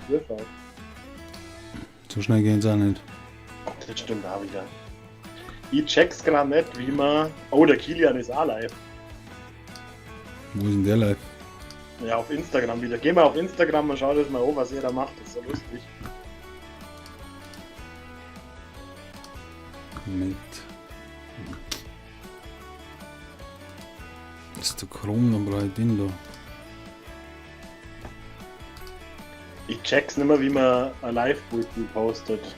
Tür schaut. So schnell geht's auch nicht. Das stimmt auch wieder. Ich check's grad nicht, wie man. Oh, der Kilian ist auch live. Wo ist denn der live? Ja, auf Instagram wieder. Geh mal auf Instagram und schau das mal an, was er da macht. Das ist so lustig. Moment. Das ist der Chrom, dann brauche ich den da. Ich check's nicht mehr, wie man ein Live-Bild postet.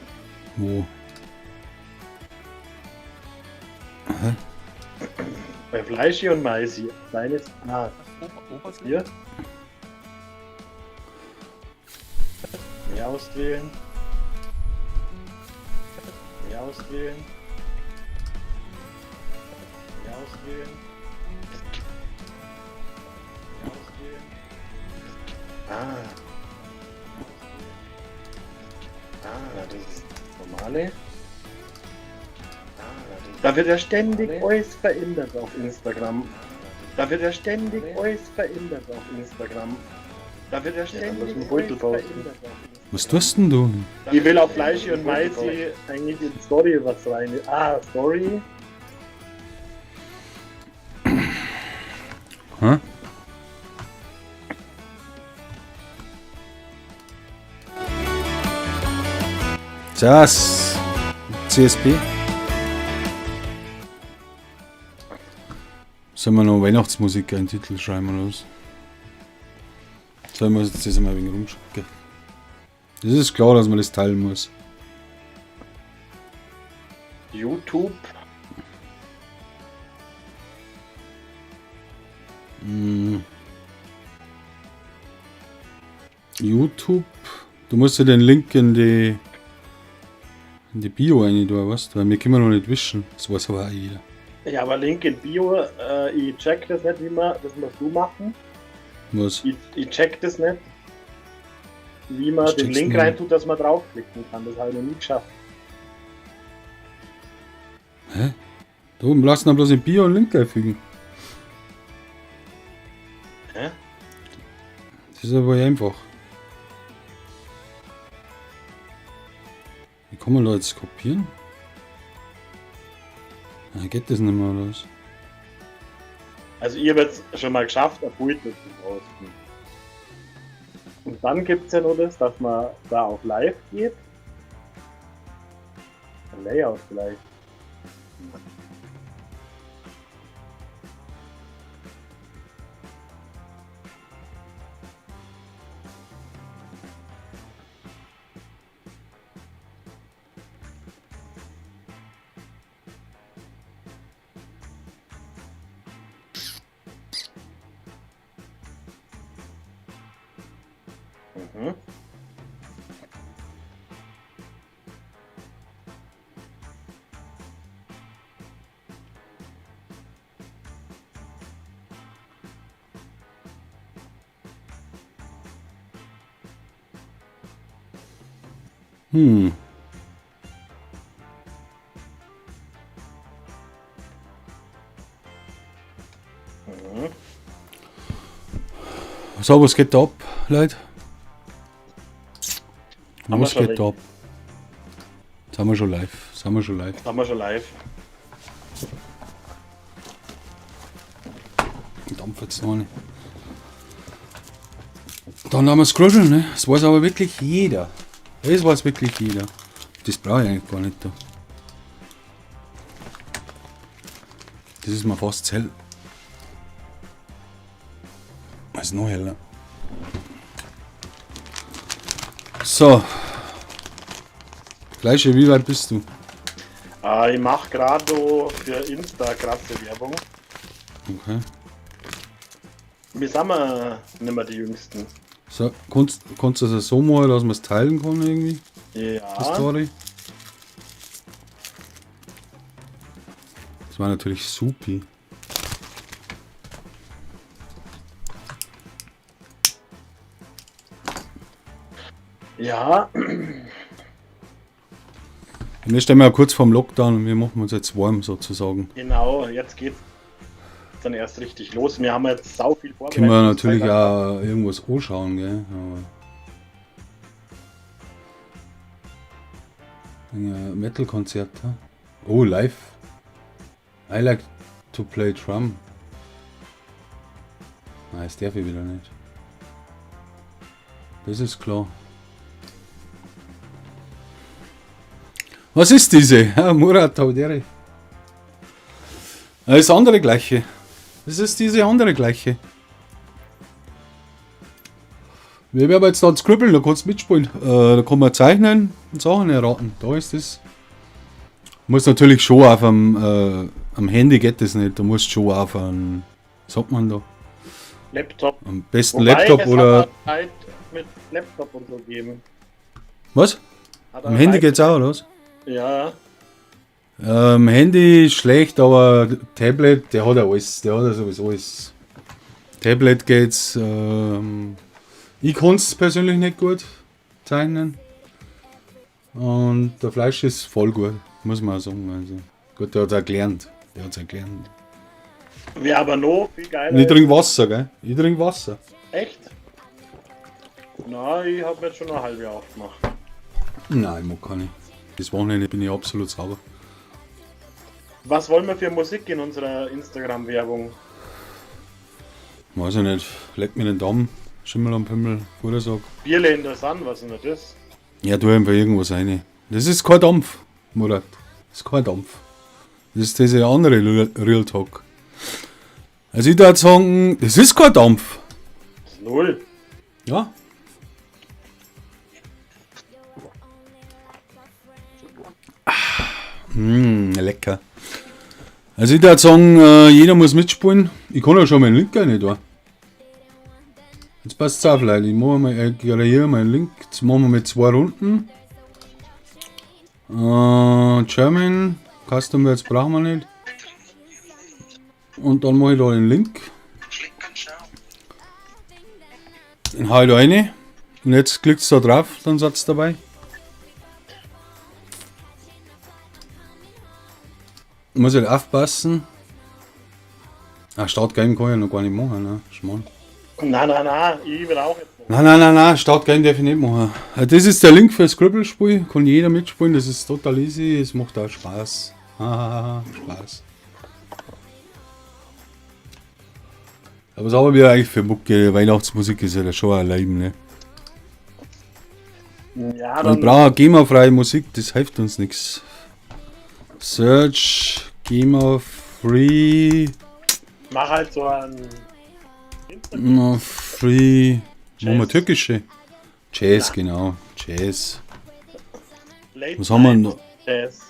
Wo? Hä? Bei Fleischi und Maisi. Deines. Ah, hier. Mehr auswählen. Mehr auswählen. Mehr auswählen. Mehr auswählen. Ah. Ah, das ist normale. Da wird ja ständig alles verändert auf Instagram. Da wird ja ständig alles verändert auf Instagram. Da wird ja ständig ein Beutel alles posten. verändert auf Instagram. Was tust denn du? Ich will auf Fleischi und Maisi eigentlich in Story was rein. Ah, Story. Hä? Das CSP. Sollen wir noch Weihnachtsmusik einen Titel schreiben oder was? Sollen wir jetzt das einmal ein wenig rumschicken? Das ist klar, dass man das teilen muss. YouTube. YouTube. Du musst ja den Link in die Bio rein, du weißt, weil wir können noch nicht wischen. Das weiß aber auch jeder. Ja, aber Link in Bio, ich check das nicht, wie man, das musst du machen. Was? Ich check das nicht, wie man Was den checkst Link du denn? reintut, dass man draufklicken kann. Das habe ich noch nie geschafft. Hä? Da oben lassen wir bloß in Bio einen Link einfügen. Hä? Das ist aber einfach. Wie kann man da jetzt kopieren? Na, geht das nicht mehr, oder was? Also ich habe jetzt schon mal geschafft, ein Bild zu posten. Und dann gibt's ja nur das, dass man da auf Live geht. Ein Layout vielleicht. So, was geht da ab, Leute? Haben wir Was schon geht da ab? Jetzt haben wir schon live. Jetzt haben wir schon live. Jetzt haben wir schon live. Dampf jetzt noch nicht. Dann haben wir das Kruscheln, ne? Das weiß aber wirklich jeder. Das weiß wirklich jeder. Das brauche ich eigentlich gar nicht da. Das ist mir fast zu hell. Das ist noch heller. So. Gleiche, wie weit bist du? Ich mach grad so für Insta krasse Werbung. Okay. Wir sind ja nicht mehr die Jüngsten. So, kannst du das so machen, dass man es teilen kann irgendwie? Ja. Die Story? Das war natürlich supi. Ja. Wir stehen ja kurz vorm Lockdown und wir machen uns jetzt warm sozusagen. Genau, jetzt geht's dann erst richtig los. Wir haben jetzt sau viel vorbereitet. Können wir natürlich auch irgendwas anschauen, gell? Aber Ein Metal-Konzert. Ha? Oh, live. I like to play drum. Nein, das darf ich wieder nicht. Das ist klar. Was ist diese? Ja, Murat Taudere. Das ist andere gleiche. Das ist diese andere gleiche. Wir werden jetzt da scribbeln, da kannst du mitspielen. Da kann man zeichnen und Sachen erraten. Da ist das. Muss natürlich schon auf am Handy geht das nicht. Da musst du schon auf einen, was sagt man da? Laptop. Am besten Wobei, Laptop oder. Hat mit Laptop und so geben. Was? Hat am Handy geht's auch, oder was? Ja. Handy ist schlecht, aber Tablet, der hat ja alles. Der hat ja sowieso alles. Tablet geht's. Ich kann's persönlich nicht gut zeichnen. Und der Fleisch ist voll gut, muss man auch sagen. Also, gut, der hat's auch gelernt. Der hat's auch gelernt. Wäre aber noch viel geiler. Und ich trinke Wasser, gell? Ich trinke Wasser. Echt? Na, ich hab mir jetzt schon eine halbe aufgemacht. Nein, ich mag keine. Das Wochenende bin ich absolut sauber. Was wollen wir für Musik in unserer Instagram-Werbung? Weiß ich nicht. Leck mir den Daumen. Schimmel am Pimmel, Futtersack. Bierle in der Sonne, was ist denn das? Ja, tu einfach irgendwas rein. Das ist kein Dampf, Murat. Das ist kein Dampf. Das ist diese andere Real Talk. Also ich würde sagen, das ist kein Dampf. Das ist null. Ja. Lecker. Also ich würde sagen, jeder muss mitspielen. Ich kann ja schon meinen Link gar nicht da. Jetzt passt es auf, Leute. Ich mache mal, ich kreiere meinen Link. Jetzt machen wir mit 2 Runden. German, Custom Words brauchen wir nicht. Und dann mache ich da den Link. Den hau ich da rein. Und jetzt klickt es da drauf, dann seid ihr dabei. Muss halt aufpassen. Ach, Startgame kann ich ja noch gar nicht machen, ne? Schmarrn. Nein, nein, nein, ich will auch jetzt machen. Nein, nein, nein, nein, Startgame darf ich nicht machen. Das ist der Link fürs Scribble-Spiel, kann jeder mitspielen, das ist total easy, es macht auch Spaß. Hahaha, Spaß. Aber was haben wir eigentlich für Mucke? Weihnachtsmusik ist ja schon ein Leim, ne? Ja, dann. Wir brauchen GEMA-freie Musik, das hilft uns nichts. Search, GEMA-free. Mach halt so ein. No, free. Machen wir türkische? Jazz, ja. Genau. Jazz. Late Was haben wir denn da? Jazz.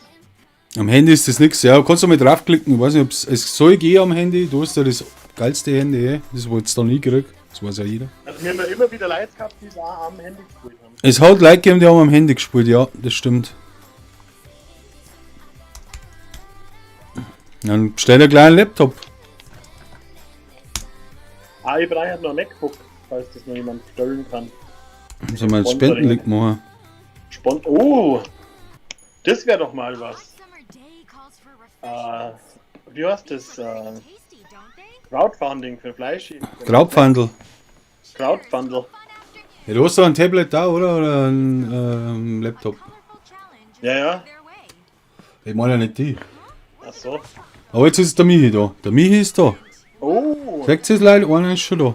Am Handy ist das nichts. Ja, kannst du mal draufklicken. Ich weiß nicht, ob es soll gehen am Handy. Du hast ja das geilste Handy, eh. Das wo jetzt da nie gekriegt. Das weiß ja jeder. Also, wir haben ja immer wieder Leute gehabt, die es auch am Handy gespielt haben. Es hat Leute gegeben, die haben am Handy gespielt, ja, das stimmt. Dann bestell dir gleich einen Laptop. Ah, ich brauche noch ein MacBook, falls das noch jemand bestellen kann. Sollen wir einen Spendenlink machen? Oh! Das wäre doch mal was. Wie heißt das? Crowdfunding für Fleisch. Crowdfunding. Crowdfunding. Ja, du hast doch ein Tablet da, oder? Oder ein Laptop? Ja, ja. Ich meine ja nicht die. Ach so. Aber jetzt ist der Michi da. Der Michi ist da. Oh! Sagt es Leute, einer ist schon da.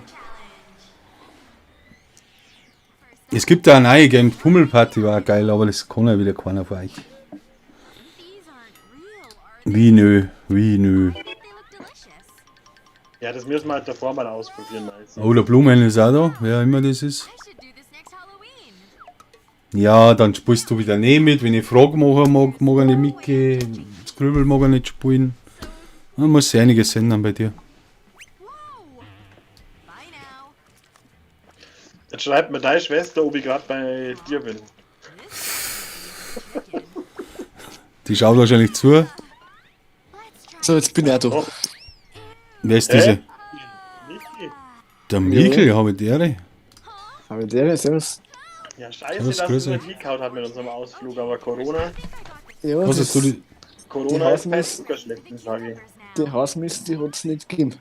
Es gibt da eine neue Game, Pummelparty war geil, aber das kann ja wieder keiner von euch. Wie nö, wie nö. Ja, das müssen wir halt davor mal ausprobieren. Also. Oh, der Blumen ist auch da, wer immer das ist. Ja, dann spielst du wieder nicht mit. Wenn ich Fragen mache, mag er nicht mitgehen. Scribble mag er nicht spielen. Man muss sich einiges ändern bei dir. Jetzt schreibt mir deine Schwester, ob ich gerade bei dir bin. Die schaut wahrscheinlich zu. So, jetzt bin ich auch da. Oh. Wer ist diese? Michi. Der Michel, habe ich die. Habe ich die, servus. Ja, scheiße, dass du nicht hingehauen hat mit unserem Ausflug, aber Corona. Ja, was hast du die? Corona ist kein Zuckerschlecken, sage ich. Die Hausmist, die hat es nicht gegeben.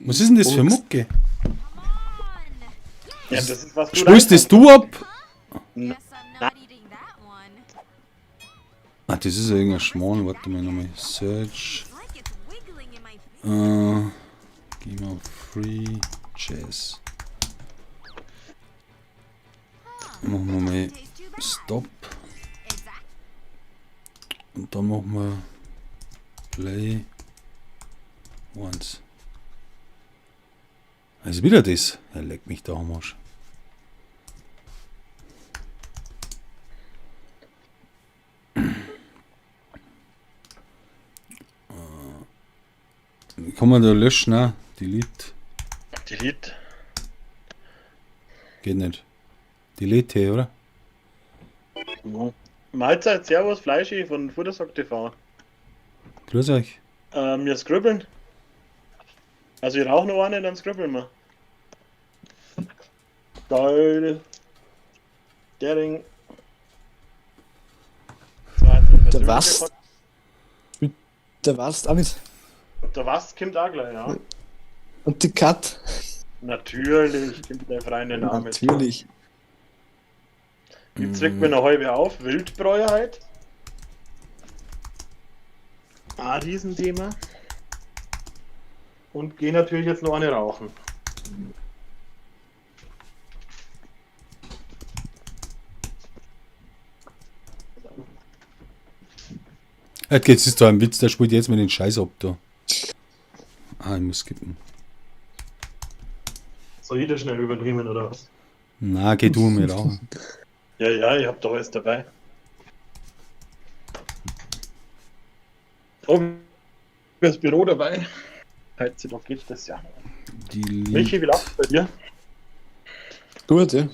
Was ist denn das für Mucke? Ja, das ist was du Spielst das du ab? Na. Ah, das ist ja irgendein Schmarrn. Warte mal nochmal. Search. Geh mal auf Free Jazz. Machen wir mal Stop. Und dann machen wir Play Once. Also wieder das. Er leckt mich da am Arsch. Kann man da löschen, ne? Delete. Delete. Geht nicht. Delete, oder? Ja. Mahlzeit, Servus, Fleischi von Futtersack TV. Grüß euch. Wir scribbeln. Also ich rauche noch eine, dann scribbeln wir. Geil. Dering. Der was? Der was auch mit. Der was kommt auch gleich, ja. Und die Cut. Natürlich kommt der freie Name. Natürlich. Ich zwick mir eine halbe auf. Wildbräu halt. Ah, Riesenthema. Und geh natürlich jetzt noch eine rauchen. Jetzt ist da ein Witz, der spielt jetzt mit den Scheiß ab da. Ah, ich muss skippen. Soll ich das schnell übernehmen oder was? Na, geh du mir rauchen. Ja, ja, ich hab doch alles dabei. Oh, das Büro dabei. Heutzutage geht das ja. Delete. Michi, wie läuft's bei dir? Gut, ja.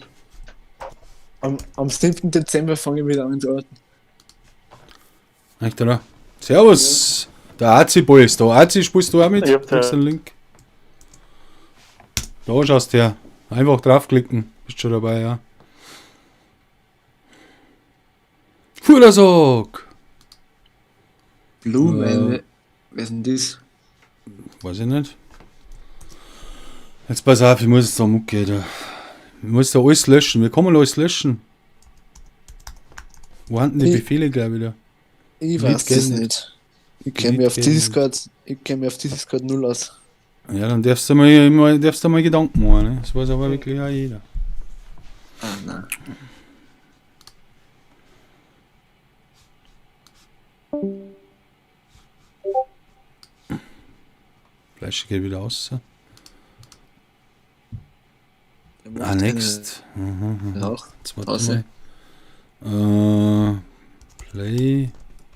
Am 7. Dezember fange ich wieder an zu arbeiten. Echt, oder? Servus! Der Azi-Boy ist da. Azi, spielst du auch mit? Ich hab Kriegst den Link. Da schaust du her. Einfach draufklicken. Bist schon dabei, ja. Futtersack! Blue Man, wer ist denn das? Weiß ich nicht. Jetzt pass auf, ich muss jetzt da Mucke da. Ich muss da alles löschen. Wir kommen alles löschen. Wo haben denn die Befehle gleich wieder? Ich weiß das nicht. Ich kenne mich auf Discord, ich kenne mich auf Discord null aus. Ja, dann darfst du mal Gedanken machen, ne? Das weiß aber wirklich auch jeder. Ah, nein. Fleisch geht wieder raus. Ah, next. Auch. Jetzt warte mal. Play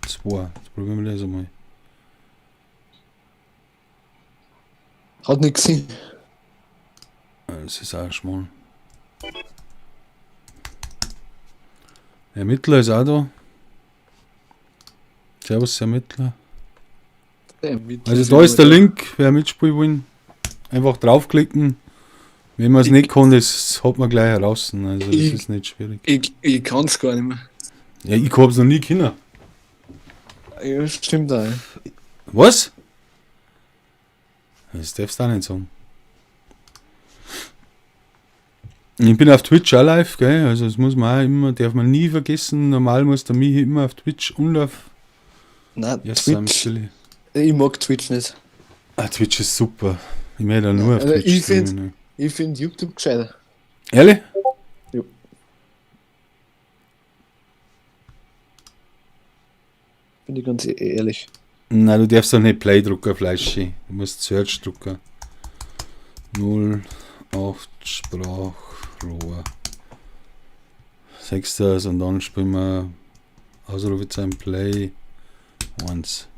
2. Jetzt probieren wir das einmal. Hat nichts gesehen. Das ist auch schmal. Ermittler ist auch da. Servus, Ermittler. Also da ist der Link, wer mitspielen will. Einfach draufklicken. Wenn man es nicht kann, das hat man gleich heraus. Also das ist nicht schwierig. Ich kann es gar nicht mehr. Ja, ich hab's noch nie können. Ja, stimmt auch. Was? Das darfst du auch nicht sagen. Ich bin auf Twitch auch live, gell? Also das muss man auch immer, darf man nie vergessen. Normal muss der Michi immer auf Twitch und auf... Nein, yes, Twitch. Ich mag Twitch nicht. Ah, Twitch ist super. Ich möchte ja nur auf also Twitch. Ich find YouTube gescheiter. Ehrlich? Ja. Bin ich ganz ehrlich. Nein, du darfst doch nicht Play drucken, Fleischi. Du musst Search drucken. 0, 8, Sprachrohr. 6 das und dann spielen wir Ausrufezeichen Play 1.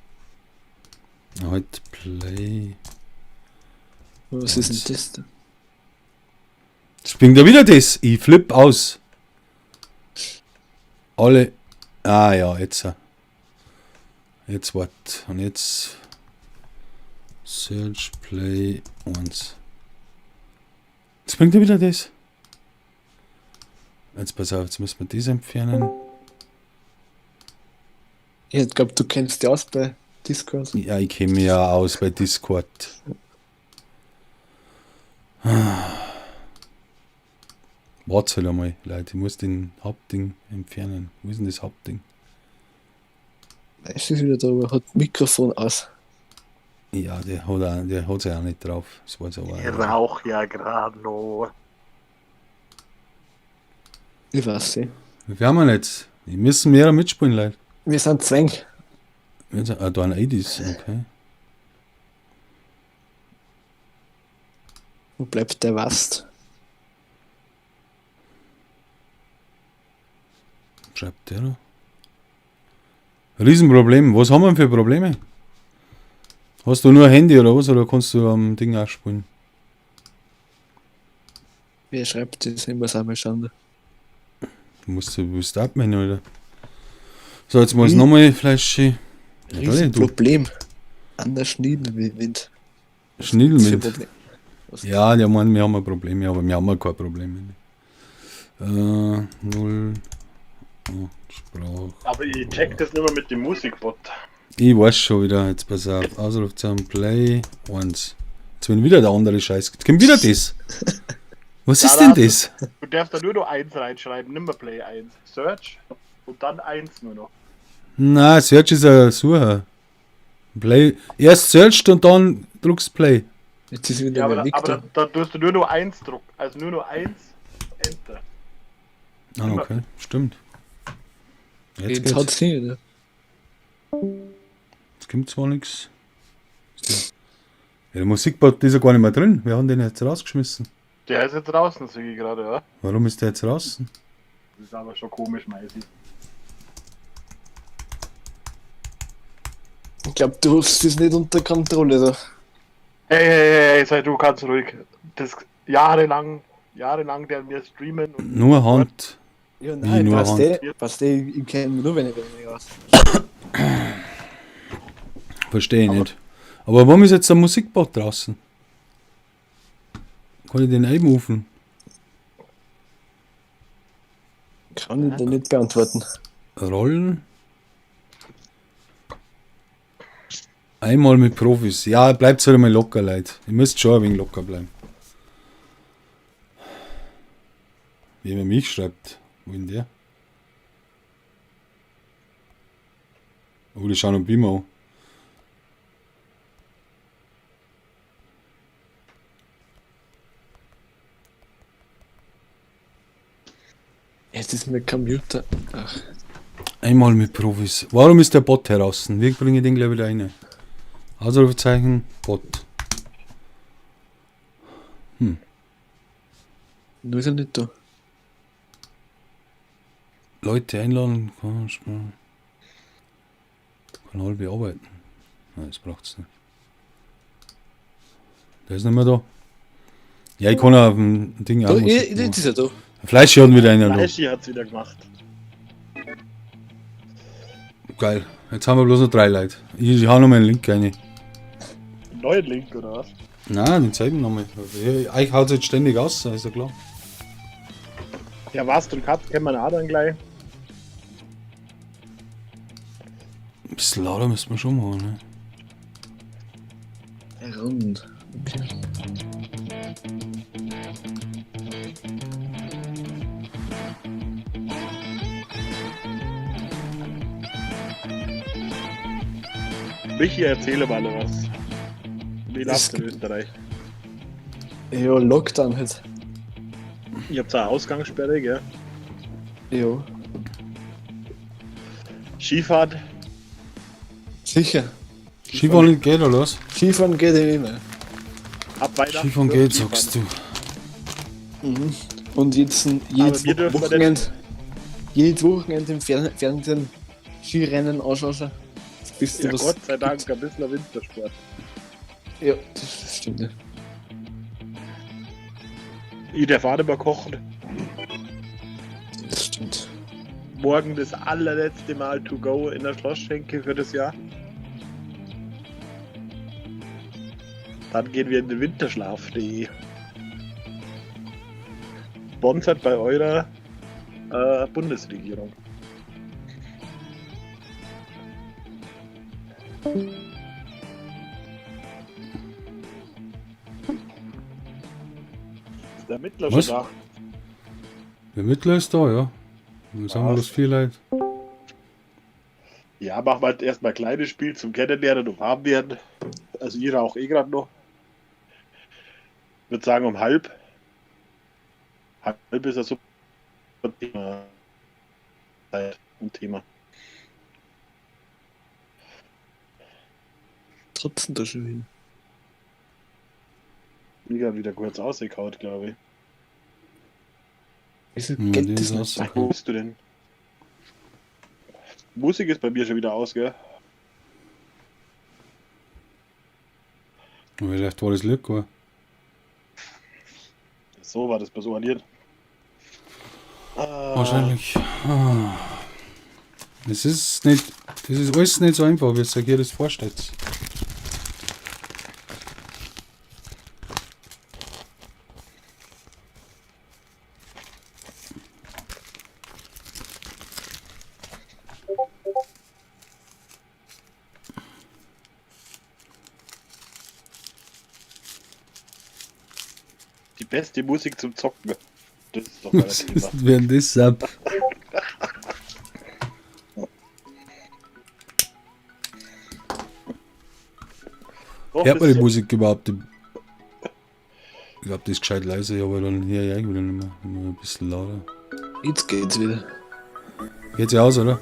Halt Play. Was ist denn das da? Springt ja wieder das. Ich flipp aus. Alle. Ah ja, jetzt. Jetzt wart. Und jetzt. Search Play 1. Jetzt bringt er wieder das. Jetzt pass auf, jetzt müssen wir das entfernen. Ich glaube, du kennst dich aus bei Discord. Ja, ich kenne mich ja aus bei Discord. Warte halt einmal, Leute, ich muss den Hauptding entfernen. Wo ist denn das Hauptding? Es ist wieder da, aber hat Mikrofon aus. Ja, der hat ja auch nicht drauf. Das weiß aber Ich rauch ja gerade noch. Ich weiß nicht. Wie viel haben wir jetzt? Wir müssen mehr mitspielen, Leute. Wir sind zwäng. Ah, da ein 80s, okay. Wo bleibt der Wast? Schreibt der da? Riesenproblem. Was haben wir denn für Probleme? Hast du nur ein Handy oder was? Oder kannst du am Ding auch spielen? Wer schreibt das? Ich muss auch mal schauen. Du musst du abmelden, oder? So, jetzt muss ich nochmal Fleisch. Ja, Riesenproblem. An der Schniedelwind. Schniedelwind. Ja, der meint, wir haben ein Problem, aber wir haben ja kein Problem. 0. Oh, Sprach. Aber ich check das nicht mehr mit dem Musikbot. Ich weiß schon wieder, jetzt pass auf. Ausrufezeichen Play 1. Jetzt bin wieder der andere Scheiß. Jetzt kommt wieder das. Was ist denn das? Du darfst da nur noch 1 reinschreiben, nimmer Play 1. Search und dann 1 nur noch. Na, Search ist ein Sucher. Play. Erst searcht und dann druckst Play. Jetzt ist wieder ja, aber da tust du nur noch 1 drucken. Also nur noch 1, Enter. Ah, okay, stimmt. Jetzt hat's hin, oder? Jetzt kommt zwar nichts. Ja, der Musikbot ist ja gar nicht mehr drin. Wir haben den jetzt rausgeschmissen. Der ist jetzt draußen, sehe ich gerade, ja. Warum ist der jetzt draußen? Das ist aber schon komisch, Meisi. Ich glaube, du hast das nicht unter Kontrolle da. Hey, hey, hey, sei du ganz ruhig. Das jahrelang der mir streamen und. Nur Hand. Ja, nein, nur passt Hand. Passt ich kenne mich nur, wenn ich aus. Verstehe ich nicht. Aber warum ist jetzt der Musikbot draußen? Kann ich den einrufen? Kann ich dir nicht beantworten. Rollen? Einmal mit Profis. Ja, bleibt halt einmal locker, Leute. Ihr müsst schon ein wenig locker bleiben. Wie man mich schreibt. Wo ist denn der? Oh, die schauen noch Beamer an. Jetzt ist mir Computer. Ach. Einmal mit Profis. Warum ist der Bot heraus? Wir bringen den gleich wieder rein. Ausrufezeichen Bot. Hm. Nur ist er nicht da. Leute einladen, Kanal bearbeiten. Nein, das braucht's nicht. Der ist nicht mehr da. Ja, ich kann auch auf dem Ding auch. Jetzt ist er da. Fleischi hat wieder einer da. Fleischi hat's wieder gemacht. Geil. Jetzt haben wir bloß noch 3 Leute. Ich hau noch mal einen Link rein. Einen neuen Link, oder was? Nein, den zeigen noch mal. Ich hau's jetzt ständig aus, ist ja klar. Ja, was und Katz kennen wir auch dann gleich. Ein bisschen lauter müssen wir schon machen, ne? Rund. Okay. Michi, erzähle mal was. Wie läuft's in Österreich? Ja, Lockdown halt. Ihr habt eine Ausgangssperre, gell? Ja. Skifahrt? Sicher. Skifahren geht, oder was? Skifahren geht ja immer. Ab Weihnachten. Skifahren geht, sagst du. Mhm. Und jetzt, jedes Wochenende im Fernsehen Skirennen anschauen. Bist du ja, was Gott sei Dank, ein bisschen Wintersport. Ja, das stimmt. Ja. Ich darf auch nicht mehr kochen. Das stimmt. Morgen das allerletzte Mal to go in der Schlossschenke für das Jahr. Dann gehen wir in den Winterschlaf. Die sponsert bei eurer Bundesregierung. Ist der Mittler schon da? Der Mittler ist da, ja. Wir sind bloß 4 Leute. Ja, machen wir halt erstmal ein kleines Spiel zum Kennenlernen und warm werden. Also ihr auch eh gerade noch. Ich würde sagen um halb. Halb ist ja super Thema. Zeit und Thema. Trotzdem da schon hin. Liga wieder kurz ausgekaut, glaube ich. Wieso Hm, geht die das ist nicht? ausgekaut. Wo bist du denn? Musik ist bei mir schon wieder aus, gell? Vielleicht war das Glück, gell? So war das bei so alliert. Ah, Wahrscheinlich. Ah. Das ist nicht, das ist alles nicht so einfach, wie ihr euch das vorstellt. Die beste Musik zum Zocken. Das ist doch mal Was das Thema. ist denn das ab? Doch, Hört man das die Musik überhaupt? Ich glaube, die ist gescheit leise, aber dann hier ja irgendwie nicht mehr. Immer ein bisschen lauter. Jetzt geht's wieder. Geht's ja aus, oder?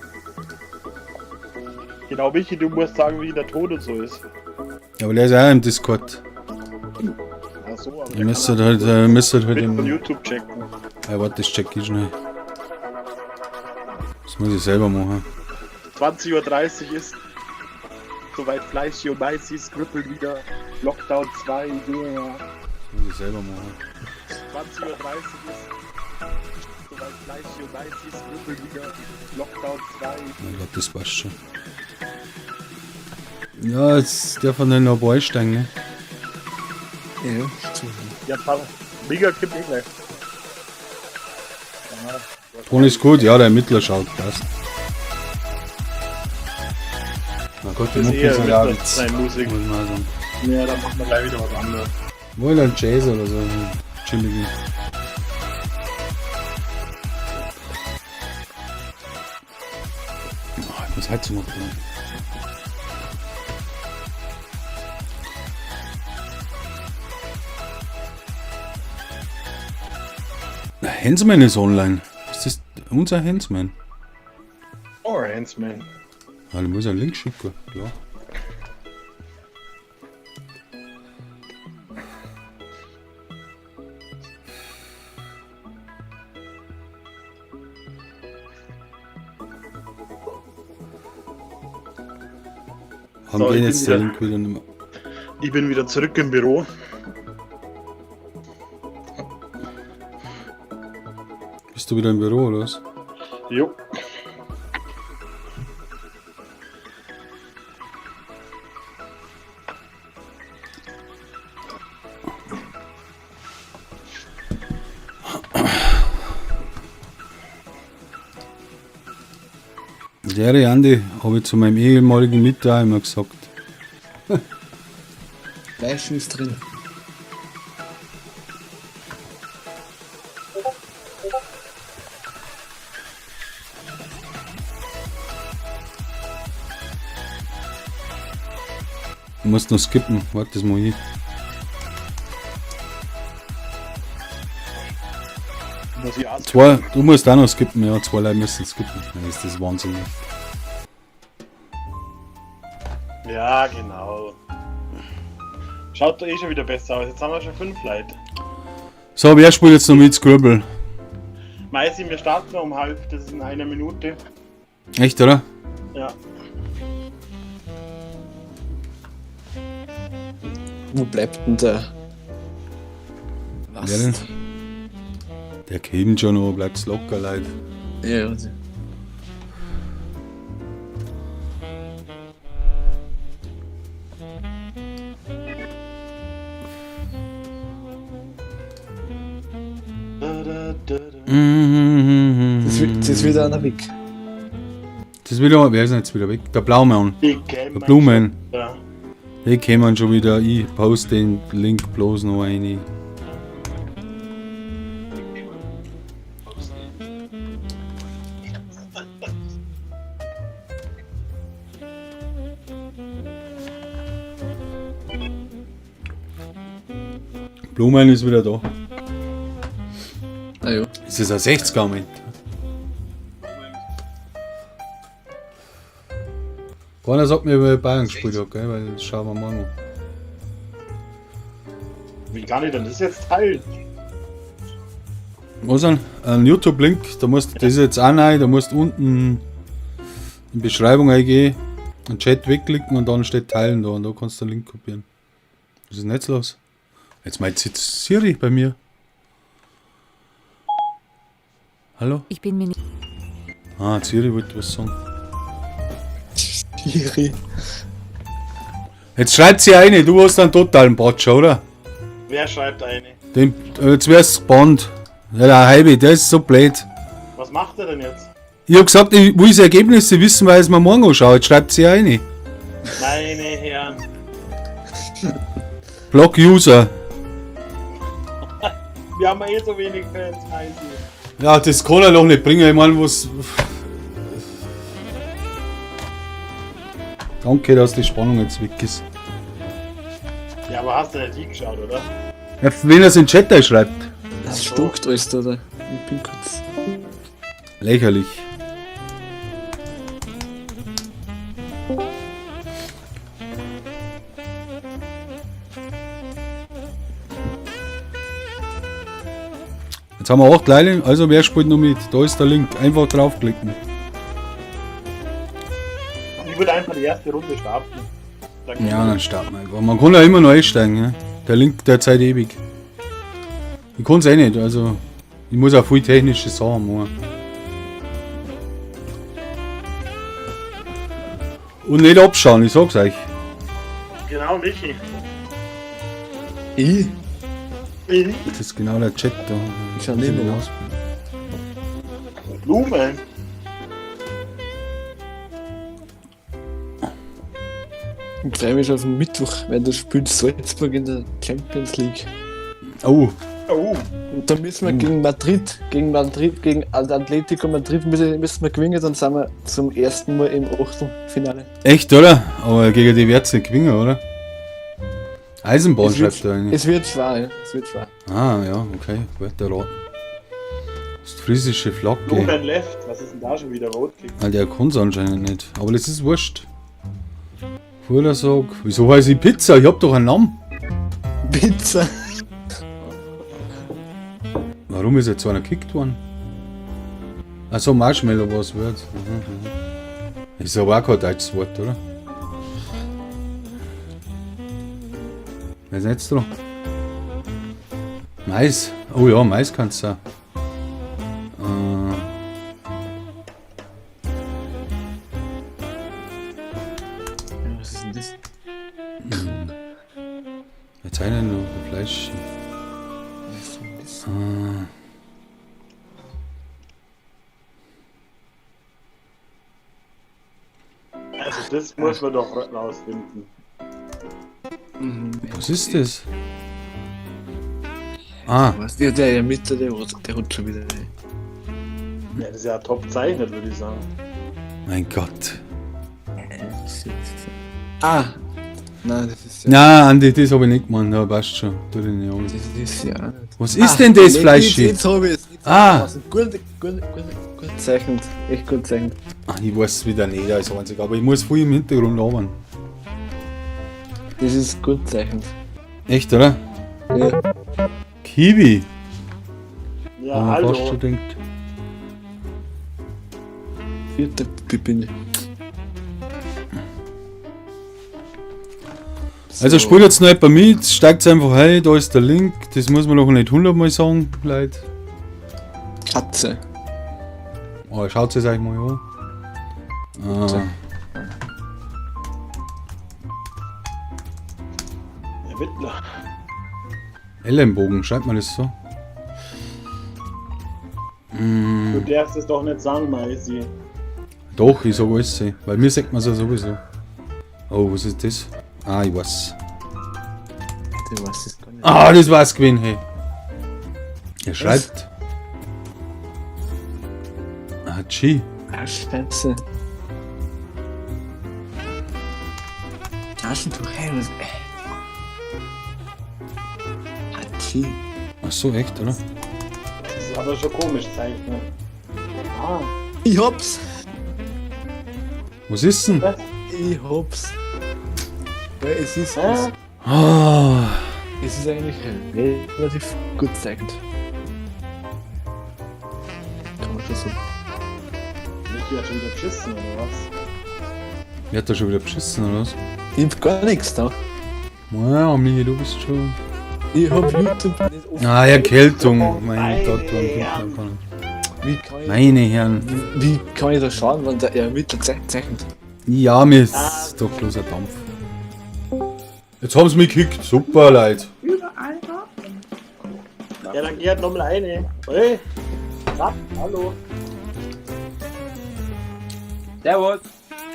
Genau, Michi, du musst sagen, wie der Ton und so ist. Ja, aber der ist ja auch im Discord. Ach so, aber Ihr der müsst kann halt, mit im. von YouTube checken. Ah, warte, das check ich schnell. Das muss ich selber machen. 20:30 Uhr ist soweit Fleisch und Maisi Scribble wieder. Lockdown 2, yeah. Das muss ich selber machen. 20:30 Uhr ist soweit Fleisch und Maisi Scribble wieder. Lockdown 2. Ich glaube, das passt schon. Ja, jetzt darf man dann noch einsteigen, ne? Ja, zu. Ja, mega Kipp eh gleich. Ton ist gut, ja, der Mittler schaut, passt. Na Gott, die Das ist Mucke eher ist halt auch mit Witz, seine Musik. muss man sagen. Ja, dann machen wir gleich wieder was anderes. Wohl ein Jazz oder so, ein chilligen. Oh, ich muss Heizung abdrehen. Hensman ist online. Ist das unser Hensman? Oh, Hensman. Ah, ich muss einen Link schicken, klar. Haben So, wir ich bin jetzt den wieder- Link wieder nicht mehr. Ich bin wieder zurück im Büro. Bist du wieder im Büro oder was? Jo. Der Andi habe ich zu meinem ehemaligen Mieter immer gesagt. Fleisch ist drin. Du musst noch skippen, warte, das mach ich. Muss ich auch Zwei, du musst auch noch skippen, ja, zwei Leute müssen skippen. Ja, ist das wahnsinnig. Ja, genau. Schaut doch eh schon wieder besser aus. Jetzt haben wir schon 5 Leute. So, wer spielt jetzt noch mit Scribble? Meisi, wir starten um halb, das ist in einer Minute. Echt, oder? Ja. Wo bleibt denn der? Was? Wer denn? Der kommt schon noch, bleibt's locker, Leute. Ja, also. Da, da, da, da. Das ist wieder einer weg. Das ist wieder, wer ist denn jetzt wieder weg? Der Blaumann. Die kämen Der Blumen. Ja. Die kämen schon wieder. Ich poste den Link bloß noch rein. Blumen ist wieder da. Ah ja. Ist das ein 60er Moment? Keiner sagt mir, wer Bayern gespielt hat, gell? Weil das schauen wir morgen an. Wie kann ich denn das jetzt teilen? Was denn? Ein YouTube-Link, da musst das ist jetzt auch neu, da musst unten in Beschreibung eingehen, einen Chat wegklicken und dann steht Teilen da und da kannst du den Link kopieren. Was ist denn jetzt los? Jetzt meint jetzt Siri bei mir. Hallo? Ich bin mir nicht. Ah, Siri wollte was sagen. Siri. Jetzt schreibt sie eine, du hast einen totalen Batscher, oder? Wer schreibt eine? Den, jetzt wär's gebannt. Ja, der Heibi, der ist so blöd. Was macht er denn jetzt? Ich hab gesagt, ich will das Ergebnisse wissen, weil ich es mir morgen anschaue. Jetzt schreibt sie eine. Meine Herren. Block User. Wir haben eh so wenig Fans, Heisi. Ja, das kann er doch nicht bringen. Ich meine, was. Danke, dass die Spannung jetzt weg ist. Ja, aber hast du nicht hingeschaut, oder? Ja, wenn er es in den Chat einschreibt. Das spuckt alles da, da. Ich bin kurz. Lächerlich. Jetzt haben wir 8 Leute, also wer spielt noch mit? Da ist der Link, einfach draufklicken. Ich würde einfach die erste Runde starten. Dann Ja, dann starten wir einfach. Man kann ja immer noch einsteigen, ne? Der Link, der Zeit ewig. Ich kann's eh nicht, also ich muss auch viel technische Sachen machen. Und nicht abschauen, ich sag's euch. Genau, Michi. Ich? Ich? Das ist genau der Chat da. Ich schau nicht mehr. Aus. Blumen. Ich freue mich schon auf den Mittwoch, weil da spielt Salzburg in der Champions League. Oh, Oh, Und da müssen wir gegen Madrid, gegen Atletico Madrid müssen wir gewinnen, dann sind wir zum ersten Mal im Achtelfinale. echt, oder? Aber gegen die wird's nicht gewinnen, oder? Eisenbahn Es wird, schreibt da eine. es wird schwer, ja. Es wird schwer. Ah, ja, okay. Gut, der Raten. Das ist die friesische Flagge. Blumen left. Was ist denn da schon wieder Rotklick? Ah, der kann's anscheinend nicht. Aber das ist wurscht. Vordersag. Wieso heiße ich Pizza? Ich hab doch einen Namen. Pizza. Warum ist jetzt einer gekickt worden? Achso, Marshmallow was wird. Mhm, mhm. Ist aber auch kein deutsches Wort, oder? Wer ist denn jetzt dran? Mais. Oh ja, Mais kannst du auch. Was ist denn das? Jetzt einen noch Fleisch. Was ist denn das? Also das muss man doch rausfinden. Was ist das? Ah, Was? Der, der in der Mitte, der hat schon wieder. Ja, das ist ja top zeichnet, würde ich sagen. mein Gott. Ah! Nein, das ist ja. Na, Andi, das habe ich nicht gemacht. Ja, passt schon. Tu dich nicht an. Das ist ja. Was ist denn das Fleisch? Jetzt hab ich's. Jetzt Ah. hab ich's. Gut, gut, gut, gut zeichnet. Echt gut zeichnet. Ah, ich weiß wieder nicht als einzig, aber ich muss viel im Hintergrund arbeiten. Das ist gut zeichnet. Echt, oder? Ja. Kiwi. Ja, Haben wir hallo. fast schon denkt. Vierte Pippin. Also spielt jetzt noch jemand mit, steigt einfach ein, da ist der Link, das muss man noch nicht 100 Mal sagen, Leute. Katze. Oh, schaut es euch mal an. Ah, Ermittler. Ellenbogen, schreibt man das so? Du darfst es doch nicht sagen, Maisi. Doch, ich sag alles, weil mir sagt man es ja sowieso. Oh, was ist das? Ah, ich weiß. Du weißt es gar nicht. Ah, das war's gewesen, hey. Er schreibt. Ah, G. Ah, Scheiße. Taschentuch, hey, was. Hatschi. okay. Ach so, echt, oder? Das ist aber schon komisch zeichnen. Ah, Ich hab's! Was ist denn? was? Ich hab's. Weil es ist, Hä? es, Ah, es ist eigentlich relativ gut gezeichnet. Kann man schon so. Michi hat schon wieder geschissen, oder was? wer hat da schon wieder beschissen, oder was? Ich hab gar nichts da. Wow, Michi, du bist schon. Ich hab YouTube nicht offen. Ah, Erkältung. Mein Gott, warum kommt da Wie kann ich, Meine Herren. wie kann ich da schauen, wenn der Ermittler zeichnet? Ja, mir ist doch bloß ein Dampf. Jetzt haben sie mich gekickt. Super, Leute. Überall da. Ja, dann geh halt nochmal eine. Hey! Rapp, hallo! Servus.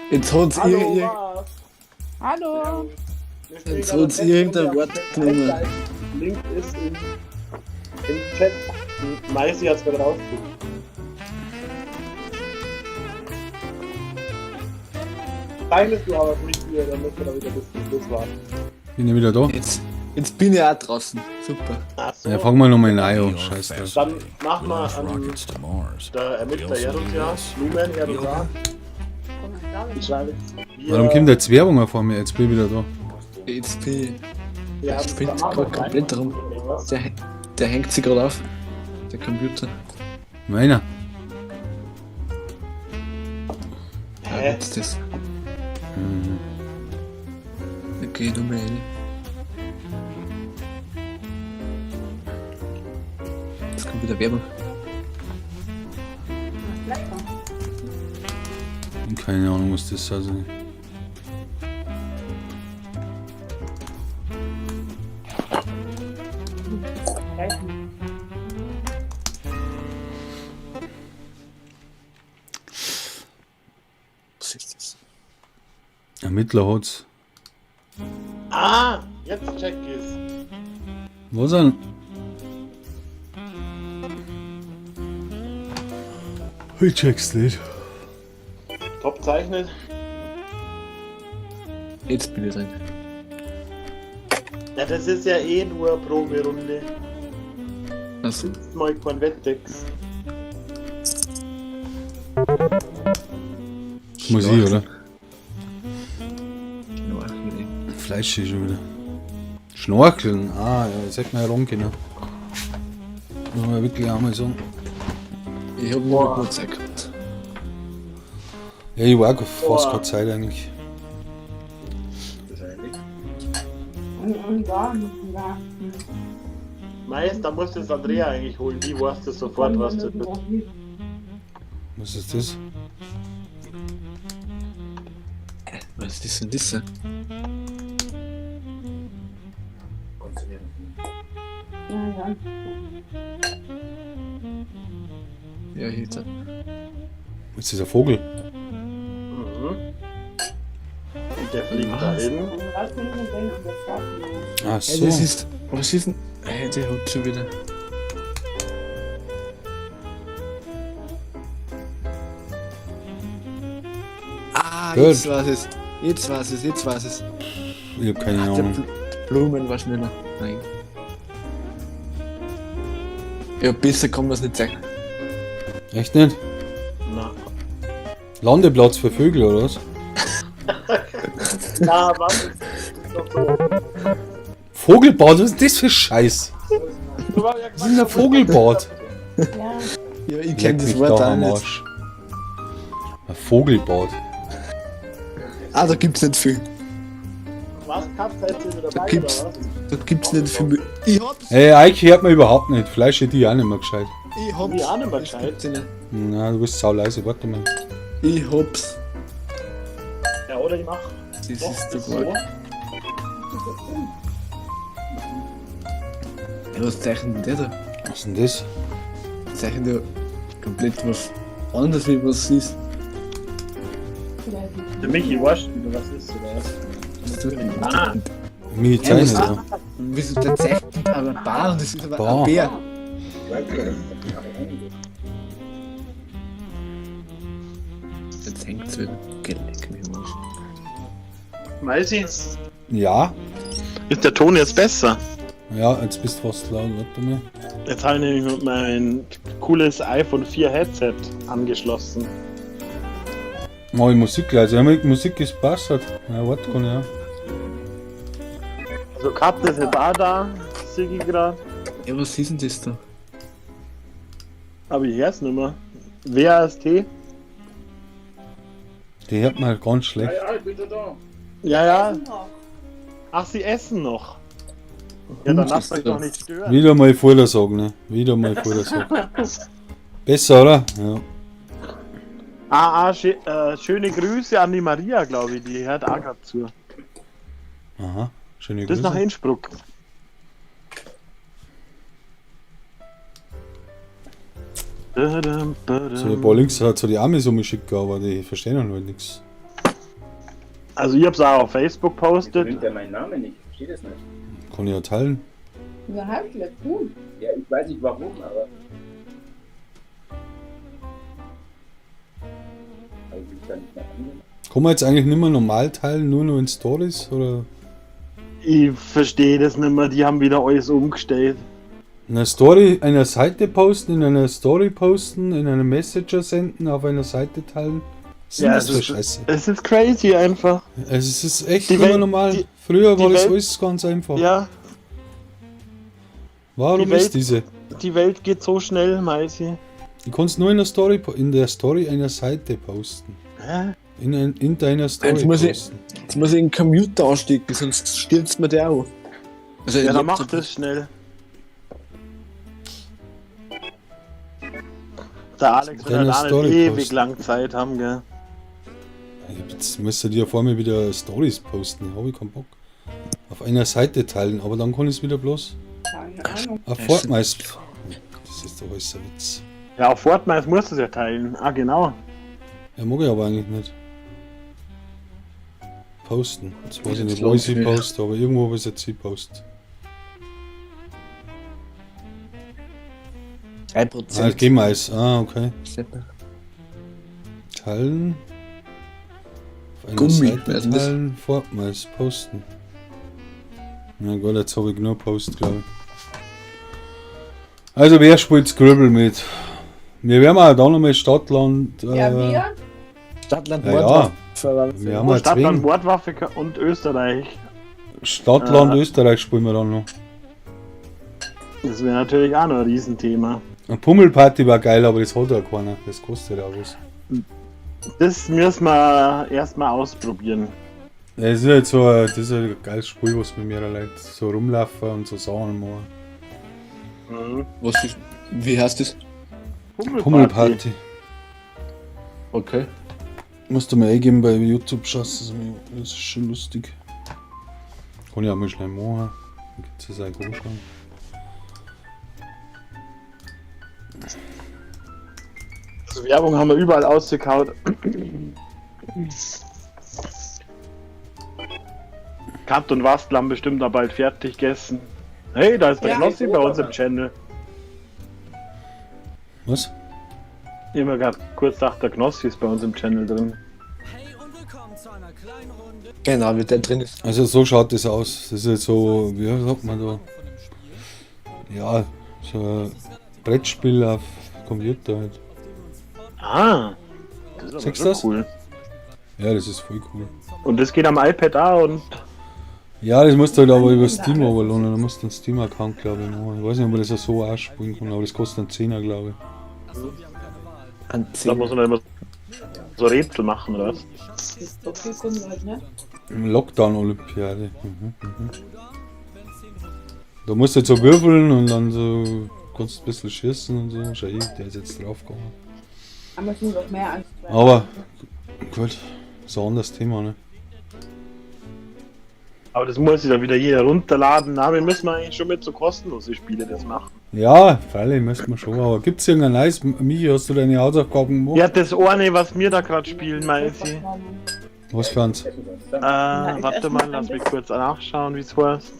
Jetzt hat's Hallo, ihr, ihr, was? Hallo. Wir spielen jetzt gerade hat's ein irgendein Test- Wort genommen. Link ist im Chat. Maisi hat's gerade rausgekriegt. Zeichnest du aber nicht hier, dann müssen wir da wieder bis zum Schluss warten. Bin ich wieder da? Jetzt bin ich auch draußen. Super. Ach so. Ja, fang mal nochmal neu an. Scheiß drauf. Dann mach We mal launch an rockets to Mars. der We Ermittler also er do uns ja. this. Blumen, er uns ja. Ich schreibe jetzt. Wir, Warum kommt jetzt Werbung vor mir? Jetzt bin ich wieder da. Jetzt bin ich. wir haben- spinnt da machen wir grad komplett rum. Was? Der hängt sich gerade auf. Der Computer. Meiner. Ja, Hä? jetzt das. Okay, nochmal rein. Jetzt kommt wieder Werbung. Keine Ahnung, was das ist. Was ist das? Ermittler hat's. Ah, jetzt check ich's. Was denn? Ich check's nicht. Top zeichnet. Jetzt bin ich drin. Ja, das ist ja eh nur Proberunde. Also, Das mal kein Wettex. Muss ich, oder? Schnorcheln, ey. Fleisch ist schon wieder. Schnorcheln? Ah, ja, das hätte man ja rum können. Muss man wirklich einmal sagen. Ich hab nur kurz Zeit gehabt. Ja, ich war fast Boah. keine Zeit eigentlich. Mais, da musst du das Andrea eigentlich holen. Die weiß das sofort, was das ist. Was ist das? Was ist denn das? Ja, ja. Ja, hier da. Ist das ein Vogel? Mhm. Und der fliegt Was? dahin. Was bin ich denn das war? Ach Hey, so. das ist. Was ist denn? Hey, der hat schon wieder. Ah, Gut. jetzt weiß es. Jetzt weiß es, jetzt weiß es. Ich hab keine Der Ahnung. Blumen war schneller. Nein. Ja, besser kann man es nicht zeichnen. Echt nicht? Na. Landeplatz für Vögel, oder was? Na, was ist das ist doch so? Vogelbad? Was ist das für Scheiß? Was ist denn ein Vogelbad? Ja. Ja, ich Leck kenn das mich Wort doch auch am nicht. Arsch. Ein Vogelbad. Ah, da gibt's nicht viel. Was? Katze seid ihr wieder Da dabei, gibt's, oder was? da gibt's nicht viel. Ich hab's! Ey, Eiki hört man überhaupt nicht. Fleisch hätte ich auch nicht mehr gescheit. Ich hab's! Ich auch nicht mehr Das gescheit. gibt's ja nicht. Na, du bist sau leise. Warte mal. Ich hab's. Ja, oder ich mach Das doch ist das doch so. wahr. Ja, was zeichnet denn der da? Was ist denn das? Zeichnet ja komplett was anderes, wie was ist. Der Michi weißt du wieder, was ist, oder was? Ah, Mir Ja, was zeichnet, ja. Wieso, der zeichnet aber ein Bar und das ist aber Bar. ein Bär. Jetzt hängt's wieder. Geleck mich am Arsch. Meisi? Ja? Ist der Ton jetzt besser? Ja, jetzt bist du fast laut, warte mal. Jetzt habe ich nämlich mein cooles iPhone 4 Headset angeschlossen. Mach ich Musik leise. Ja, mit Musik ist passend. Ja, warte, kann ich auch. Also Katze ist jetzt auch da, sehe ich gerade. Ja, was ist denn das da? Aber ich hör's nicht mehr. WAST? Die hört man halt ganz schlecht. Ja, ja, ich bin schon da. Ja, ja. Essen noch. Ach, sie essen noch. Ja, dann lasst euch doch nicht stören. Wieder mal Fuller sagen, ne? Wieder mal Fuller sagen. Besser, oder? Ja. Schöne Grüße an die Maria, glaube ich, die hört auch grad zu. Aha. Schöne Das ist nach Grüße. Innsbruck. So, ein paar Links hat so die Amis umgeschickt, aber die verstehen halt nichts. Also ich hab's auch auf Facebook Wieso postet. nimmt er meinen Namen nicht? Ich verstehe das nicht. Kann ich ja teilen. Wieso halb gut? Ja, ich weiß nicht warum, aber. Aber ich mich da nicht mehr angemeldet. Kann man jetzt eigentlich nicht mehr normal teilen, nur noch in Stories? Oder? Ich verstehe das nicht mehr, die haben wieder alles umgestellt. In einer Story, einer Seite posten, in einer Story posten, in einem Messenger senden, auf einer Seite teilen. Was ist Ja, denn das es für ist- Scheiße? Es ist crazy einfach. Also es ist echt Die nicht mehr Welt- normal. die Früher war die das Welt- alles ganz einfach. Ja, Warum die Welt- ist diese? die Welt geht so schnell, Maisi. Du kannst nur in der Story, in der Story einer Seite posten. Hä? In deiner Story Jetzt muss ich- posten. Jetzt muss ich den Computer anstecken, sonst stürzt mir der auch. Also Ja, den dann mach Laptop. das schnell. Der Alex wird Deine halt auch Story nicht ewig posten. lang Zeit haben, gell? Jetzt müsst ihr vor mir wieder Stories posten. Habe ich keinen Bock. Auf einer Seite teilen, aber dann kann ich es wieder bloß Keine Ahnung. auf Fortnite. Das ist doch alles ein Witz. Ja, auf Fortnite musst du es ja teilen. Ah, genau. Ja, mag ich aber eigentlich nicht. Posten. Jetzt weiß ich Jetzt nicht, wo ich sie lohnt sich. poste, aber irgendwo habe ich jetzt sie post. 3%. Ah, Gmais. Ah, okay. Teilen. Auf einer Gummi, Seite wer ist denn das? teilen, Fortnite posten. Na gut, jetzt habe ich nur Post, glaube ich. Also wer spielt Scribble mit? Wir werden auch da nochmal Stadtland. Ja, wir? Stadtland Ja, ja. Mordwaffe. Wir haben ja Stadtland zwingen. Mordwaffe und Österreich. Stadtland Ah. Österreich spielen wir dann noch. Das wäre natürlich auch noch ein Riesenthema. Eine Pummelparty war geil, aber das hat ja keiner. Das kostet ja auch was. Das müssen wir erstmal ausprobieren. Ja, das ist halt so ein, das ist halt ein geiles Spiel, was mit mir Leuten so rumlaufen und so Sachen machen. Mhm. Was ist, wie heißt das? Pummelparty. Okay. Musst du mir eingeben bei YouTube, schaust das ist schon lustig. Kann ich auch mal schnell machen. Dann gibt's das auch anschauen. Also Werbung haben wir überall ausgekaut. Kat und Wastel haben bestimmt auch bald fertig gegessen. Hey, da ist der Ja. Knossi bei uns im Channel. Was? Immer grad kurz gedacht, der Knossi ist bei uns im Channel drin. Hey und willkommen zu einer kleinen Runde Genau, wie der drin ist. Also so schaut das aus. Das ist jetzt so, wie sagt man da? von dem Spiel. Ja, so ein Brettspiel auf Computer halt. Ah, das ist aber Siehst schon du das? cool. Ja, das ist voll cool. Und das geht am iPad auch und Ja, das musst du halt aber über Steam runterladen. Da musst du einen Steam-Account, glaube ich, machen. Ich weiß nicht, ob man das ja so auch spielen kann, aber das kostet einen Zehner, glaube ich. An da 10. muss man immer so Rätsel machen, oder was? Das ist so viel Kunden halt, ne? Lockdown-Olympiade. Mhm, mhm. Da musst du jetzt so würfeln und dann so kannst du ein bisschen schießen und so. Schau, ich, der ist jetzt draufgegangen. Aber es sind doch mehr als zwei. Aber gut, ist ein anderes Thema, ne? Aber das muss sich dann wieder jeder runterladen. Na, wir müssen eigentlich schon mit so kostenlose Spiele das machen. Ja, freilich müssen wir schon, aber gibt's irgendein neues? Michi, hast du deine Hausaufgaben gemacht? Ja, das eine, was wir da gerade spielen, Maisi. Was für eins? Essen sonst dann. Ich Warte esse mal, noch lass ein mich kurz nachschauen, wie es heißt.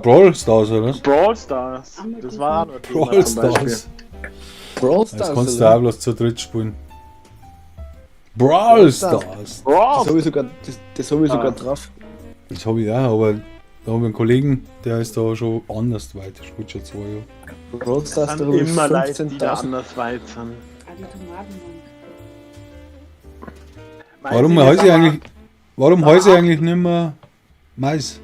Brawl Stars, oder was? Brawl Stars. Das war auch noch ein Thema Brawl zum Beispiel. Stars. Brawl Stars. Das kannst du oder? auch bloß zu dritt spielen. Brawl Stars! Brawl Das habe ich sogar, das hab ich sogar Ah. drauf. Das habe ich auch, aber Da haben wir einen Kollegen, der ist da schon anders weit, spielt schon 2 Jahre. Broadcaster Sind habe ich immer Leute, die da 15.000. anders weit sind. Ah, die Tomaten waren. Warum heiße ich eigentlich, warum heiße ich eigentlich nicht mehr Mais?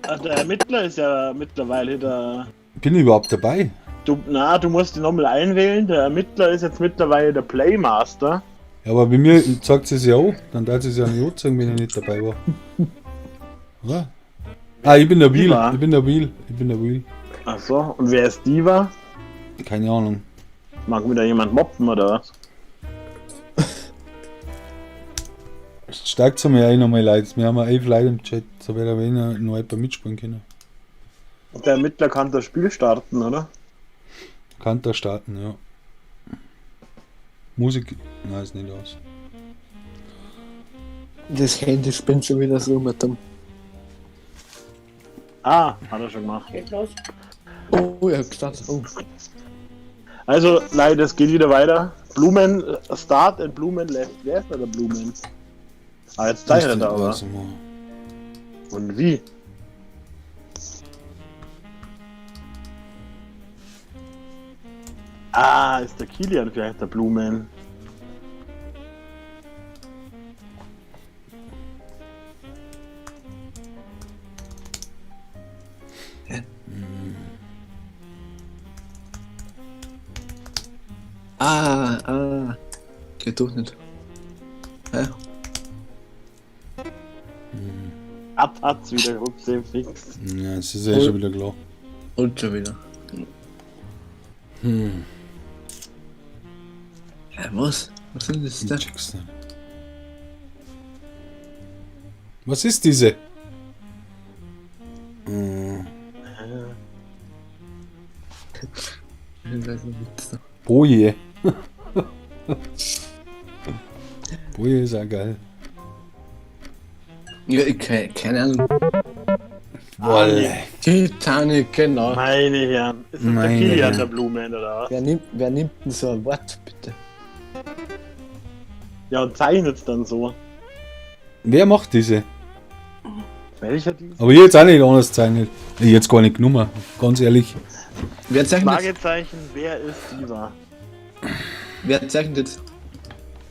Also der Ermittler ist ja mittlerweile der. Bin ich überhaupt dabei? Du, na, du musst ihn nochmal einwählen. Der Ermittler ist jetzt mittlerweile der Playmaster. Ja, aber bei mir zeigt es ja auch, dann darf es ja nicht anzeigen, wenn ich nicht dabei war. Oder? Ah, ich bin der Biel, Diva. ich bin der Biel, ich bin der Biel. Ach so, und wer ist Diva? Keine Ahnung. Mag wieder jemand mobben oder was? Steigt zu mir ein nochmal Leute. Wir haben ja 11 Leute im Chat, so werde ich noch jemand mitspielen können. Und der Ermittler kann das Spiel starten, oder? Kann da starten, ja. Musik, nein, ist nicht aus. Das Handy spinnt schon wieder so mit dem. Ah, hat er schon gemacht. Geht los. Oh, er hat gestartet. Oh. Also, leider, es geht wieder weiter. Blumen, Start and Blumen left. Wer ist da der Blumen? Ah, jetzt zeichnet er aber. Warte mal. Und wie? Ah, ist der Kilian vielleicht der Blumen? Ah, ah. Geht doch nicht. Hä? Ab hat's wieder trotzdem fix. Ja, es ist ja schon wieder klar. Und schon wieder. Hm, Hä, was? Was sind das ich da? check's nicht. Was ist diese? Hm, Ich weiß nicht, was das da. Boje. Boje ist auch geil. Ja, ich, keine Ahnung. Wolle. Titanic, genau. Meine Herren, ist das Meine der Kilian Herren. der Blumen oder was? Wer nimmt denn so ein Wort, bitte? Ja, und zeichnet's dann so. Wer macht diese? Welcher dieser? Aber ich jetzt auch nicht anders zeichnet. Ich jetzt gar nicht genommen, ganz ehrlich. Wer zeichnet jetzt? Fragezeichen, wer ist Diva? Wer zeichnet jetzt?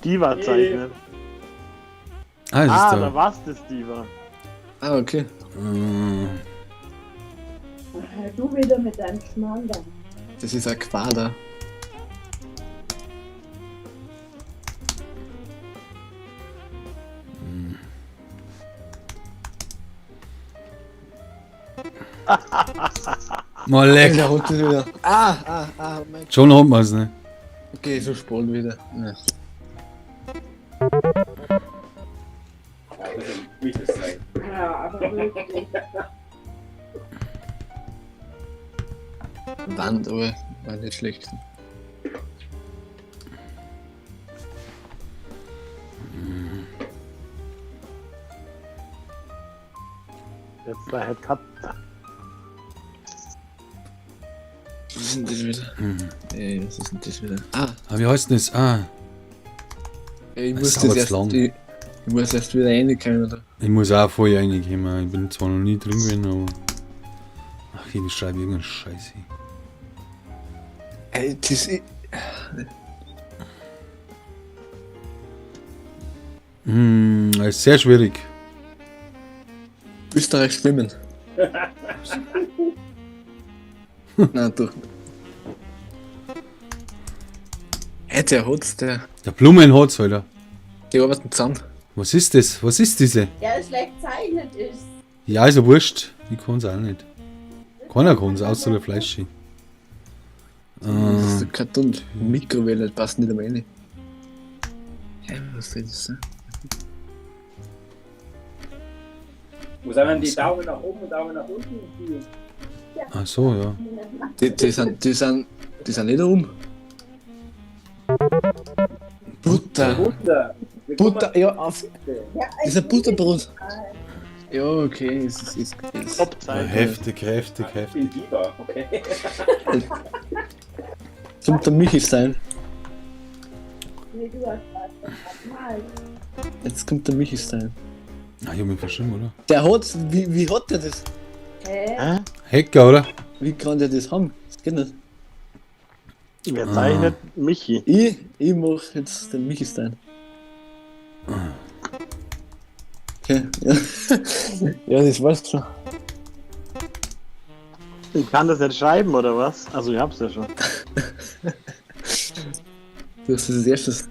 Diva zeichnet. Ah, es Ah, ist da da. war's das Diva. Ah, okay. Du wieder mit deinem Schmarrn da. Das ist ein Quader. Mal leck. Der hat das wieder. Ah, ah, ah, mein Gott. Schon hat man's, ne? Okay, so spät wieder. Ja. Ja, das ist ein gutes Zeichen. Ja, aber wirklich. Wand, aber war nicht schlecht. Jetzt der Head Cut. Was ist denn das wieder? Ey, was ist denn das wieder? Ah, Ah, wie heißt denn das? Ah, ey, ich Das muss das dauert erst, lang. ich muss erst wieder reinkommen, oder? ich muss auch voll reinkommen. Ich bin zwar noch nie drin gewesen, aber. Ach, ich schreibe irgendeinen Scheiße. Ey, das ist. Hm, das ist sehr schwierig. Österreich schwimmen. Nein, doch. Hey, der hat's, der. Der Blumen hat's, Alter. Die arbeiten zusammen. Was ist das? Was ist diese? Ja, schlecht zeichnet ist. Ja, ist ja wurscht. Ich kann's auch nicht. Keiner kann's, außer der Fleischi. Das ist ein Karton. Mikrowelle, das passt nicht einmal rein. Hä, was soll das sein? Wo sind denn die Daumen nach oben und Daumen nach unten? Die Ach so, ja. Die sind nicht um. Butter. Butter. Butter, ja, auf. Ja, Das ist ein Butterbrot. Ja, okay, es ist. Es ist Top-Zeichen. Heftig, heftig, Ich heftig. bin Diva, okay. Zum der Michi sein. Nee, du hast was gemalt. Jetzt kommt der Michi-Style. Ah, ich hab mich verschrieben, oder? Der hat, wie hat der das? Hä? Hä? Hacker, oder? Wie kann der das haben? Das geht nicht. Wer zeichnet Michi? Ich mach jetzt den Michi-Stein. Okay, ja. Ja, das weißt du schon. Ich kann das nicht schreiben, oder was? Also, ich hab's ja schon. Du hast das als erstes.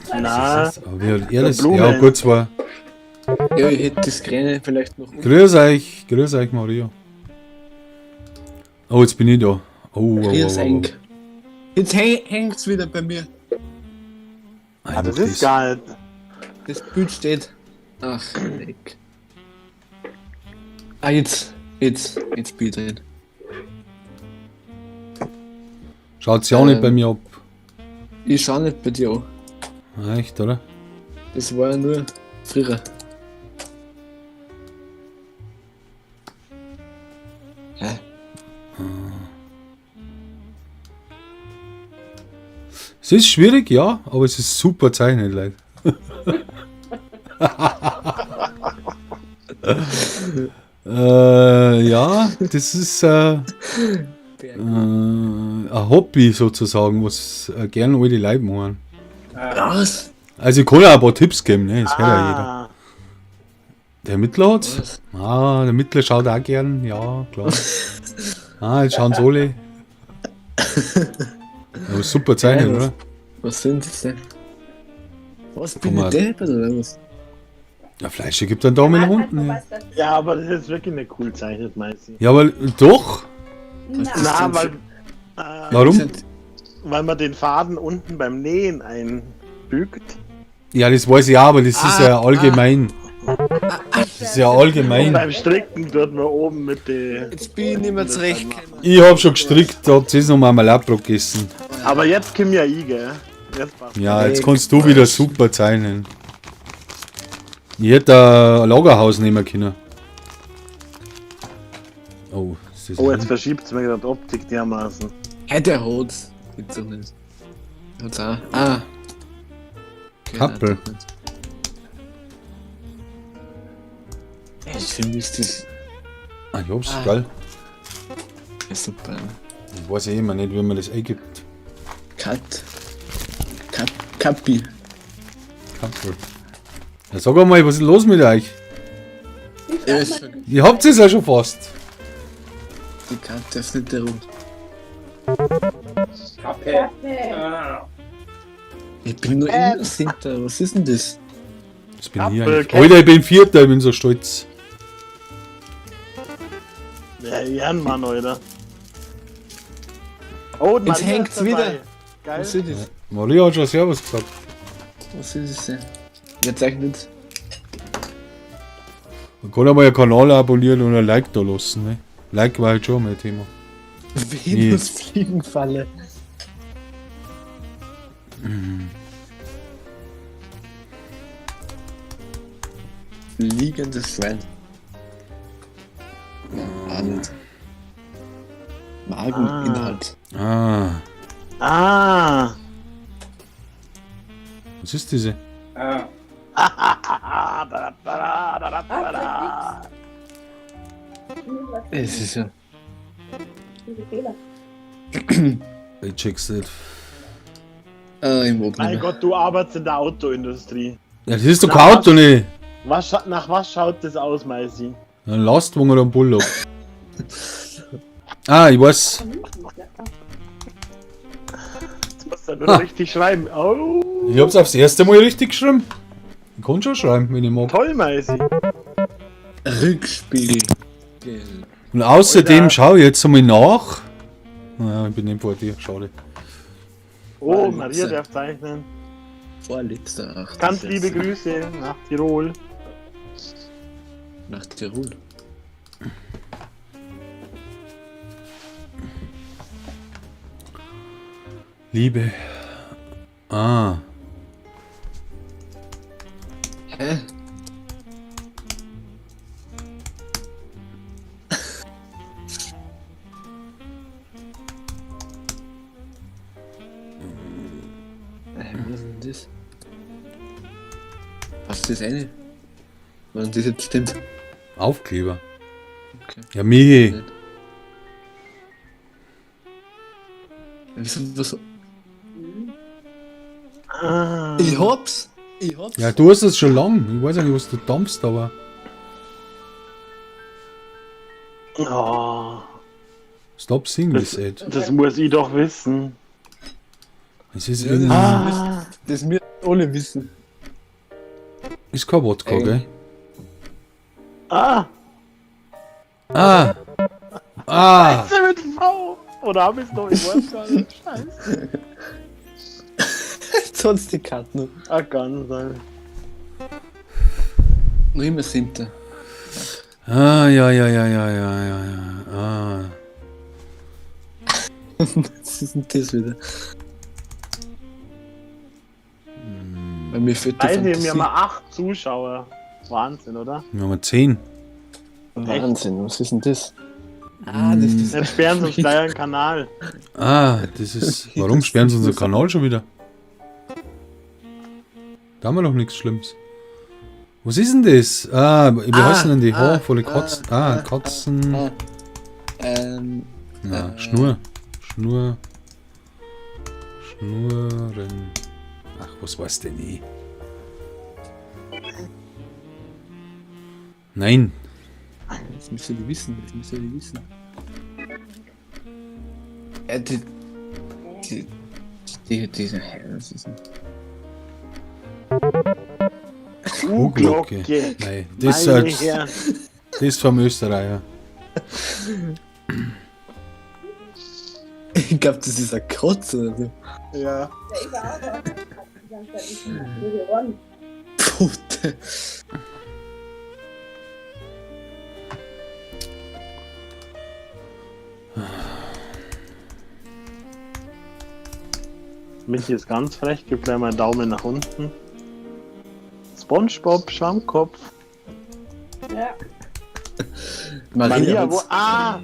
Na, Aber wie hat er das? Blume. Ja, gut, zwar. Ja, ich hätte das Kleine vielleicht noch. Grüß euch, Maria. Oh, jetzt bin ich da. Oh, oh, oh, Grüß oh, oh. euch. Jetzt hängt's wieder bei mir. ah, das ist gar nicht. Das Bild steht. Ach, leck. Ah, jetzt. Jetzt bin ich drin. Schaut's ja auch nicht bei mir ab. Ich schau nicht bei dir an. Echt, oder? Das war ja nur früher. Hä? Es ist schwierig, ja, aber es ist super zeichnet, Leute. Ja, das ist ein Hobby sozusagen, was gern alle die Leute machen. Was? Also ich kann ja ein paar Tipps geben, ne? Das hört ja jeder. Ah, Der Mittler hat's. Was? Ah, der Mittler schaut auch gern, ja, klar. Ah, jetzt schauen sie alle. Aber super zeichnet, Ja, oder? Was sind das denn? Was bin Guck ich mal. deppert oder was? Ja, Fleischer gibt einen Daumen nach Mann hat unten. noch Ja. was dazu. ja, aber das ist wirklich nicht cool zeichnet, Meisi. Ja, aber doch. Na, Na, weil, Warum? Sind, weil man den Faden unten beim Nähen einfügt. Ja, das weiß ich auch, aber das ist ja allgemein. Das ist ja Und allgemein. beim Stricken tut man oben mit den. jetzt bin ich nicht mehr zurechtgekommen. Ich hab schon gestrickt, da habt ihr noch mal Marmeladbrot gegessen. Aber jetzt komm ja ich, gell? Jetzt passt. Ja, jetzt kannst du wieder super zeichnen. Ich hätte ein Lagerhaus nehmen können. Oh, ist das Oh, jetzt verschiebt es mir gerade Optik dermaßen. Hey, der hat's. Gibt's doch nicht. Hat's auch. Ah. Okay, Kappel. nein, doch nicht. Ey, für mich ist das Ah, ich hab's, Ah. geil. ja, super. Ich weiß ja immer nicht, wie man das eingibt. Cut. Kappi. Kappel. Ja, sag einmal, was ist los mit euch? Ja, ist schon. Ihr habt es ja schon fast. Die Karte ist nicht herum. Kappe. Kappe. Ah. Ich bin nur immer Siebter. Was ist denn das? Das bin ich Kappel, eigentlich. Alter, ich bin Vierter, ich bin so stolz. Ja, Ehrenmann, Alter. Oh, Jetzt Maria hängt's ist dabei. wieder. Geil. Was ist das? Maria hat schon Servus gesagt. Was ist das denn? Wer zeichnet? Man kann einmal einen Kanal abonnieren und ein Like da lassen. Ne? Like war halt schon mein Thema. Venus Fliegenfalle. Fliegendes Schwein. Ja, auch nicht. Mageninhalt. Ah, Ah. was ist diese? Ah. Ah, da, da, da, da, da, da. Es ist ja. Diese Fehler. Ich check's nicht. Ah, ich mag nicht Mein mehr. Gott, du arbeitest in der Autoindustrie. Ja, das ist doch Na, kein Auto, ne? Nach was schaut das aus, Meisi? Ein Lastwagen oder ein Bulldog. Ah, ich weiß. Jetzt musst du nur richtig schreiben. Oh, Ich hab's aufs erste Mal richtig geschrieben. Ich kann schon schreiben, wenn ich mag. toll, Meisi. Rückspiegel. Und außerdem Alter. schau ich jetzt einmal nach. Naja, ich bin nicht vor dir, schade. Oh, Maria darf zeichnen. Vorletzter. Ach, Ganz das liebe ist- Grüße nach Tirol. Nach Tirol. Liebe. Ah. Hä? Was ist denn das? Passt das eine? Wenn das jetzt stimmt. Aufkleber. Okay. Ja, Michi. Wieso, was? Ah. Ich hab's! Ich hab's! Ja, du hast es schon lang. Ich weiß ja nicht, was du dampfst, aber. Oh, Stop singing this ad. das muss ich doch wissen. Es ist Ja, irgendwie. Ah. Das wir alle wissen. Ist kein Wodka, Ey. gell? Ah, Ah! Ah! ist mit V? Oder hab ich's noch? Ich weiß gar nicht. Scheiße. Sonst die Karten. Ah, kann sein. Noch immer siebter. Ah, ja, ja, ja, ja, ja, ja, ja. Ah. Was ist denn das wieder? Bei mir fehlt die Weiß nicht, Fantasie. wir haben 8 Zuschauer. Wahnsinn, oder? Wir haben 10. Wahnsinn, was ist denn das? Ah, das ist. Jetzt sperren sie uns gleich einen Kanal. Ah, das ist. Warum sperren sie unseren Kanal schon wieder? Da haben wir doch nichts Schlimmes. Was ist denn das? Ah, wie Ah, heißen denn die? ah, Haar volle Kotzen. Ah, Katzen. Ah, Na, Schnur. Schnur. Schnurren. Ach, was weiß denn ich? Nein. Das müsst ihr wissen, das müsst ihr wissen. Die. Die. Die. Die. Hä, was ist denn? Kuhglocke. Glocke. Nein, das Meine ist, Herren. das ist vom Österreicher. Ich glaube, das ist eine Katze oder so. Ja. Ja, ich war auch da. Die ganze Zeit nicht mehr gewonnen. Pute. Michi ist ganz frech, gibt gleich mal einen Daumen nach unten. SpongeBob, Schwammkopf. Ja. Maria, wo. hat's- Ah!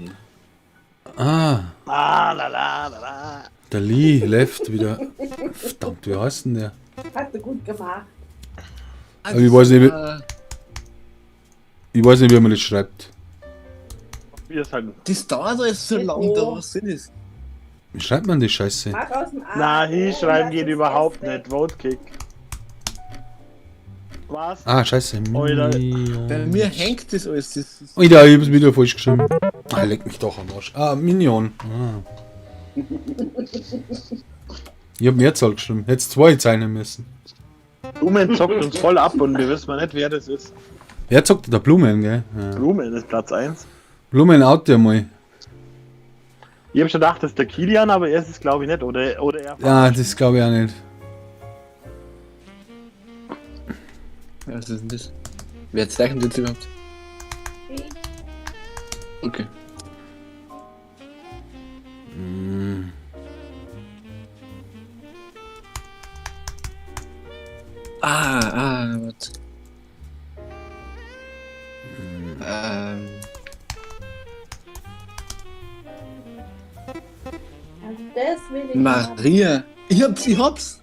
Ah, Ah, la la la la. der Lee left wieder. Verdammt, wie heißt denn der? Hast du gut gemacht. Aber ich weiß nicht, wie- Ah, Ich weiß nicht, wie man das schreibt. Wir sagen. Das dauert alles so lang, da was sind das? Wie schreibt man die Scheiße? Mach aus dem A. Na, hinschreiben Oh, geht das ist überhaupt S weg. nicht. Vote Kick. Was? Ah, Scheiße. Alter. Minion. Bei mir hängt das alles. Das ist Alter, ich hab's wieder falsch geschrieben. Ah, leck mich doch am Arsch. Ah, Minion. Ah. Ich hab Mehrzahl geschrieben. Hättest zwei zeichnen müssen. Blumen zockt uns voll ab und wir wissen mal nicht, wer das ist. Wer zockt der Blumen, gell? Ja. Blumen ist Platz 1. Blumen out dir mal. Ich hab schon gedacht, das ist der Kilian, aber er ist es glaube ich nicht. Oder er. Ja, das glaube ich auch nicht. Ja, was ist denn das? Wer zeichnet jetzt überhaupt? Ich. Okay. Mm. Ah, ah, warte. Also das will ich haben. Maria. Ich hab's, ich hab's.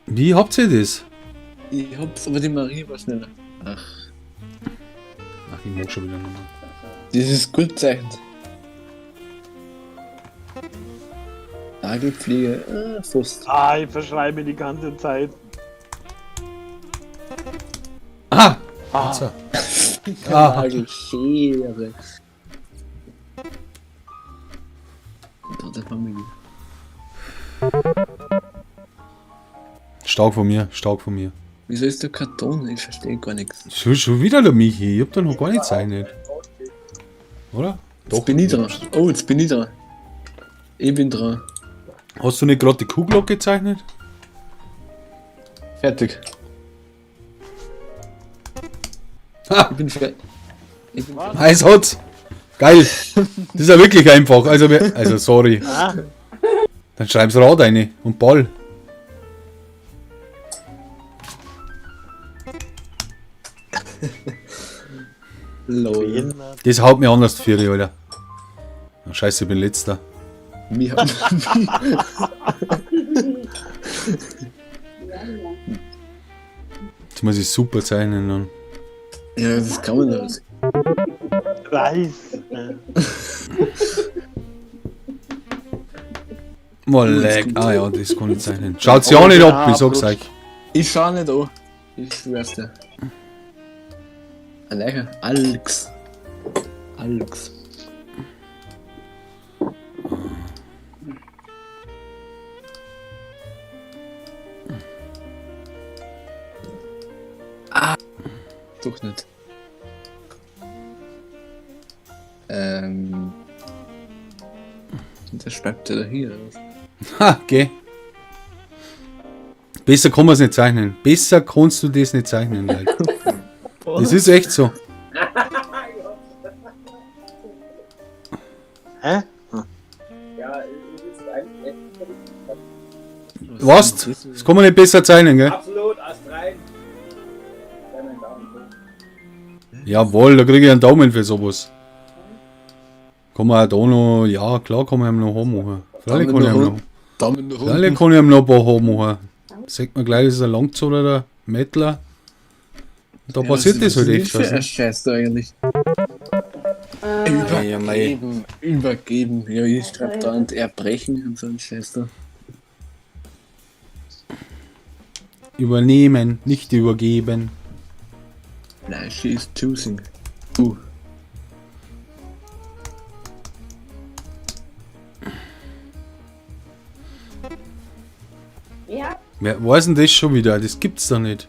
Wie habt ihr das? Ich hab's, aber die Maria war schneller. Ach, Ach, ich mag schon wieder nochmal. das ist gut gezeichnet. Nagelpflege, ah, fast. Ah, ich verschreibe die ganze Zeit. Ah! Ah. So. Ah. Nagelschere. Da der Familie. Stark von mir, stark von mir. Wieso ist der Karton? Ich verstehe gar nichts. Schon wieder der Michi. Ich hab da noch gar nicht gezeichnet. Oder? Jetzt bin ich dran. Oh, jetzt bin ich dran. Ich bin dran. Hast du nicht gerade die Kuhglocke gezeichnet? Fertig. Ha! Ich bin fertig. Ich bin fertig. Eins hat's! Geil! Das ist ja wirklich einfach. Also, also sorry. Ah, Dann schreib's Rad rein und Ball. Lol. behindert. Das haut mir anders für die, Alter. Oh, scheiße, ich bin letzter. Mir hat Ja, ja. Jetzt muss ich super zeichnen dann. Ja, das kann man nicht. Weiß. Mal leck. Ah ja, das kann ich zeichnen. Schaut's ja nicht ab, ich sag's euch. Ich schau nicht an. Ich schwör's dir. Ein Leicher. Alex. Alex. Ah. Doch nicht. Der schreibt ja da hier. Oder was? Ha, geh. Besser kann man's nicht zeichnen. Besser kannst du das nicht zeichnen, Leute. Das ist echt so. Hä? Ja, es ist eigentlich echt. Was? Das kann man nicht besser zeichnen, gell? Absolut, Ast rein. Dann einen Daumen hoch. Jawohl, da krieg ich einen Daumen für sowas. Kann man auch da noch, ja klar kann man ihm noch machen. Freilich kann ich ihm noch, Daumen nach freilich unten. kann ich ihm noch ein paar machen. Sagt man gleich, das ist ein Langzug oder der Mettler. Und da Ja, passiert was das halt ist echt. für Weißt ein du? Scheiß da eigentlich. Ja, mei. Übergeben, übergeben. Ja, ich schreib da und erbrechen und so ein Scheiß da. Übernehmen, nicht übergeben. Nein, she is choosing. Ja, Wer weiß denn das schon wieder? Das gibt's doch nicht.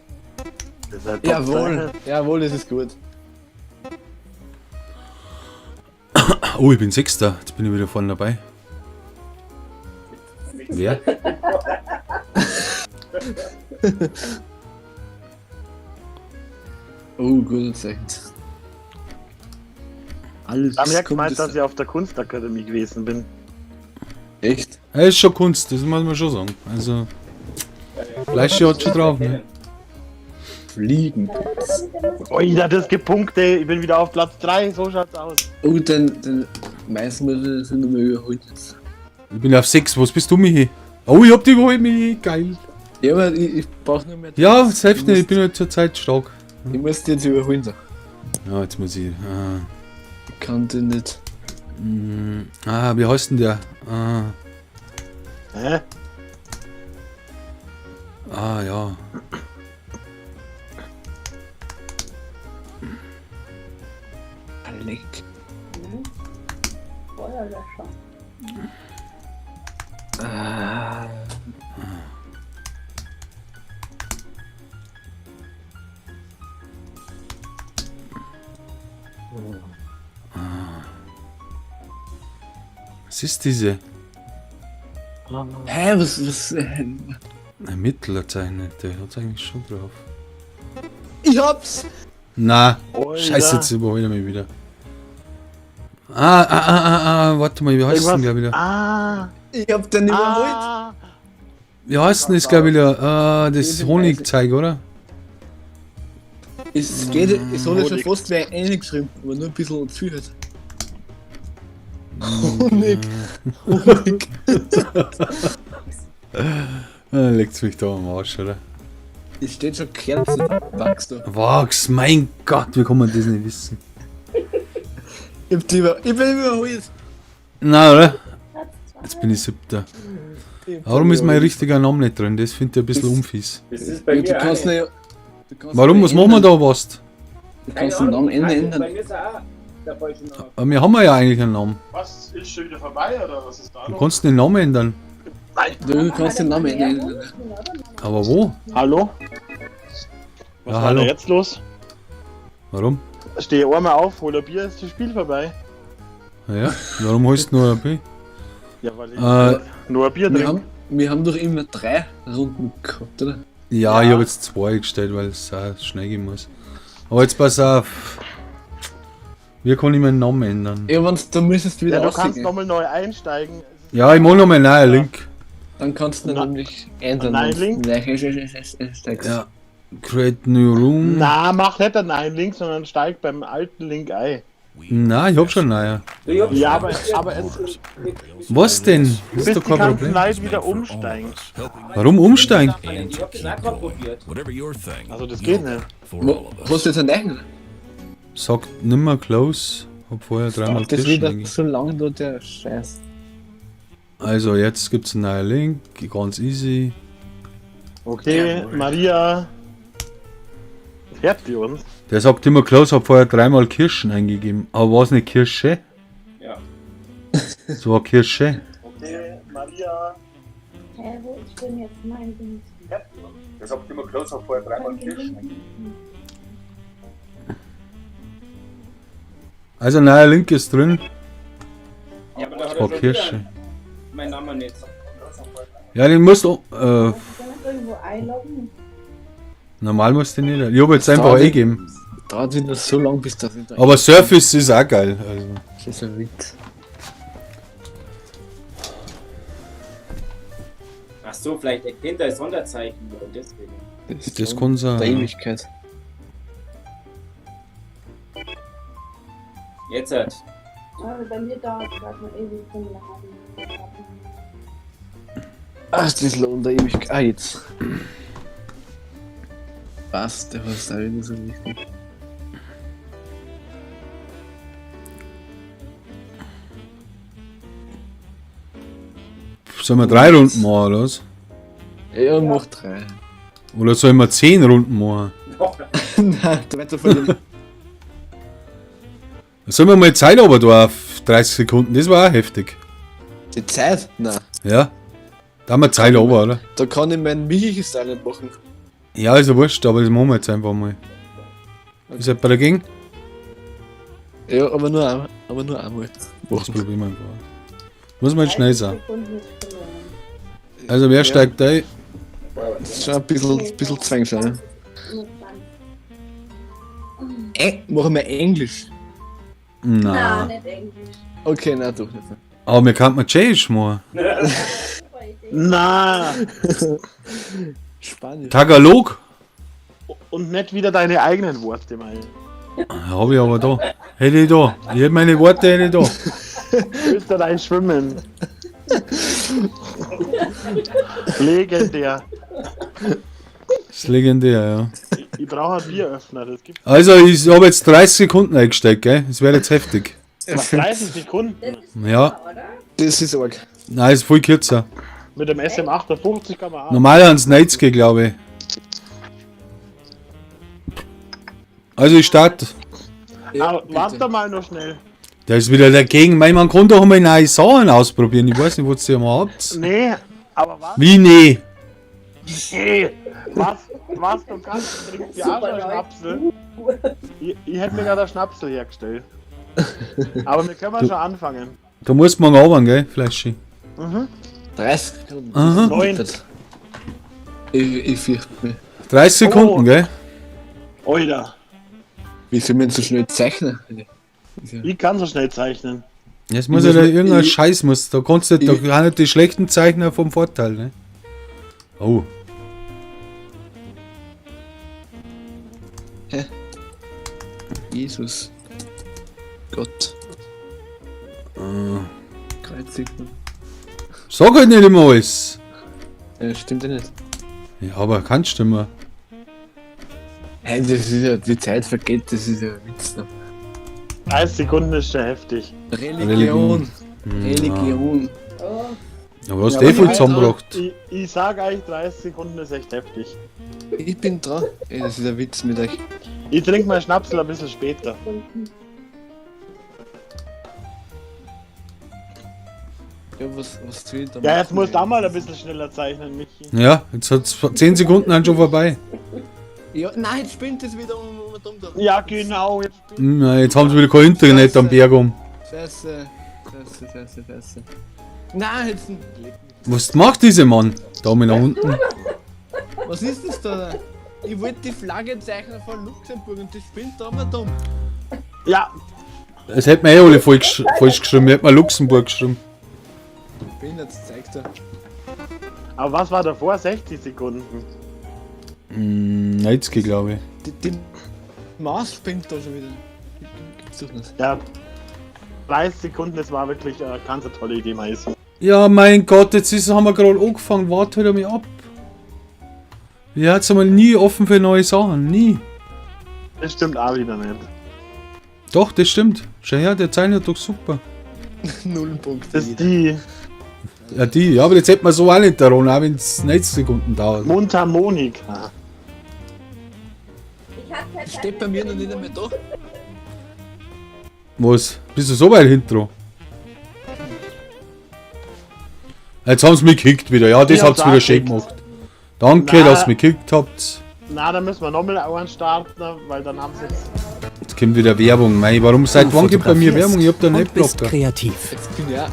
Das ist halt Jawohl, jawohl, das ist gut. Oh, ich bin Sechster. Jetzt bin ich wieder vorne dabei. Wer? Oh, gut gezeichnet. Alles Haben ja kommt gemeint, es- dass ich auf der Kunstakademie gewesen bin. Echt? Er ist schon Kunst, das muss man schon sagen. Also, Fleisch hat schon drauf, ne? Fliegen. Oida, das gibt Punkte. Ich bin wieder auf Platz 3. So schaut's aus. Oh, den meisten muss ich sind wir überholt jetzt. Ich bin auf 6. Was bist du, Michi? Oh, ich hab dich überholt, Michi. Geil. Ja, aber ich brauch nur mehr. Ja, das hilft nicht. Ich bin halt zurzeit stark. Ich muss die jetzt überholen. So. Ja, jetzt muss ich. Ah, Ich kann den nicht. ah wie heißt denn der? Ah, Hä? ah ja. Leck. Feuerlöscher. Ah. Was ist diese? Hä, was? Ein Mittler zeichnet, der hat's eigentlich schon drauf. Ich hab's! Na, Oida. scheiße, jetzt überholt er mich wieder. Warte mal, wie heißt denn Irgendwas- gleich wieder? Ah, Ich hab den überholt! ah. Wie heißt denn das gleich wieder? Ah, das Ich bin Honigzeug, oder? Es geht, es hat ja schon Honig. fast wer eingeschrieben, aber nur ein bisschen zu viel halt. Honig! Honig! Ah, legt's mich da am Arsch, oder? Es steht schon Kerzen, Wachs da. Wachs, mein Gott, wie kann man das nicht wissen? Ich hab die über, ich bin überholt! Na, oder? Platz zwei. Jetzt bin ich Siebter. Ich hab Warum die ist mein überholt. richtiger Name nicht drin? Das finde ich ein bisschen unfies. Das ist bei Ja, mir du kannst auch nicht, du kannst Warum? nicht Was machen wir ändern. da was? Du kannst den Namen ändern. Bei mir ist er auch der falsche Name. Aber wir haben ja eigentlich einen Namen. Was? Ist schon wieder vorbei oder was ist da Du kannst den Namen ändern. Du kannst den Namen ändern. Aber wo? Hallo? Was Ja, war hallo. da jetzt los? Warum? Steh einmal auf, hol ein Bier, ist das Spiel vorbei. Ja, warum holst du nur ein Bier? Ja, weil ich nur ein Bier Wir trinke. haben doch immer 3 Runden gehabt, oder? Ja, ich habe jetzt 2 gestellt, weil es auch schnell gehen muss. Aber jetzt pass auf. Wie kann ich meinen Namen ändern? Ja, wenn's, dann müsstest du wieder Ja, du kannst rausgehen. nochmal neu einsteigen. Es ist- Ja, ich mach nochmal einen neuen Link. Dann kannst du ihn Na- nämlich ändern. Nein, wenn's Link? neu einsteigst. Ja. Create New Room. Na, mach nicht einen neuen Link, sondern steig beim alten Link ein. Nein, ich hab schon einen neuen. Ich hab's Ja, aber es Was denn? Das bis ist doch die kein ganzen Problem. Leute wieder umsteigen. Warum umsteigen? Ich hab das auch gerade probiert. Also das geht nicht. Wo, hast du jetzt einen neuen? Sagt nimmer close. Hab vorher dreimal Das Kirschen wieder eingegeben. so lang da der Scheiß. Also jetzt gibt's einen neuen Link, ganz easy. Okay, Maria. Hört die uns? Der sagt immer close, hab vorher dreimal Kirschen eingegeben. Aber war's nicht Kirsche? Ja. So war Kirsche. Okay, Maria. Hä, wo ist denn jetzt mein Ding? Der sagt immer close, hab vorher dreimal Also neuer Link ist drin. Ja, aber da hat War er schon Kirsche. wieder mein Name nicht. Ja, den musst du. Kann ich irgendwo einloggen? Normal musst du den nicht. Ich hab jetzt einfach Dauert- eingegeben. Dauert wieder so lang, bis das wieder. Aber Surface ist auch geil. Also. Das ist ein Witz. Ach so, vielleicht erkennt er Sonderzeichen und deswegen. Das kann sein. Der Ewigkeit. Jetzt hat. Also bei mir dauert es gerade mal ewig zum Laden. Ach, das Lohn der Ewigkeit. Ah, jetzt. Was? Der war da wieder so wichtig. Sollen wir 3 Runden machen, oder was? Ja, mach 3. Oder sollen wir 10 Runden machen? Nein, du weiter verlieren. Sollen wir mal Zeit aber da auf 30 Sekunden? Das war auch heftig. Die Zeit? Nein. Ja. Da haben wir Zeit aber, oder? Da kann ich meinen Michi-Style nicht machen. Ja, ist ja wurscht, aber das machen wir jetzt einfach mal. Ist jemand dagegen? Ja, aber nur einmal. Aber nur einmal. Das probieren wir einfach. Muss man jetzt schnell sein. Sekunden ist verloren. Also wer steigt ein? Das ist schon ein bisschen zwang schon. Ne? Nur 20. Machen wir Englisch. Nein, Nein. nicht Englisch. Okay, nein, doch nicht. Aber wir könnten mal Tschechisch machen. Super Idee. Na! Spanisch. Tagalog? Und nicht wieder deine eigenen Worte, mal. Hab ich aber da. Hätte ich da. Ich hätte meine Worte hätte ich da. Österreich schwimmen. Legendär. Das ist legendär, ja. Ich brauche einen Bieröffner, das gibt Also, ich habe jetzt 30 Sekunden eingesteckt, gell? Das wäre jetzt heftig. 30 Sekunden. Das ist Ja. super, oder? Das ist arg. Nein, ist viel kürzer. Mit dem SM58 kann man auch. Normal ans 90, glaube ich. Also, ich starte. Ja, Aber bitte. warte mal noch schnell. Der ist wieder dagegen. Mein, man kann doch mal neue Sachen ausprobieren. Ich weiß nicht, was ihr mal habt. Nee, aber was? Wie nee? Nee. Was, du kannst, trinkst ja auch schon Super, Schnapsel. Ich hätte mir gerade einen Schnapsel hergestellt. Aber wir können schon anfangen. Da muss man runter, gell, Flashy. Mhm. 30 Sekunden. Aha. 9. Ich fürchte mich. 30 Sekunden, Oh. gell? Alter, Wie soll man so schnell zeichnen? ich kann so schnell zeichnen. Jetzt muss Ich ja da muss- irgendein ich- Scheiß muss. Da kannst du, da ich- haben nicht die schlechten Zeichner vom Vorteil, ne? Oh. Jesus. Gott. Kreuzigung. Sag halt nicht immer alles. Ja, stimmt ja nicht. Ja, aber kannst du immer. Hey, das ist ja, die Zeit vergeht, das ist ja ein Witz. Ne? 30 Sekunden ist schon heftig. Religion. Religion. Oh, Aber was Ja, der aber viel ich- zusammengebracht? Ich sag euch, 30 Sekunden ist echt heftig. Ich bin dran. Ey, das ist ein Witz mit euch. Ich trinke meinen Schnapsel ein bisschen später. Sekunden. Ja, was will ich da Ja, jetzt machen, musst du ey? auch mal ein bisschen schneller zeichnen, Michi. Ja, jetzt hat's 10 Sekunden sind schon vorbei. Ja, nein, jetzt spinnt es wieder um da. Ja, genau. Jetzt Na, jetzt haben sie wieder kein Internet am Berg um. Scheiße. Scheiße, scheiße, scheiße. Nein, jetzt. Was macht dieser Mann? Daumen nach unten. Was ist das da? Ich wollte die Flagge zeichnen von Luxemburg und das spinnt da mal dumm. Ja, Das hätten wir eh alle falsch, falsch geschrieben. Wir hätten mal Luxemburg geschrieben. Bin jetzt zeigt er. aber was war davor? 60 Sekunden. 90, glaube ich. Die Maus spinnt da schon wieder. Gibt's doch nicht. Ja, 30 Sekunden, das war wirklich ganz eine tolle Idee, Mais. Ja, mein Gott, jetzt haben wir gerade angefangen. Warte halt einmal ab. Ich hat's einmal nie offen für neue Sachen. Nie. Das stimmt auch wieder nicht. Doch, das stimmt. Schau her, der zeichnet doch super. Null Punkte. Das ist die Ja, die. Ja, aber jetzt hätte man so auch nicht daran, auch wenn es 90 Sekunden dauert. Mundharmonika. Ich hab keine Zeit Steht bei mir noch nicht einmal da. Was? Bist du so weit hinten dran? Jetzt haben sie mich gekickt wieder. Ja, das Ich habt hab's ihr wieder schön auch gekickt. gemacht. Danke, Na. dass ihr mich gekickt habt. Na, da müssen wir nochmal einen starten, weil dann haben sie jetzt. Jetzt kommt wieder Werbung. Mei, warum seit Du wann gibt bei mir fotografierst Werbung? Ich hab da und nicht bist Blocker. kreativ. Jetzt bin ich auch.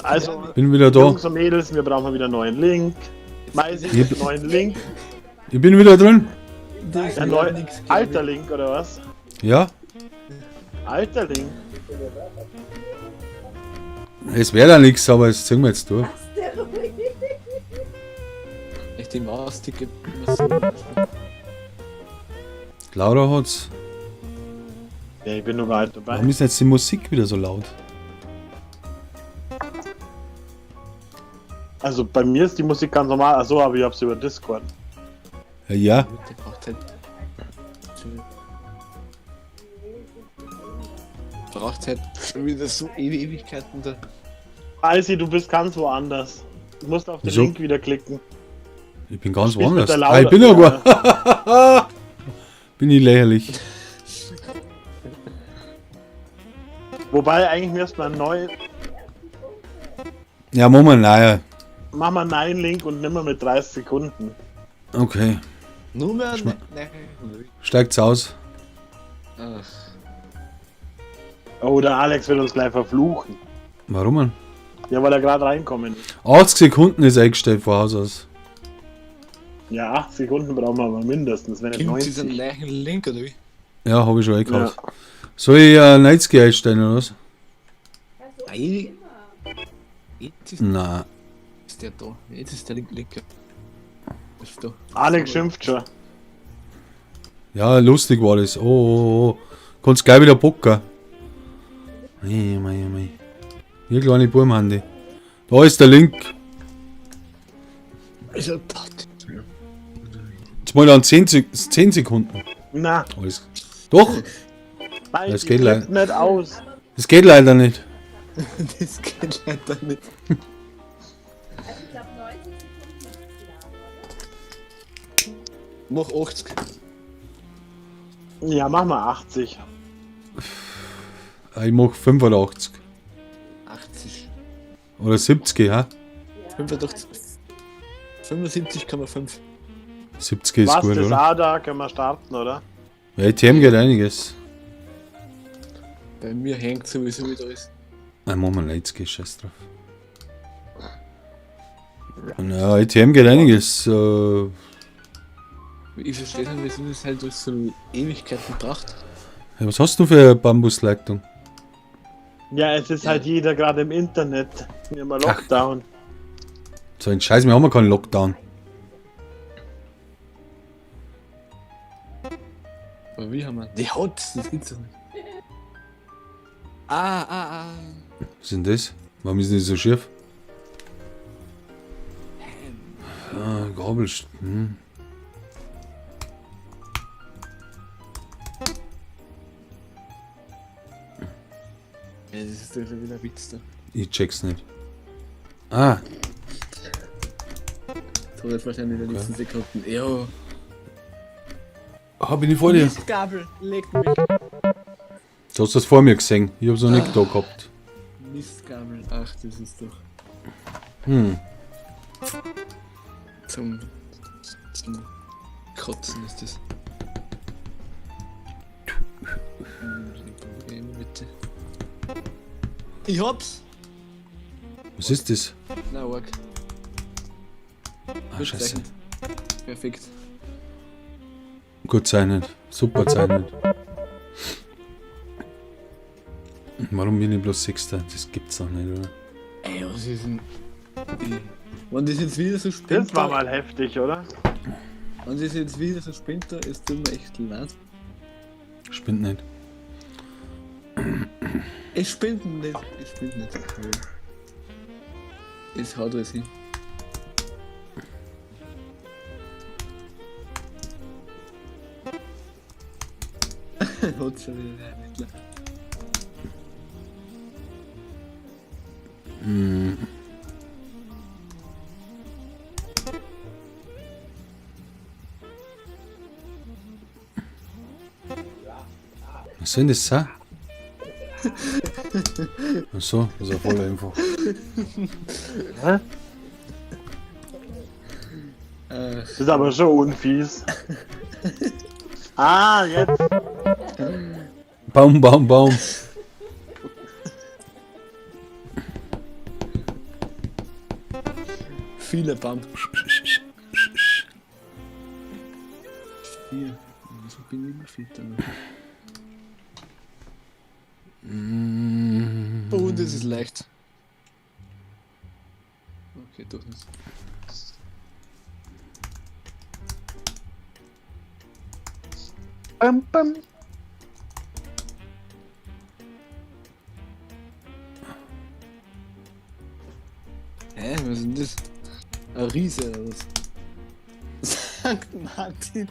Also, Bin wieder da. Jungs und Mädels, wir brauchen wieder einen neuen Link. Meisi, Ich- neuen Link. Ich bin wieder drin. Das Der ist neu, nix, glaub alter Link, oder was? Ja. Alter Link. Es wäre da nichts, aber das ziehen wir jetzt durch. Asteroid. ich. Echt, die Maus, die gibt immer so. Laura hat's. Ja, ich bin noch gar nicht dabei. Warum ist jetzt die Musik wieder so laut? Also bei mir ist die Musik ganz normal. Achso, aber ich hab's über Discord. Ja, ja. Der braucht halt. Braucht halt schon wieder so Ewigkeiten da. Alsi, du bist ganz woanders. Du musst auf den Wieso? Link wieder klicken. Ich bin ganz Spielst mit woanders. der Laura. Ah, ich bin ja gar. Bin ich lächerlich. Wobei eigentlich müsste man neu. Ja, Moment, naja. Mach mal einen neuen Link und nimm mal mit 30 Sekunden. Okay. Nur mehr. Schma- Nein. Steigt's aus. Ach, Oh, der Alex wird uns gleich verfluchen. Warum denn? Ja, weil er gerade reinkommen ist. 80 Sekunden ist eingestellt von Haus aus. Ja, 8 Sekunden brauchen wir aber mindestens, wenn nicht gibt diesen 90. neuen Link oder wie? Ja, habe ich schon eingekauft. Soll ich 90 einstellen oder was? Nein. Jetzt ist Nein. der da. Jetzt ist der Link linke. Ist da. Alex schimpft schon. Ja, lustig war das. Oh, oh, oh. Kannst gleich wieder bocken. Mei, mei, mei. Hier, kleine Burmhandi. Da ist der Link. Ist er da? Jetzt mal dann 10, 10 Sekunden. Na, Alles. Doch, nein, Das die geht leider. flippt nicht aus. das geht leider nicht. Das geht leider nicht. Also ich glaube 90 Sekunden ist klar, Mach 80. Ja, mach mal 80. Ich mach 85. 80. Oder 70, ja? 85. 75,5. 70 ist Was, gut, das oder? auch da, können wir starten, oder? Ja, ETM geht einiges. Bei mir hängt sowieso wieder alles. Nein, mach mal 90, scheiß drauf. Ja, ETM geht einiges. Ich verstehe nicht, wieso das halt alles so Ewigkeiten braucht. Ja, was hast du für eine Bambusleitung? Ja, es ist halt jeder gerade im Internet. Wir haben Lockdown. So ein Scheiß, wir haben ja keinen Lockdown. Aber wie haben wir. Die Haut, das gibt's doch nicht. Ah, ah, ah. Was ist denn das? Warum ist denn das so schief? Ah, Gabel. Ja, das ist doch schon wieder ein Witz da. Ich check's nicht. Ah, Das hat er wahrscheinlich in den nächsten Sekunden. Ja. ah, bin ich vor dir. Mistgabel, leck mich. Du hast das vor mir gesehen. Ich hab's noch nicht da gehabt. Mistgabel, ach, das ist doch Hm. zum, zum Kotzen ist das. Bitte. Ich hab's! Was ist das? Na, arg. Ah, Gut scheiße. gezeichnet. Perfekt. Gut zeichnet. Super zeichnet. Warum bin ich bloß Sechster? Das gibt's doch nicht, oder? Ey, was ist denn. Wenn das jetzt wieder so spinnt, Das war mal heftig, oder? wenn das jetzt wieder so spinnt, da, es tut mir echt leid. Spinnt nicht. Es spinnt nicht, es spinnt nicht. Es haut alles hin. Hat schon wieder der Ermittler. Was soll denn das sein? Ach so, das ist ja voll einfach. Hä? Das ist aber schon unfies. Ah, jetzt. Baum, Baum, Baum. Viele Baum. Vier. Wieso bin ich immer fitter? Oh, das ist leicht. Okay, doch nicht. Bam, bam. Hä, was ist denn das? Ein Riese oder was? Sankt Martin.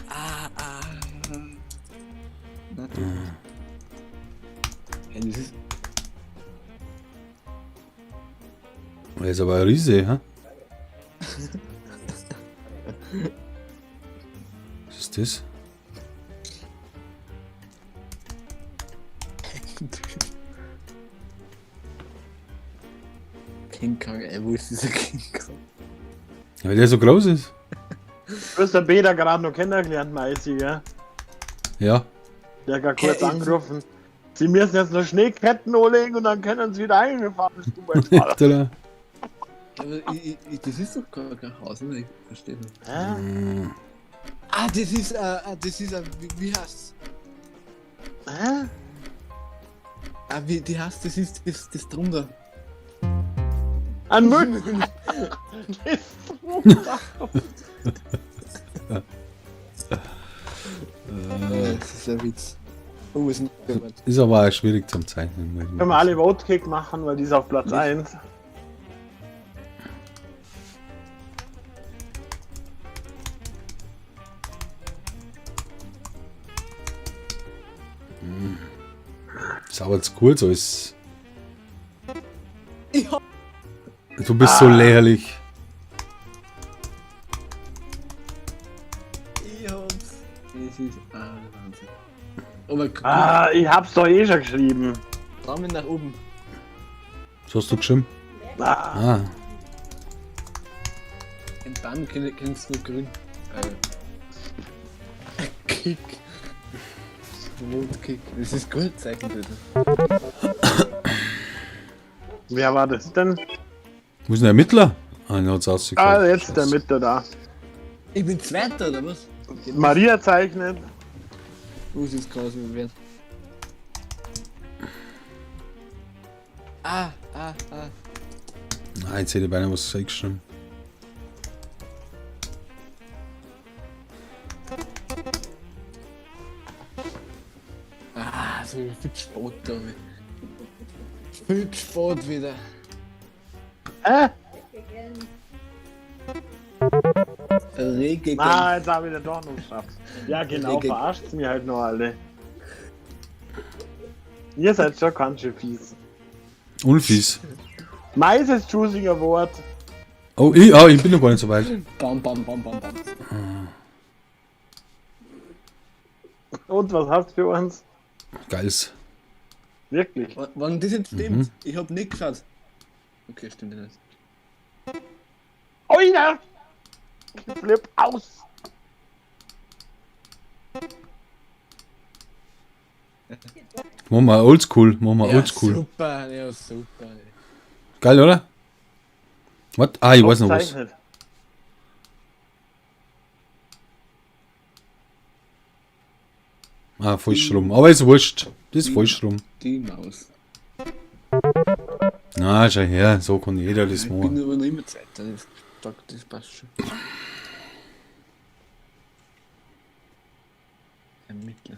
Ah, ah. Na, du. Hä, das ist. Der ist aber ein Riese, hä? Was ist das? King Kong, ey, wo ist dieser King Kong? Ja, weil der so groß ist. Du hast der Peter gerade noch kennengelernt, Meisi, gell? Ja. Der hat gerade kurz Hä, ich- angerufen. Sie müssen jetzt noch Schneeketten anlegen und dann können sie wieder einfahren. Das tut mir jetzt leid. Tada. Aber das ist doch gar kein Haus, ne? Ich verstehe nicht. Hä? Ah, das ist, wie heißt's? Hä? Ah, wie, die heißt, das ist das drunter. Ein Müll! Das drunter. Das ist ein Witz. Oh, ist ein Ist aber auch schwierig zum Zeichnen. muss ich mal Können wir alle sagen. Vote-Kick machen, weil die ist auf Platz 1. Ist aber zu kurz alles. Ja. Du bist so lächerlich. Ich hab's. Das ist Wahnsinn. Aber Ah, ich hab's doch eh schon geschrieben. Daumen nach oben. Was hast du geschrieben? Ah, Ah, Ein Baum kennst du nur grün. Kick. Rotkick. Das ist gut Zeichen, bitte. wer war das denn? wo ist denn der Ermittler? Ah, den hat's rausgekriegt. Ah, jetzt der Mitte da. Ich bin Zweiter, oder was? Maria zeichnet. Wo ist jetzt grausam werden? Ah, ah, ah. Nein, jetzt hätte ich beinahe was geschrieben. Ah, so viel Sport da. Viel Sport wieder. Hä? Rege. Ah, jetzt hab ich den doch noch geschafft. Ja, genau, Rege- verarscht's mir halt noch alle. Ihr seid schon ganz schön fies. Unfies. Mais ist Choosing Award. Oh, ich bin noch gar nicht so weit. Bam, bam, bam, bam, bam. Und was hast du für uns? Geiles. Wirklich. Wann das jetzt stimmt? Ich hab nicht geschaut. Okay, stimmt nicht. Oida! Ich flipp aus! Machen wir oldschool. Machen wir oldschool. Super, ja, super. Geil, oder? Was? Ah, ich weiß noch was. Zeichnet. Ah, falsch rum. Aber ist wurscht. Das ist falsch rum. Die Maus. Na, schau her, so kann jeder das Ich bin machen. aber noch immer Zweiter. Das passt schon. Ermittler.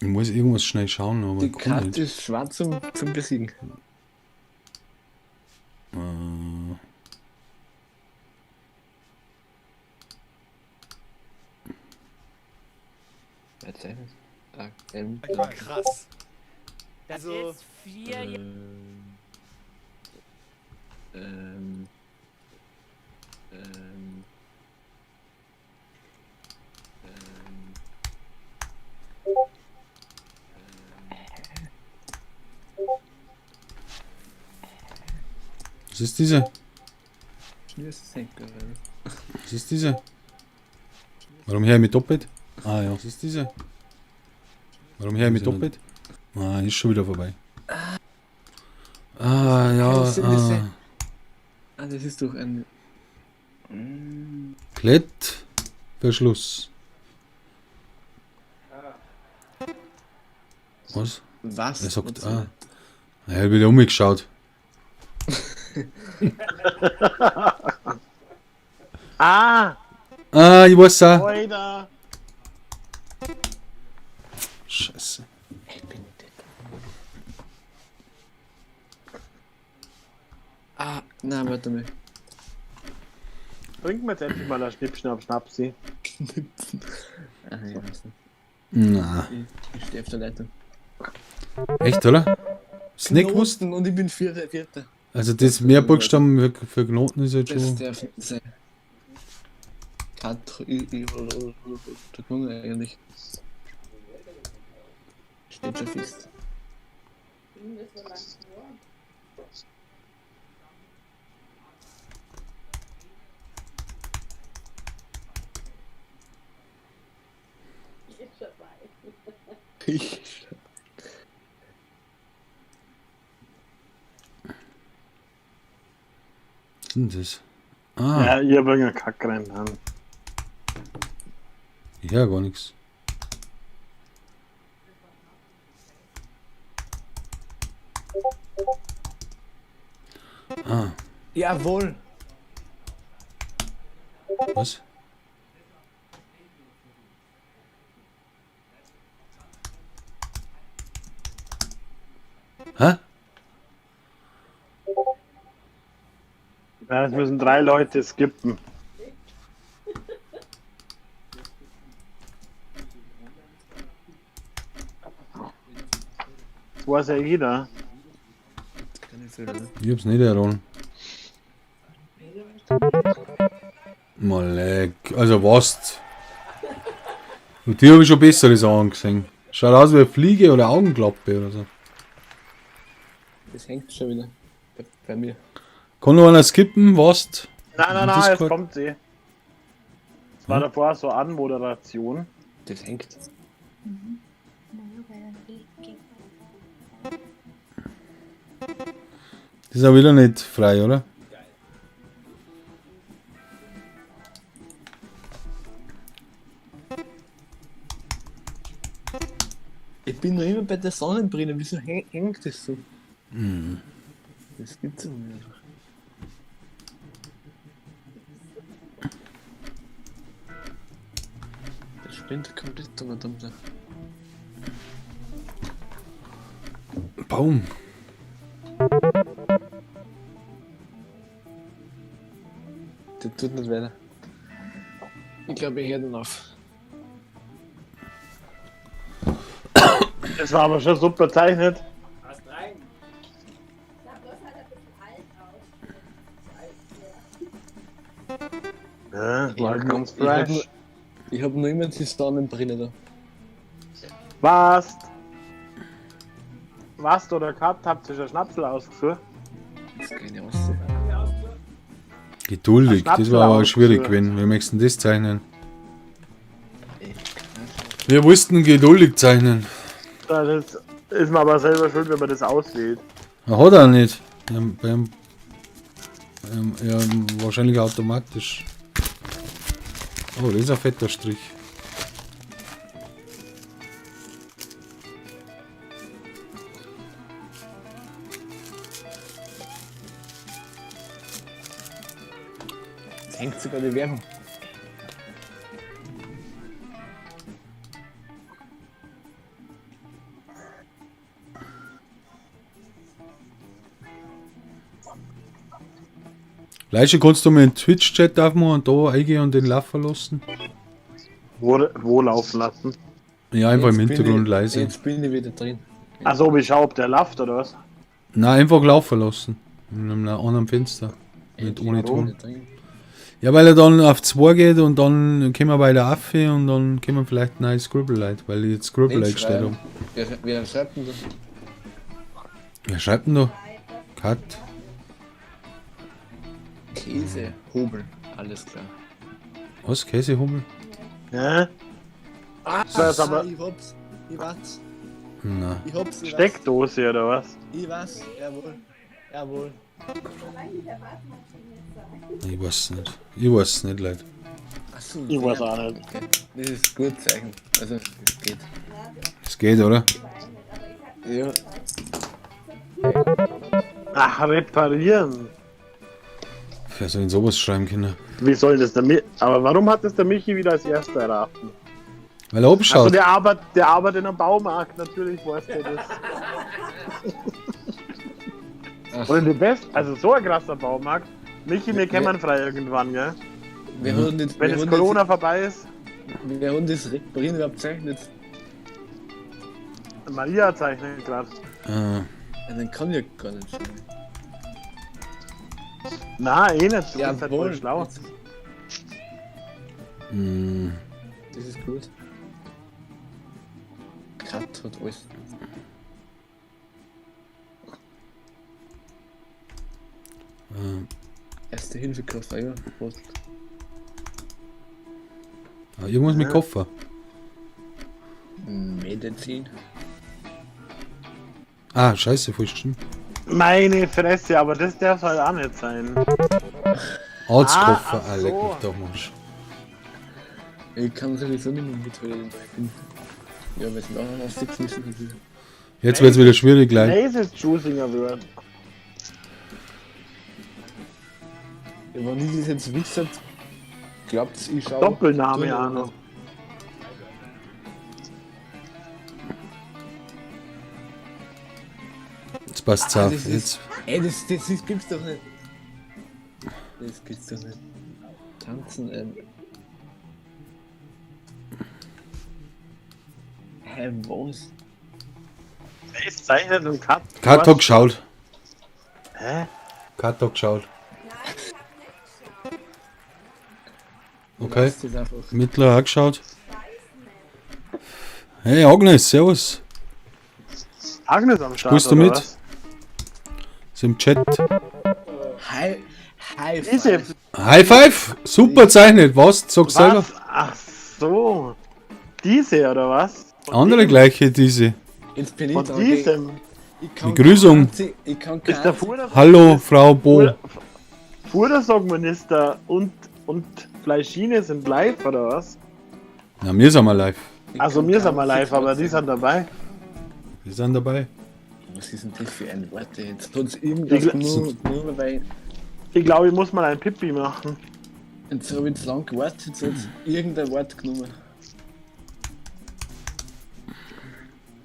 Ich muss irgendwas schnell schauen, aber Die ich kann Karte nicht. ist schwarz zum Besiegen. Wer zeichnet? A, M. Krass. Das Also- ist 4 Ähm. Ähm. Ähm. Was ist diese? Schnürsenkel. Was ist diese? Warum her mit doppelt? Ah ja, was ist diese? Warum her mit doppelt? Ah, ist schon wieder vorbei. Ah ja, Was sind das ah. denn? Ah, das ist doch ein. Mm. Klettverschluss. Was? Was? Er sagt, Was? ah. Er hat wieder umgeschaut. Ah! Ah, ich weiß auch. Alter! Scheiße. Ich bin dick. Ah, na, warte mal. Trinken wir jetzt endlich mal ein Schnipp, Schnapp, Schnapsi. Ah, ich weiß nicht. Na, Ich stehe auf der Leitung. echt, oder? Ist nicht gewusst? Knoten und ich bin Vierter. Also das mehr Buchstaben für Knoten ist jetzt Das schon. darf nicht sein. K, I, I, oder, oder, oder, der Klunge eigentlich. Steht schon fest. Ging das so lang vor? Ist schon weit. Ich. Was ist denn das? Ah, Ja, ich hab irgendeinen Kack rein. Mann. ich höre gar nichts. Ah, Jawohl! was? Hä? Ja, es müssen 3 Leute skippen. Das weiß ja jeder. Keine Fehler, ne? Ich hab's nicht erraten. Mal leck. Also was? Und die habe ich schon besseres angesehen. Schaut aus wie eine Fliege oder Augenklappe oder so. Das hängt schon wieder. Bei mir. Kann noch einer skippen, was? Nein, nein, nein, jetzt Discord. kommt sie. Es war davor so Anmoderation. Das hängt. Das ist auch wieder nicht frei, oder? Ich bin noch immer bei der Sonnenbrille. Wieso hängt das so? Das gibt's doch nicht. Das spinnt komplett verdammt. Baum. Der tut nicht weiter. Ich glaube, ich höre dann auf. Das war aber schon super gezeichnet. Hast rein. Sah bloß halt ein bisschen alt aus. Ja, war Ich ganz hab fresh. Ich habe noch immer die Sonnenbrille da. Was? Was oder gehabt? Habt ihr schon Schnapsel ausgesucht? Das kann ich aussehen. Geduldig, das war aber Schnapsel schwierig ausgesucht. gewesen. Wir möchten das zeichnen. Wir mussten geduldig zeichnen. Das ist man aber selber schuld, wenn man das auswählt. Er hat er nicht. Ja, ja, wahrscheinlich automatisch. Oh, das ist ein fetter Strich. Jetzt hängt sogar die Werbung. Leiche kannst du mir in Twitch-Chat aufmachen und da eingehen und den laufen lassen. Wo laufen lassen? Ja, einfach im Jetzt bin Hintergrund ich, leise. Jetzt bin ich wieder drin. Achso, ich schau, ob der läuft oder was? Nein, einfach laufen lassen. In einem anderen Fenster. Mit ohne Jetzt bin Ton. ich drin. Ja, weil er dann auf 2 geht und dann kommen wir bei der Affe und dann kommen vielleicht neue Scribble Light, weil ich jetzt Scribble Nicht Light gestellt schreiben. habe. Wer schreibt denn da? Wer schreibt denn da? Cut. Käse, Hobel. Alles klar. Was? Käsehummel? Hä? Ah, Das aber- ich hab's. Ich weiß. Na. Ich hab's. Ich Steckdose oder was? Weiß. Ich weiß. Jawohl. Jawohl. Ich weiß nicht. Ich weiß nicht, Leute. Achso, Ich weiß auch nicht. Das ist gut Zeichen. Also, das geht. Es geht, oder? Ja. Ach, reparieren. Wer soll denn sowas schreiben können? Wie soll das der Mi Aber warum hat das der Michi wieder als erster erraten? Weil er Also abschaut. der arbeitet in einem Baumarkt, natürlich weiß der das. Ach. Oder die Best, also so ein krasser Baumarkt. Michi, wir kämen frei irgendwann, gell? Wer hat denn Wenn wer jetzt hat Corona vorbei ist, Jetzt, wer hat das Reparieren überhaupt gezeichnet? Maria zeichnet gerade. Äh, Ja, dann kann ich ja gar nicht schreiben. Na, eh nicht, du bist halt voll Jawohl. schlau. mh, Das ist gut. Cut hat alles. Erste Hilfe Koffer, ja. Prost. irgendwas mit Koffer. Medizin. Ah, scheiße, falsch geschrieben. Meine Fresse, aber das darf halt auch nicht sein. Arztkoffer, Ah, ah, ach leck so. mich doch, Mensch. Ich kann sowieso nicht mehr mitreden, weil ich bin. Ja, wir sind auch noch sechs müssen. natürlich. Jetzt wird's wieder schwierig, gleich. Lazy choosing a word. Ja, wenn ich das jetzt wisse, glaubt ich schau. Doppelname auch noch. Jetzt passt's Ah, auf. das Jetzt. ist, ey, das ist, gibt's doch nicht. Das gibt's doch nicht. Tanzen. Hä, was? Es zeichnet und Cut. Cut hat geschaut. Hä? Cut hat geschaut. Okay. Lass das einfach. Mittler auch geschaut. Hey Agnes, servus. Agnes am Start. Spielst du oder mit? was? Ist im Chat. Hi, hi, Diese five. High Five! Super zeichnet, was? Sag selber. Was? Ach so. Diese oder was? Von Andere dem- gleiche, diese. Jetzt bin ich Von dran. diesem. Ich kann Begrüßung. kein- Ich kann Ist der kein- Fuder, Hallo, Frau Bo. Fudersorgminister und Fleischine sind live oder was? Na, wir sind mal live. ich Also kann wir sind kein mal live, aber die sind dabei. Wir sind dabei. Was ist denn das für ein Wort? ey? Jetzt hat's irgendwas Ich- nur weil. Ich glaube, ich muss mal ein Pipi machen. Jetzt habe ich zu lang gewartet, jetzt hat's irgendein Wort genommen.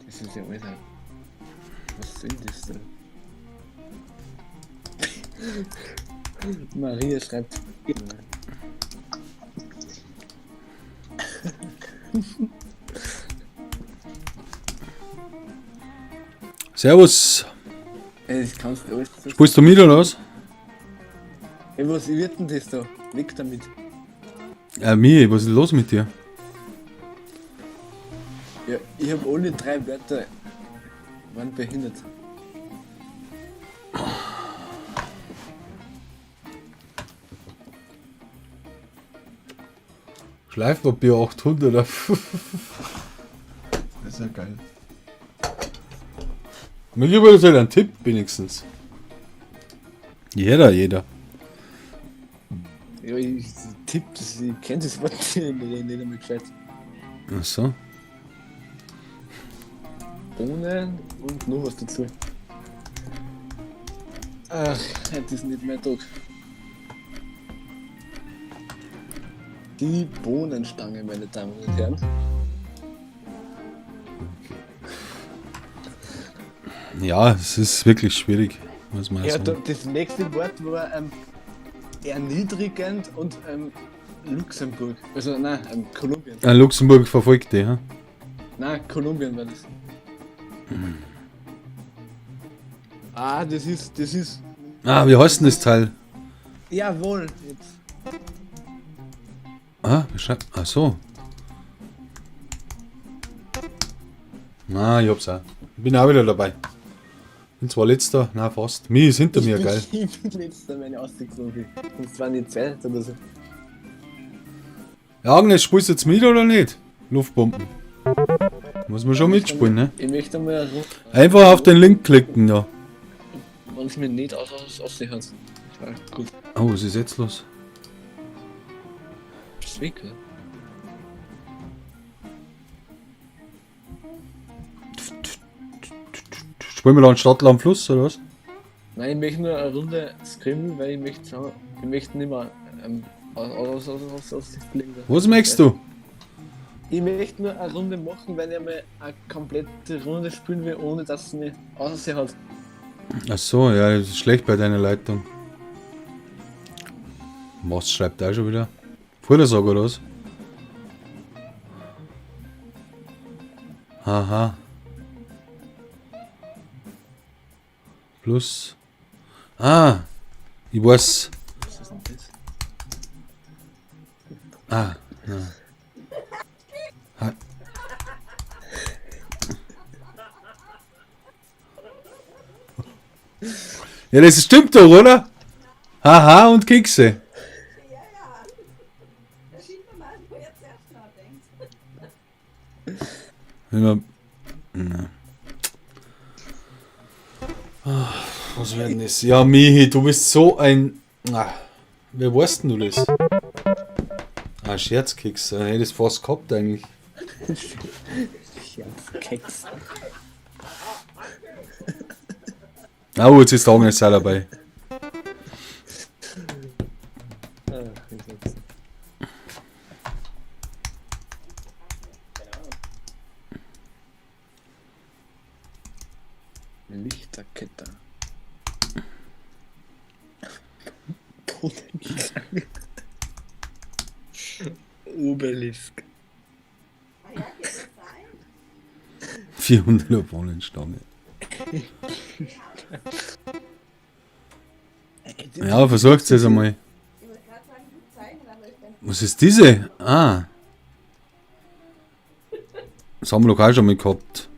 Das ist ja alles ein. Was soll das denn? Maria schreibt. Servus. Ey, das kannst du alles. Spielst du mit oder was? Ey, was wird denn das da? Weg damit. Mi, was ist los mit dir? Ja, ich habe alle drei Wörter waren behindert. Schleifpapier 800. Das ist ja geil. Mir gibt es halt einen Tipp wenigstens. Jeder. Ja, ich tipp, das, ich kenne das Wort nicht, nicht einmal gescheit. Ach so. Ohne und noch was dazu. Ach, heute ist nicht mein Tag. Die Bohnenstange, meine Damen und Herren. Ja, es ist wirklich schwierig, muss man Ja, sagen. das nächste Wort war erniedrigend und Luxemburg. Also nein, Kolumbien. Luxemburg verfolgt die, ha? Nein, Kolumbien war das. Ah, das ist. Ah, wie heißt denn das Teil? Jawohl, jetzt. Ah, wie schreibt. Ach so. Na, ich hab's auch. Bin auch wieder dabei. Bin zwar letzter, na fast. Mi ist hinter mir, ich bin, geil. Ich bin letzter, meine Aussicht, Und zwar nicht zweiter oder so. Ja, Agnes, spielst du jetzt mit oder nicht? Luftpumpen. Muss man schon mitspielen, ne? Ich möchte mal eine Runde, Einfach auf den Link klicken, ja. wenn es mir nicht aussehen hat. Das war gut. Oh, was ist jetzt los? Bist du weg, oder? Spielen wir dann Stadt, Land, Fluss, oder was? Nein, ich möchte nur eine Runde scrimmen, weil ich möchte, schauen- ich möchte nicht mehr aus fliegen. Was möchtest du? Ich möchte nur eine Runde machen, weil ich mal eine komplette Runde spielen will, ohne dass es mir aussehen hat. Ach so, ja, das ist schlecht bei deiner Leitung. Was schreibt da schon wieder? Vordersag oder was? Haha. Plus. Ah, ich weiß. Was ist denn das? Ah, na. Ha. Ja, das stimmt doch, oder? Haha und Kekse. Ja, ja. Da sieht man mal, wo ihr zuerst dran denkt. Wenn man, na. Ah, was wäre denn das? Ja, Michi, du bist so ein. Ah, wer weißt denn du das? Ah, Scherzkeks. Hätte ich fast gehabt eigentlich. Scherzkeks. Ah, oh, jetzt ist der Agnes auch dabei. Ah, ich sag's. Lichterkette. Totenstange. Obelisk. Ah ja, geht das sein? 400 Bohnenstange. Ja, versucht's jetzt einmal. Ich wollte gerade sagen, gut zeichnen, aber ich bin Was ist diese? Ah. Das haben wir doch auch schon mal gehabt.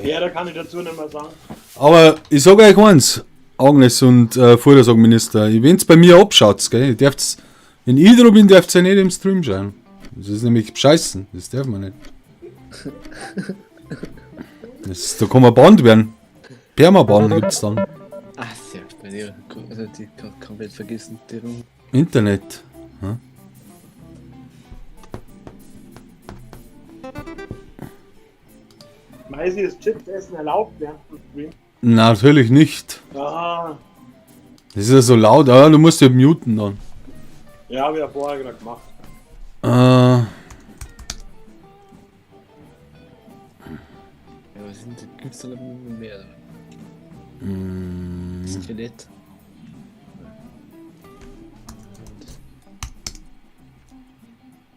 Ja, da kann ich dazu nicht mehr sagen. Aber ich sag euch eins, Agnes und Vordersagminister, wenn's bei mir abschaut, gell, ihr dürft's, wenn ich drauf bin, dürft ihr nicht im Stream schauen. Das ist nämlich scheißen, das darf man nicht. Das, da kann man bannt werden. Permaban gibt's dann. Ah, sehr bei dir. Also die komplett vergessen, die Runde. Internet. Hm? Meisi, ist Chips essen erlaubt während dem Stream? Natürlich nicht. Ah, Das ist ja so laut, ah, du musst ja muten dann. ja, hab ich ja vorher gerade gemacht. Ja, was sind die? Gibt's da noch mehr? Skelett.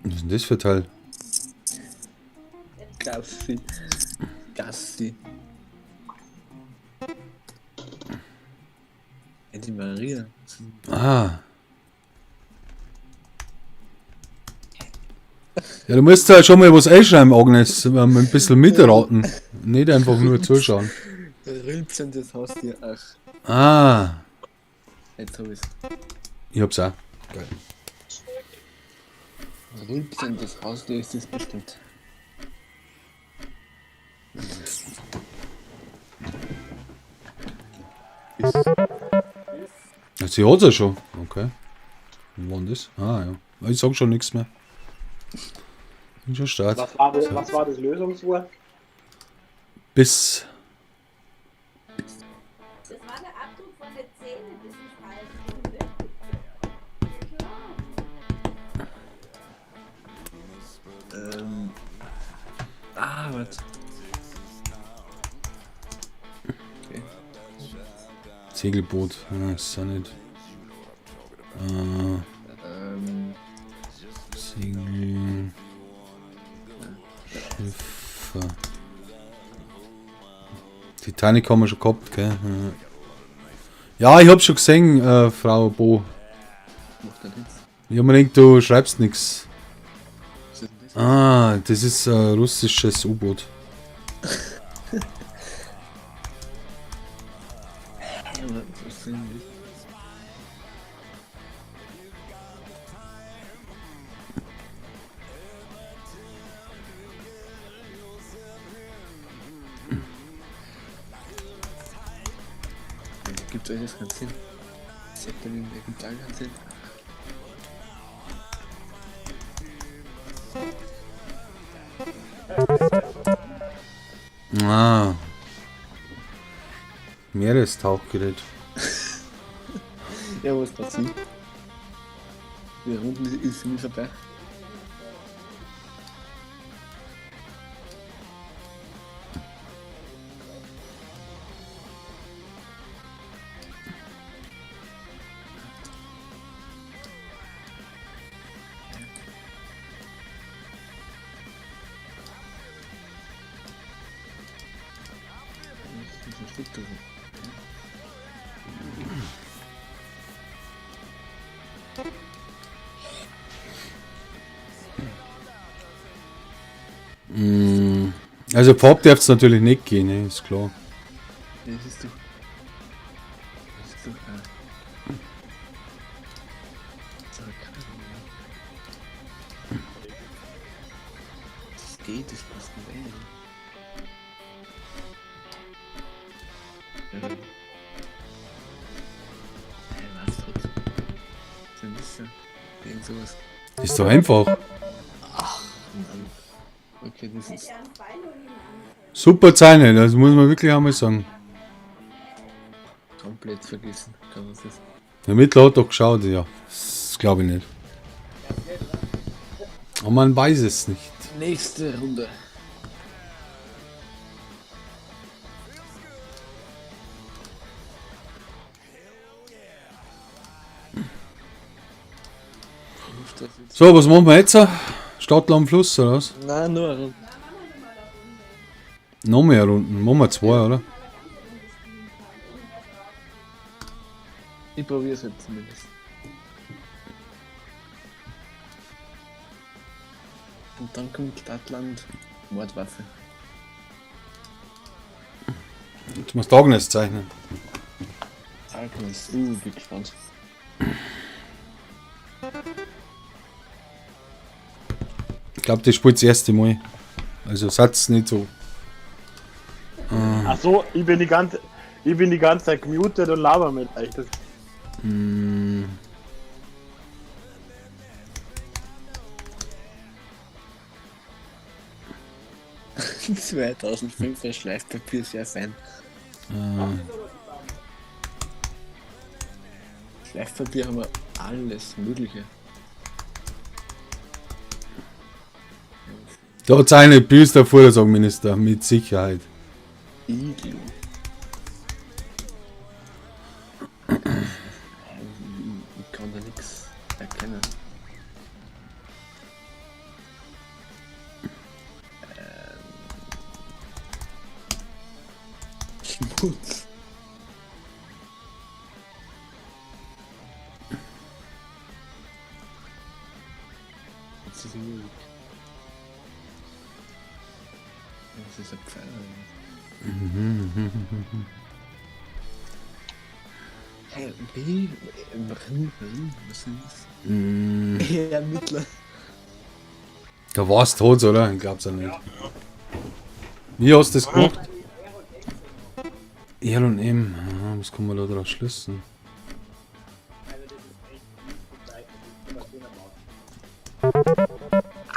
Was ist denn das für Teil? Gassi. Gassi. Ja, die Maria. Ah. Ja, du musst ja schon mal was einschreiben, Agnes. Ein bisschen mitraten. Nicht einfach nur zuschauen. Rülpsendes Haustier. Ach, Ah, jetzt hab ich's. ich hab's auch. Geil. Rülpsendes Haustier ist es bestimmt. Ja, sie hat's ja schon. Okay. Und wann das? Ah, ja. Ich sag schon nichts mehr. Bin schon start. Was war das Lösungswort? Bis. Das war der Abdruck von der Zähne, das ist falsch. Klar. Ah, warte. Okay. Segelboot. Ah, ist ja nicht. Ähm, Segel. Titanic haben wir schon gehabt, gell? Ja, ich hab schon gesehen, Frau Bo. Macht ja nichts. Ich hab mir gedacht, du schreibst nix. Was ist denn das? Ah, das ist ein russisches U-Boot. Aber was sind das? Gibt alles keinen Sinn. Zeppelin ergibt auch keinen Sinn. Ah. Meerestauchgerät. Ja, was passiert? Die Runde ist nie vorbei. Das ist ein Steckdose. Also Farb darf es natürlich nicht gehen, ne? Ist klar. Das ist doch. Das ist doch. Das ist doch keine Ahnung. Das geht, das passt nicht ein. Ja. Hey, was hat? Was ist denn das denn? Irgend sowas. Ist doch einfach. Mann. Okay, das ist. Hätte er einen Pfeil Super Zeichen, das muss man wirklich einmal sagen. Komplett vergessen. Kann man das. Der Mittler hat doch geschaut, ja. Das glaube ich nicht. Aber man weiß es nicht. Nächste Runde. So, was machen wir jetzt? Stadler am Fluss, oder was? Nein, nur eine Runde. Noch mehr Runden. Machen wir zwei, oder? Ich probiere es jetzt zumindest. Und dann kommt Stadtland Mordwaffe. Jetzt musst du Agnes zeichnen. Agnes, bin gespannt. Ich glaube, das spielt das erste Mal. Also Satz nicht so. Ach so, ich bin die ganze, Zeit gemutet und laber mit euch. Das, Mm. 2005er Schleifpapier, sehr fein. Schleifpapier haben wir alles Mögliche. Da zeichnet Büs der Vorsorgeminister, mit Sicherheit. Iglu. Ich kann da nichts erkennen. Schmutz. Jetzt ist irgendwie. Das ist ein Pfeil. oder was? Hä, B, M, R, was ist das? Mm. Ermittler. Da war's tot, oder? Ich glaub's ja nicht. Wie hast du das gemacht? R und M. Aha, was kann man da draus schlüssen?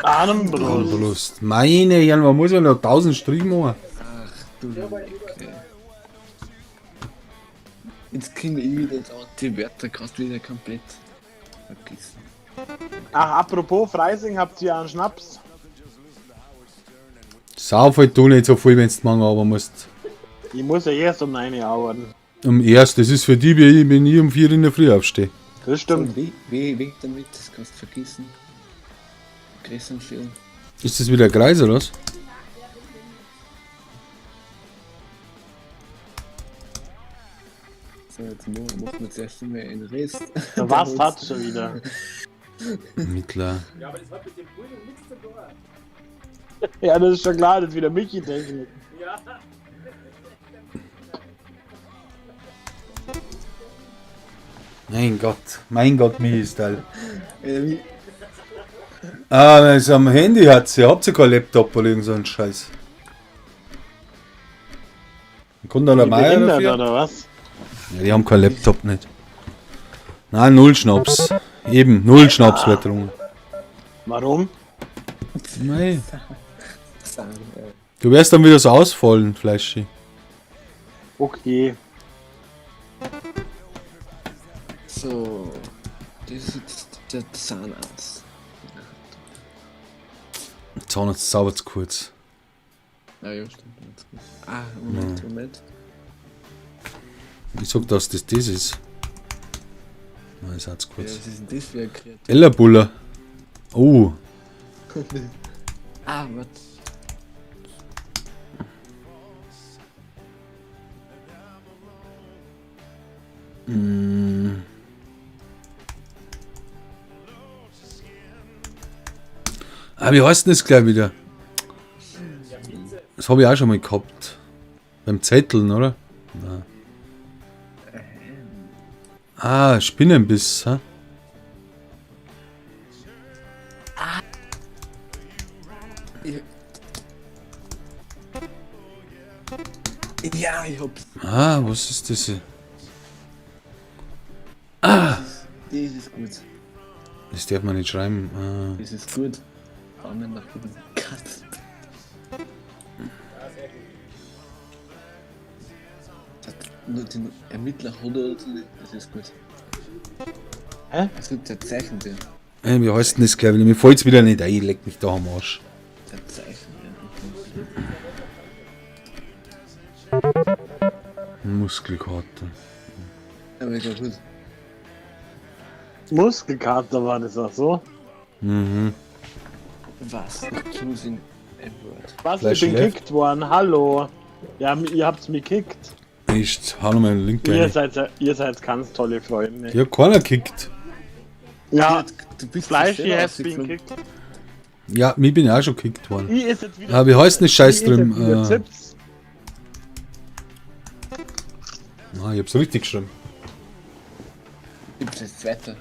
Armbrust. Armbrust. Meine Herren, man muss ja noch 1000 Strich machen. Ach du Lecke. Jetzt kriegen wir eh wieder die Wörter gerade wieder komplett vergessen. Ach, apropos Freising, habt ihr einen Schnaps? Sauf halt du nicht so viel, wenn du morgen arbeiten musst. Ich muss ja erst um 9 Uhr arbeiten. Um erst, das ist für die, wie ich, wenn ich um 4 in der Früh aufstehe. Das stimmt. Wie, wie, weg damit, das kannst du vergessen. Gräsern fehlen. Ist das wieder ein Kreis, oder was? So, jetzt machen wir zuerst einmal einen Rest. Der was hat schon wieder. Mittler. Ja, aber das hat mit dem Bildung nichts zu tun. Ja, das ist schon klar, das ist wieder Michi-Technik. Ja. Mein Gott, Michi ist geil. Wie- Ah, das ist am Handy hat sie. Habt ihr kein Laptop oder irgend so einen Scheiß? Kommt da der Die Meier behindert, dafür? oder was? Ja, die haben kein Laptop nicht. Nein, null Schnaps. Eben, null Schnaps wird getrunken. Warum? Nein. Sagen, Du wirst dann wieder so ausfallen, Fleischi. Okay. So, das ist jetzt der Zahnarzt. Zahnarzt sauber zu kurz. Ah, ja, stimmt. Ganz gut. Ah, Moment, Moment. Ich sag, dass das das ist. Nein, ist auch zu Ja, kurz. was ist denn das für ein Kreatur? Ellerbuller. Oh, Ah, was? Ah, wie heißt denn das gleich wieder? Das habe ich auch schon mal gehabt. Beim Zetteln, oder? Nein. Ah, Spinnenbiss, hä? Ja, ich hab's. Ah, was ist das hier? Das ist gut. Das darf man nicht schreiben. Ah. Das ist gut. Daumen nach oben. Katze. Das hat nur den Ermittler hat er, das ist gut. Hä? Also der zeichnet ja. Ey, wie heißt denn das gleich wieder? Mir fällt's wieder nicht ein, leck mich da am Arsch. Der zeichnet ja. Muskelkater. Aber ich glaube gut. Muskelkater war das auch so. Mhm. Was? Choosing a word. Was, Flash ich bin left. gekickt worden, hallo. Ja, ihr habt's mich gekickt. Ich hau noch mal einen Link Ihr rein. seid ganz tolle Freunde. Ich hab keiner gekickt. Ja, Du bist Fleischi selber has been rausgeflogen. kicked. Ja, mir bin ich auch schon gekickt worden. Ich ist jetzt wieder. Ah, wie heißt denn das Scheiß ich ist drin? jetzt wieder Chips. Ah, ich hab's richtig geschrieben. Ich bin jetzt Zweiter.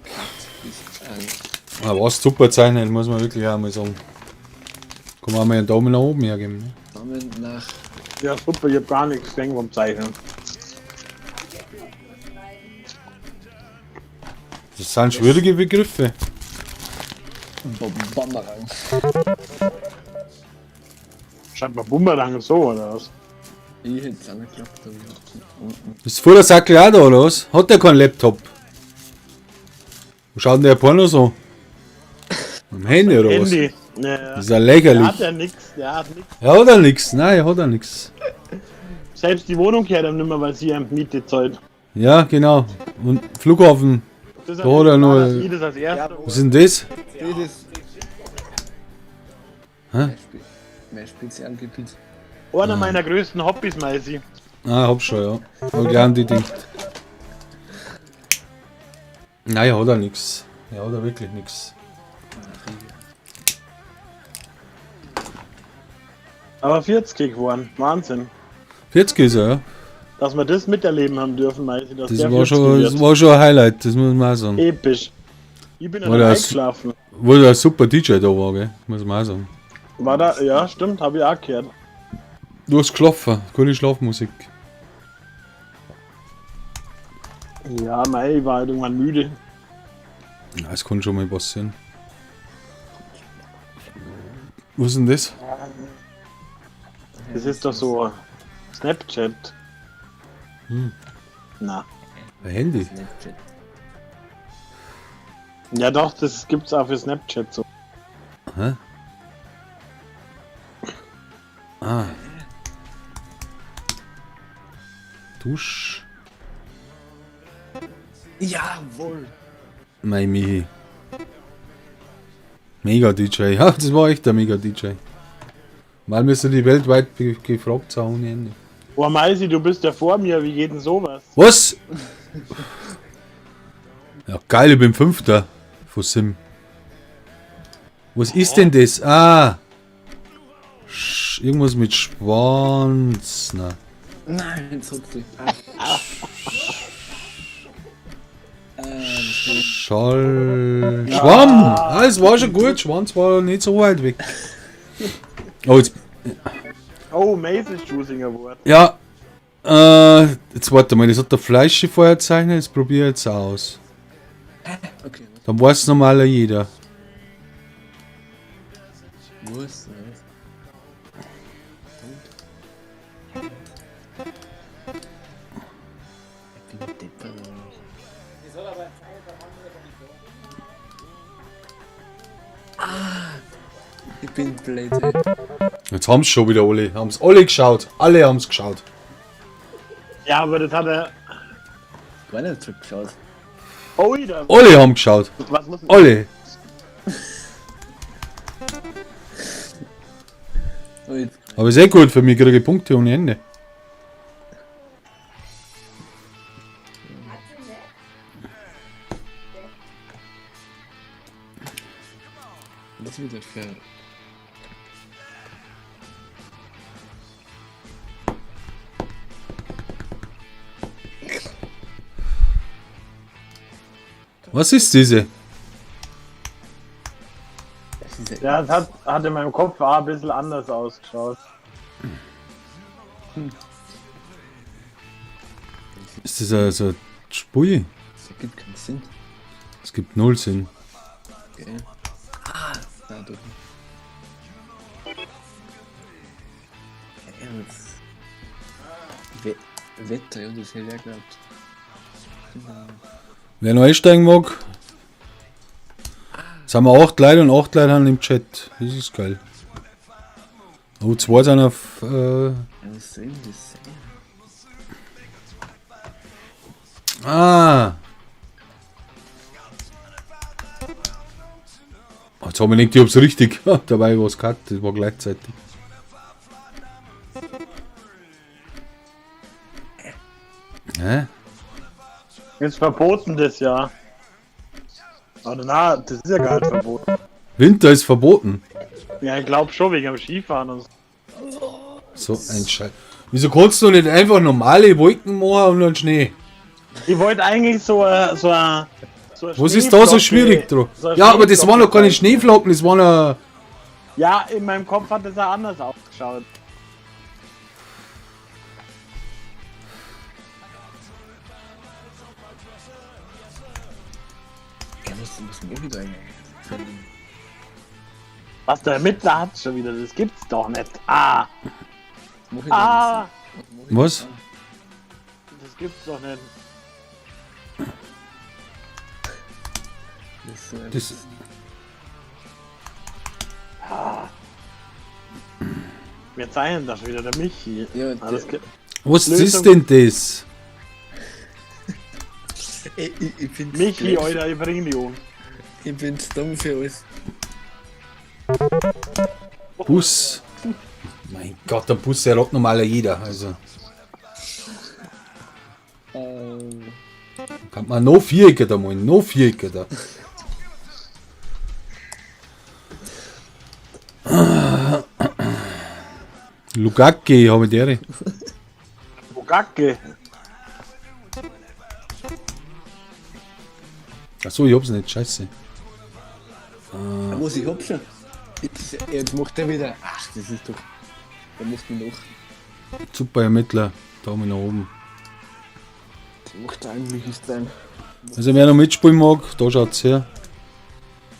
Cut ist ein. Ah, was super zeichnen, muss man wirklich auch mal sagen. Kann man auch mal einen Daumen nach oben hergeben. Ne? Daumen nach. Ja, super, ich hab gar nichts gesehen vom Zeichnen. Das sind schwierige Begriffe. Bumerang. Schreibt mal Bumerang so, oder was? Ich hätte es auch nicht geglaubt, aber ich hab's nicht. Ist voll der Sackel auch da, oder was? Hat der keinen Laptop? Wo schaut denn der Porno so? Am Handy oder was? Handy. Ja, ja. Das ist ja Der lächerlich. hat ja nix, der hat nix. Er hat ja nix. Nein, er hat ja nix. Selbst die Wohnung gehört ihm nicht mehr, weil sie ihm Miete zahlt. Ja, genau. Und Flughafen. Das ist Da hat er nur- dass ich das als erster. Was ist denn das? Das ist. Hä? Mein Spezialgebiet. Einer meiner größten Hobbys, Meisi. Ah, hab schon, ja. Hab gleich an die denkt. Nein, er hat ja nix. Er hat ja wirklich nix. Aber 40 geworden. Wahnsinn. 40 ist er, ja. Dass wir das miterleben haben dürfen, Meisi, dass Das der war 40 schon, das wird. war schon ein Highlight, das muss man auch sagen. Episch. Ich bin ja War dann das- eingeschlafen. Wo der super DJ da war, gell? Muss man auch sagen. War da, ja, stimmt, habe ich auch gehört. Du hast geschlafen, gute Schlafmusik. Ja, mei, ich war halt irgendwann müde. Ja, das kann schon mal passieren. Was ist denn das? Das ist doch so Snapchat. Hm. Na. Ein Handy. Snapchat. Ja doch, das gibt's auch für Snapchat so. Hä? Ah. Dusch. Jawohl! Mei Michi. Mega DJ. Ja, das war echt der Mega DJ. Mal müssen die weltweit gefragt sein ohne Ende. Boah, Meisi, du bist ja vor mir, wie geht denn sowas? Was? Ja, geil, ich bin Fünfter von Sim. Was ist denn das? Ah. Irgendwas mit Schwanz. Na. Nein, jetzt hat sie. Schall. Schwamm! Ah, es war schon gut. Schwanz war nicht so weit weg. Oh, jetzt. Oh, Maze ist Choosing Award. Ja. Jetzt warte mal, das hat der Fleischi vorher gezeichnet, das probiere ich jetzt aus. Okay, Dann weiß normaler jeder. was? Ich bin deppert. Ah, ich bin blöd. Ey. Jetzt haben's schon wieder alle. Haben's alle geschaut. Alle haben's geschaut. Ja, aber das hat er. Gar nicht zurückgeschaut. Oh, da. Alle haben geschaut. Was muss denn? Alle. Oh, jetzt. Aber sehr gut für mich, kriege ich Punkte ohne Ende. Was wieder für. Was ist diese? Das ist Ja, das hat in meinem Kopf auch ein bisschen anders ausgeschaut. Ist das so ein Spui? Das ergibt keinen Sinn. Es gibt null Sinn. Okay. Ah, nein, doch nicht. Ja, jetzt. Wetter, ja, das hätte ich auch geglaubt. Wer noch einsteigen mag, jetzt haben wir 8 Leute und 8 Leute haben im Chat. Das ist geil. Oh, 2 sind auf. Ja, was soll denn das sein? Ah! Jetzt hab ich gedacht, ich hab's richtig. Dabei war's gehabt, das war gleichzeitig. Hä? Jetzt verboten das ja. Oder na, das ist ja gar nicht verboten. Winter ist verboten. Ja, ich glaub schon, wegen dem Skifahren und so. So ein Scheiß. Wieso kannst du nicht einfach normale Wolken machen und dann Schnee? Ich wollte eigentlich so so Was ist da so schwierig dran? so Ja, aber das waren doch keine Schneeflocke. Schneeflocken, das waren ja. Ja, in meinem Kopf hat das ja anders ausgeschaut. Ja, was mach ich da eigentlich? Was der Ermittler hat schon wieder, das gibt's doch nicht. Ah! Was mach ich da Ah! Was? Das gibt's doch nicht. Das ist so ein- Das, Wir zeichnen das wieder, der Michi. Ja, Alles der- was Lösung. ist denn das? Ey, ich bin Michi, Alter, ich bring die um. Ich bin zu dumm für alles. Bus. Mein Gott, der Bus, der rockt normal jeder. Also kann man noch Vierecke da malen, noch Vierecke da. Lugaki, habe ich die. Bugacke. Achso, ich hab's nicht, scheiße. Was, ich hab schon. Jetzt macht er wieder. Ach, das ist doch. Der macht mich noch. Super Ermittler, Daumen nach oben. Der macht eigentlich ist sein. Also wer noch mitspielen mag, da schaut's her.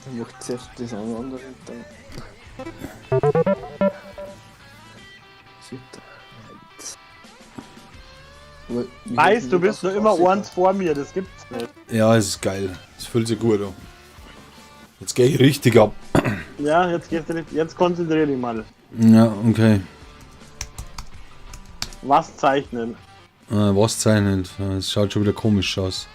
Der macht zuerst das eine andere und dann. Vierter. Aber wie Weißt, hat du denn bist das noch immer ausgesehen? eins vor mir, das gibt's nicht. Ja, es ist geil. Es fühlt sich gut an. Jetzt gehe ich richtig ab. Ja, jetzt gehst du nicht. Jetzt konzentrier dich mal. Ja, okay. Was zeichnen? Was zeichnen? Es schaut schon wieder komisch aus.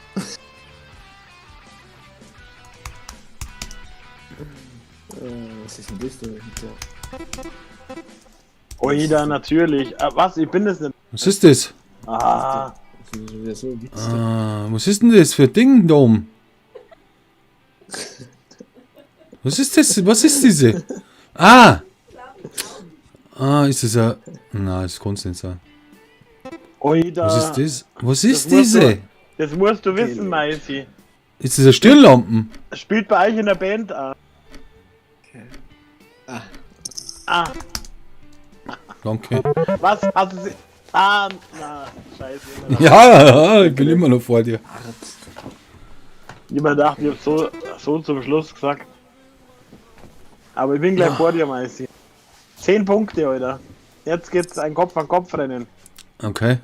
Was ist denn das da dahinter? Oida, natürlich. Was? Ich bin das nicht. Was ist das? Ah, Das ist schon wieder so ein Witz. Ah, was ist denn das für ein Ding da oben? Was ist das? Was ist diese? Ah! Ah, ist das ein. Nein, das kann's nicht sein. Oida. Was ist das? Was ist Das musst diese? Das musst du wissen, Maisi. Ist das eine Stirnlampen? Spielt bei euch in der Band auch. Ah. Ah, Danke. was hast du. Ah, na, scheiße. Immer noch. Ja, ja, ich bin immer noch vor dir. Arzt. Jemand dachte, ich hab so zum Schluss gesagt. Aber ich bin gleich vor dir, Maisi. 10 Punkte, Alter. Jetzt geht's ein Kopf-an-Kopf-Rennen. Okay.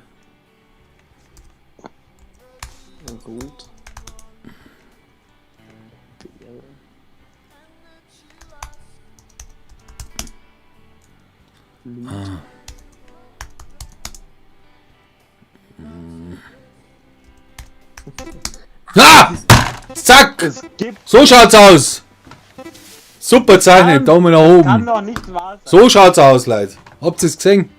Na gut. Ah! Zack! Es gibt. So schaut's aus! Super zeichnet, Daumen nach Kann oben. doch nicht wahr sein. So schaut's aus, Leute. Habt ihr's gesehen?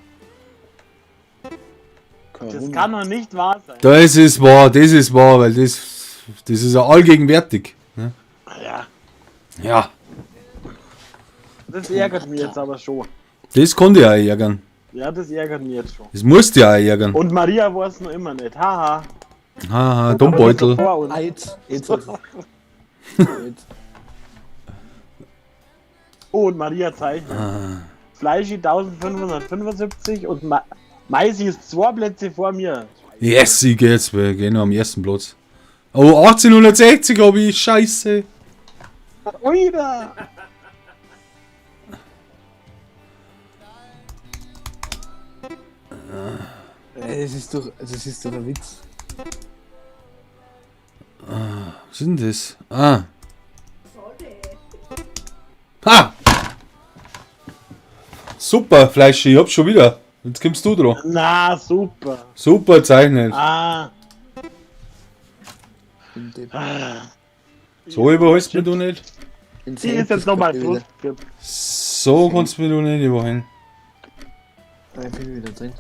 Das kann doch nicht wahr sein. Das ist wahr, das ist wahr, weil das ist ja allgegenwärtig. Ne? Ja, Ja, das ärgert mich jetzt aber schon. das konnte ich auch ärgern. Ja, das ärgert mich jetzt schon. Das musste ich auch ärgern. Und Maria weiß noch immer nicht. Haha. Haha, Dummbeutel. Vor uns. Ah, jetzt. Jetzt. Jetzt. Jetzt. Oh, und Maria zeichnet. Fleischi 1575 und Maisi ist 2 Plätze vor mir. Yes, ich geh jetzt, wir gehen noch am ersten Platz. Oh, 1860 hab ich, scheiße. Oida! Ey, das ist doch ein Witz. Was ist denn das? Ah. Ha! Super, Fleischi, ich hab's schon wieder. Jetzt kommst du dran. Na, super. Super zeichnet. Ah. Im Depp. So überholst du mich nicht. In Die ist jetzt nochmal wieder. Schluss. So kannst du mich doch nicht überholen. Ah, ich bin wieder drin.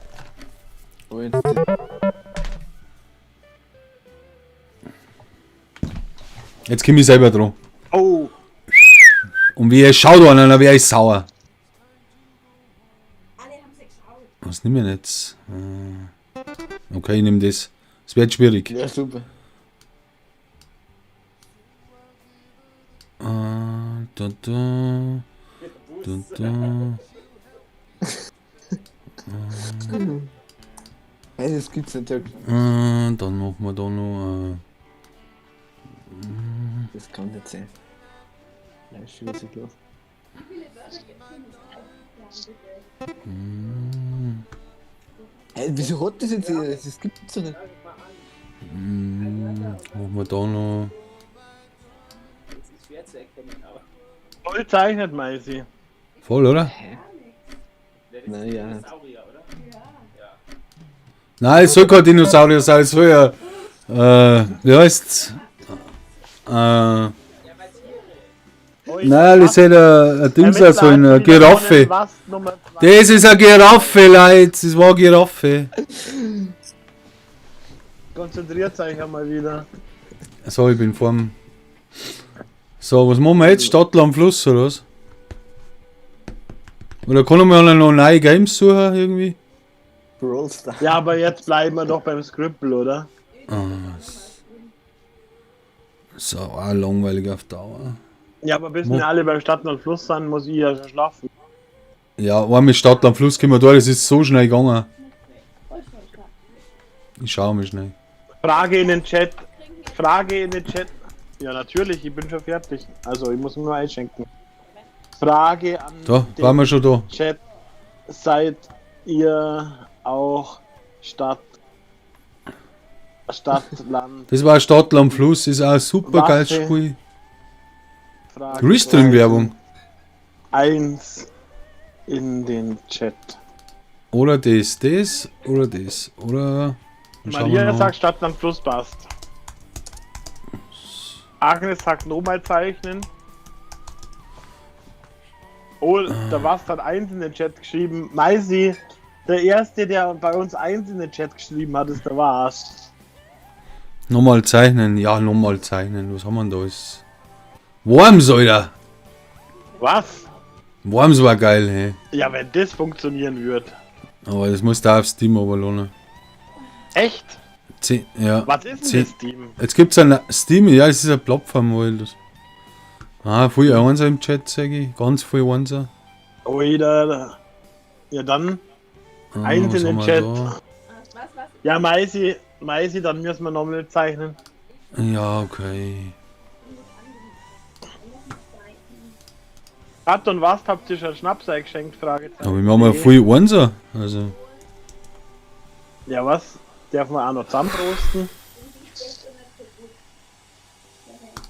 Oh, jetzt. Jetzt komm ich selber dran. Oh. Und wie ich schaut an, dann wär ich sauer. Alle haben sie geschaut. Was nehmen wir jetzt? Okay, ich nehme das. Es wird schwierig. Ja, super. Da, da. Da, da. Hey, das gibt's nicht. Dann machen wir da noch. Das kann nicht sein. Nein, ist schon was ich los. Wie viele Wörter gibt's denn noch? Ja, bitte. Hey, wieso hat das jetzt? Das gibt's doch nicht. Machen wir da noch. Das ist schwer zu erkennen, aber. Voll zeichnet, Maisi. Voll, oder? Der ist Na ja. Dinosaurier, oder? Ja. Nein, es soll kein Dinosaurier sein, es soll ja. Wie heißt's? Nein, das soll ein Ding sein, so eine Giraffe. Was, Nummer zwei. Das ist eine Giraffe, Leute. Das war eine Giraffe. Konzentriert euch einmal wieder. So, ich bin vorm. So, was machen wir jetzt? Stadt, Land, Fluss oder was? Oder können wir noch neue Games suchen irgendwie? Brawl Stars. Ja, aber jetzt bleiben wir doch beim Scribble, oder? So, auch langweilig auf Dauer. Ja, aber bis Mo- wir alle beim Stadt und Fluss sind, muss ich ja schon schlafen. Ja, einmal Stadt, Land, Fluss können wir da, das ist so schnell gegangen. Ich schaue mal schnell. Frage in den Chat. Frage in den Chat. Ja, natürlich, ich bin schon fertig. Also, ich muss mir nur einschenken. Frage an Da, den waren wir schon da. Chat. Seid ihr auch Stadt, Stadt, Land, Das war Stadt, Land, Fluss, ist auch ein super geiles Waffe. Spiel. Frage Restream-Werbung. 1 in den Chat. Oder das, das, oder das, oder. Dann schauen wir Maria noch. sagt Stadt, Land, Fluss passt. Agnes sagt nochmal zeichnen. Oh, der Wast hat 1 in den Chat geschrieben. Maisi, Der erste, der bei uns eins in den Chat geschrieben hat, ist der Was. Nochmal zeichnen, ja, nochmal zeichnen. Was haben wir denn da alles? Worms, Alter! Was? Worms war geil, hey. Ja, wenn das funktionieren würde. Aber das muss da auf Steam runterladen. Echt? Zehn, ja. Was ist denn Zehn. das Steam? Jetzt gibt's ein Steam, ja, es ist eine Plattform, wo ich das. Ah, viel Einser im Chat, sag ich. Ganz viel Einser. Oida. Ja, dann. Ah, Eins was in den haben wir Chat. da? Was, was? Ja, Maisi, Maisi, dann müssen wir nochmal zeichnen. Ja, okay. Hat und was habt ihr schon Schnaps eingeschenkt? Fragezeichen. Aber wir machen ja viel Einser. Also, Ja, was? Darf man auch noch zusammenprosten?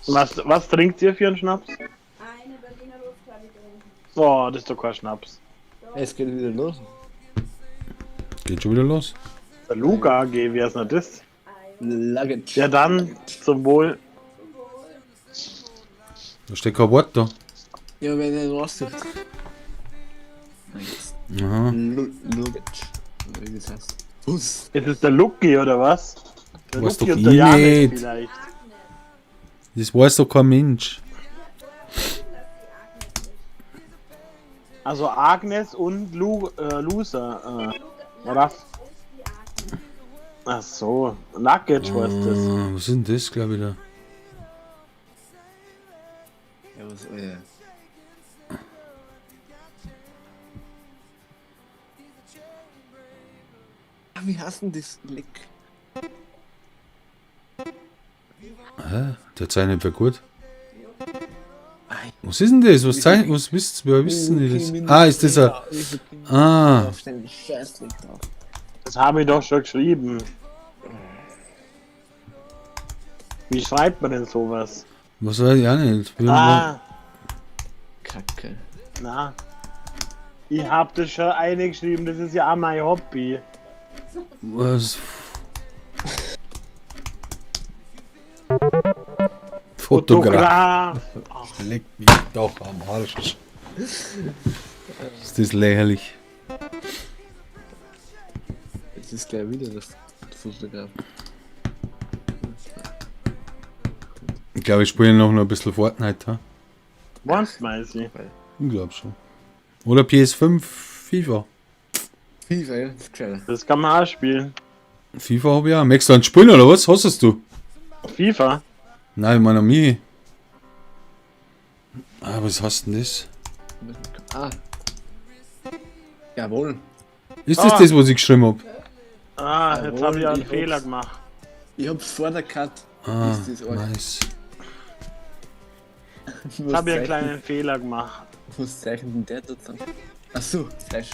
Was trinkt ihr für einen Schnaps? Eine Berliner Luft habe ich getrunken. Boah, das ist doch kein Schnaps. Es geht wieder los. geht schon wieder los. Der Luca AG, wer ist denn das? Luggage. Ja, dann zum Wohl. Da steht kein Wort da. Ja, wenn er raussieht. Nice. Aha. Luggage. Oder wie das heißt. Bus. Ist es der Lucky oder was? Der Weiß Lucky doch und der ich Janik nicht. vielleicht. Das weiß doch kein Mensch. Also Agnes und Loser. Raff. Ach so, Luggage heißt das. Ah, was ist denn das, glaube ich, da? Ja, was, ja. Ah, wie heißt denn das Leck? Hä? Der zeichnet für gut. Was ist denn das? Was zeichnet, was wisst, wer wisst denn die das? Ah, ist das ein. Ah, Auf den Scheißdreck drauf. Das habe ich doch schon geschrieben. Wie schreibt man denn sowas? was weiß ich auch nicht. Ah, Kacke. na. Ich hab das schon eingeschrieben, das ist ja auch mein Hobby. Was? Fotograf. Fotograf. Leck mich doch am Arsch. Ist das lächerlich? Jetzt ist gleich wieder das Fotograf. Ich glaube, ich spiele noch ein bisschen Fortnite. Ha? Meinst du, Maisi? Ich glaube schon. Oder PS5 FIFA. FIFA, ja, das ist gescheiter. Das kann man auch spielen. FIFA habe ich auch. Möchtest du einen spielen oder was? Hast es du? FIFA? Nein, ich meine an mich. Ah, was hast denn das? Ah. Jawohl. Ist das Ah. das, was ich geschrieben habe? Ah, jetzt Jawohl, habe ich einen ich Fehler hab's. gemacht. Ich hab's vor der Cut. Ah, Ist das arg. nice. Jetzt habe ich einen kleinen Fehler gemacht. Was zeichnet denn der da zusammen? Achso, Fleisch.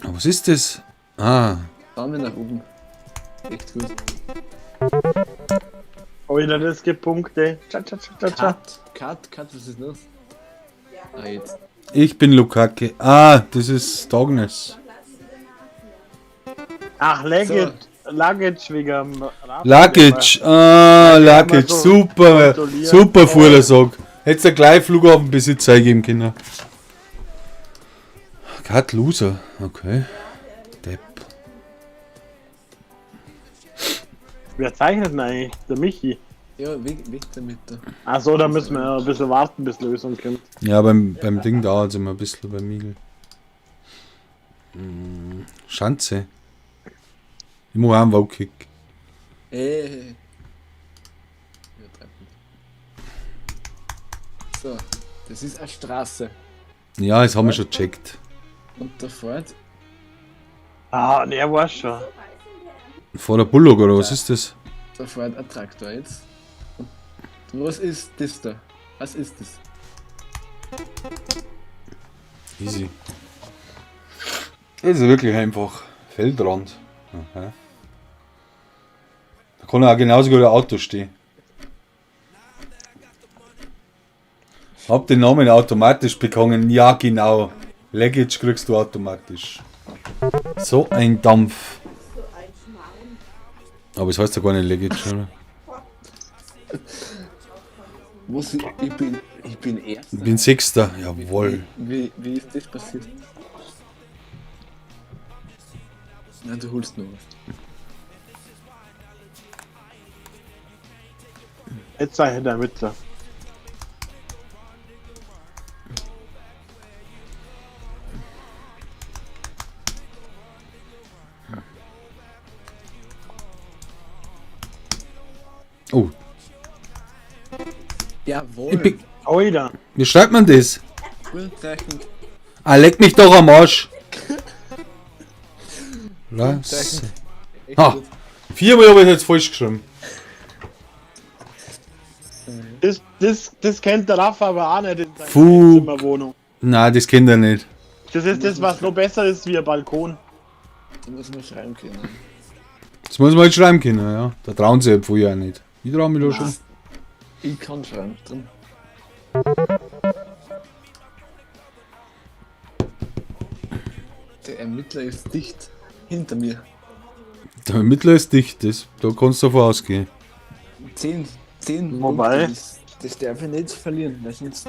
Ah, was ist das? Ah, Daumen nach oben. Echt gut. Alter, das gibt Punkte. Tscha, tscha, tscha, tscha, tscha. Cut, Cut, Cut, was ist los? Ah, jetzt. ich bin Lukaki. Ah, das ist Dognes. Ach, Luggage, Luggage wegen am Raff. Luggage, ah, Luggage, so super, kontrolliert. super Fuhrersack. Hättest du gleich Flughafenbesitzer eingeben können. Cut Loser, okay. Depp. Wer zeichnet denn eigentlich? Der Michi. Ja, weg damit da. Ach so, da müssen wir ein bisschen warten, bis Lösung kommt. Ja, beim Ding dauert es immer ein bisschen, beim Migel. Schanze. Ich mache auch einen Wallkick. Ey. Übertreibt nicht. So, das ist eine Straße. Ja, das haben wir schon gecheckt. Und da fährt Ah, ne, er weiß schon. Vor der Bullock, oder was ist das? Da fährt ein Traktor jetzt. Und was ist das da? Was ist das? Easy. Das ist wirklich einfach. Feldrand. Aha. Da kann auch genauso gut ein Auto stehen. Hab den Namen automatisch bekommen. Ja, genau. Luggage kriegst du automatisch. So ein Dampf. So ein Schmarrn. Aber es heißt ja gar nicht Luggage, oder? Was? Ich bin Erster. Ich bin Sechster. Jawohl. Wie ist das passiert? Nein, du holst noch was. Jetzt sei hinter Mütze. Oh, Jawohl. ich bin, Alter. wie schreibt man das? Gut zeichnet. Ah, leck mich doch am Arsch. Was? Echt Ha. gut. Viermal habe ich jetzt falsch geschrieben. Das kennt der Rafa aber auch nicht in seiner Fuck. Zimmerwohnung. Nein, das kennt er nicht. Das ist das, was noch besser ist wie ein Balkon. Da muss man schreiben können. Das muss man halt schreiben können, ja. Da trauen sie halt vorher auch nicht. Ich trau mich da schon. Ich kann schreiben drin. Der Ermittler ist dicht hinter mir. Der Ermittler ist dicht, das, da kannst du davon ausgehen. 10 Wobei- Punkte, das darf ich nicht verlieren, weil sonst.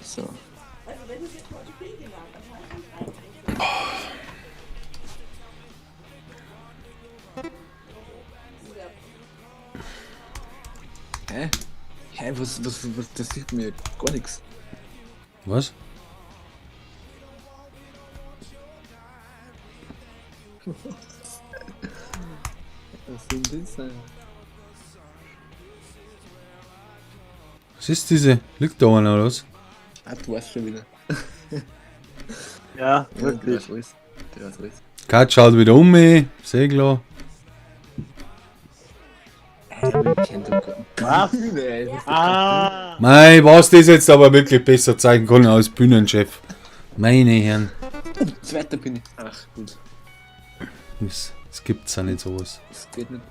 So. Also wenn du jetzt mal die Pinke machst, dann kannst du rein. Hä? Hä, was, das sieht mir gar nichts. Was? Was sind das? Was ist diese? Liegt da einer oder was? Ah, du weißt schon wieder. Ja, Ja, der wirklich. weiß alles. Der weiß alles. Kat schaut wieder um mich, Segler. Kennt doch gar Was? Nee, das ist Ah, Mei, was das jetzt aber wirklich besser zeigen kann als Bühnenchef. Meine Herren, Zweiter bin ich. Ach, gut. das gibt's ja nicht sowas. Das geht nicht.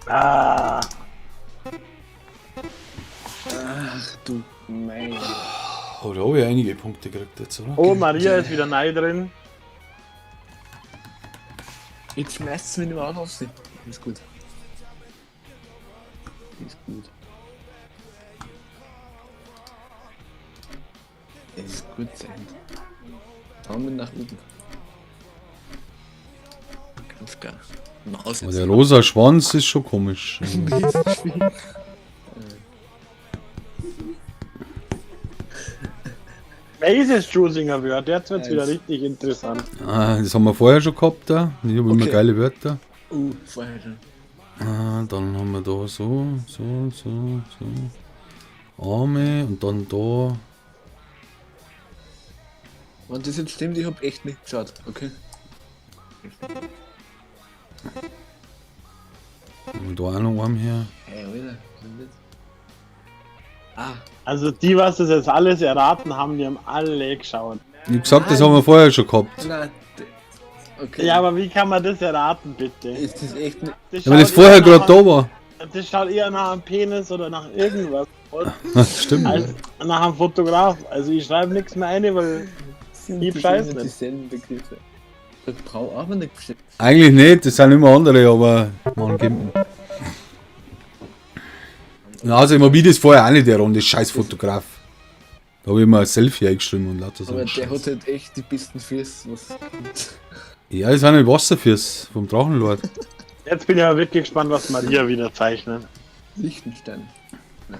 ah. Ach du meine. Oh, da habe ich einige Punkte gekriegt jetzt, oder? Oh, Maria ist wieder neu drin. Jetzt schmeißt es mich nicht mehr raus. Ist gut. Ist gut. Ist gut sein. Daumen nach oben. Ganz klar. Maus Aber der rosa Schwanz ist schon komisch. Welches Choosing a Word? Jetzt wird's wieder Eins. richtig interessant. Ah, das haben wir vorher schon gehabt da. Ich habe immer Okay. geile Wörter. Vorher schon. Ah, dann haben wir da so, so, so, so. Arme und dann da. Wenn das jetzt stimmt, ich hab echt nicht geschaut, okay? Und da auch noch Arm her. Hey, Alter, was ist denn das? Ah, Also die, was das jetzt alles erraten haben, die haben alle geschaut. Ich hab gesagt, das haben wir vorher schon gehabt. na, okay. Ja, aber wie kann man das erraten, bitte? Ist das echt nicht. Das Ja, weil das schaut vorher eher gerade nach- da war. Das schaut eher nach einem Penis oder nach irgendwas aus, Stimmt. als nach einem Fotograf. Also ich schreibe nichts mehr ein, weil Sind Ich das weiß immer nicht. dieselben Begriffe? Da braucht auch nicht bestimmt. Eigentlich nicht, das sind immer andere, aber man gibt. Na, also immer wie das vorher auch nicht der Runde, scheiß Fotograf. Da habe ich immer ein Selfie eingeschrieben und lauter so. Aber einen der Scheiß. hat halt echt die besten Füße, was gibt. Ja, das sind halt Wasserfüße vom Drachenlord. jetzt bin ich aber wirklich gespannt, was Maria wieder zeichnet. Liechtenstein. Nein.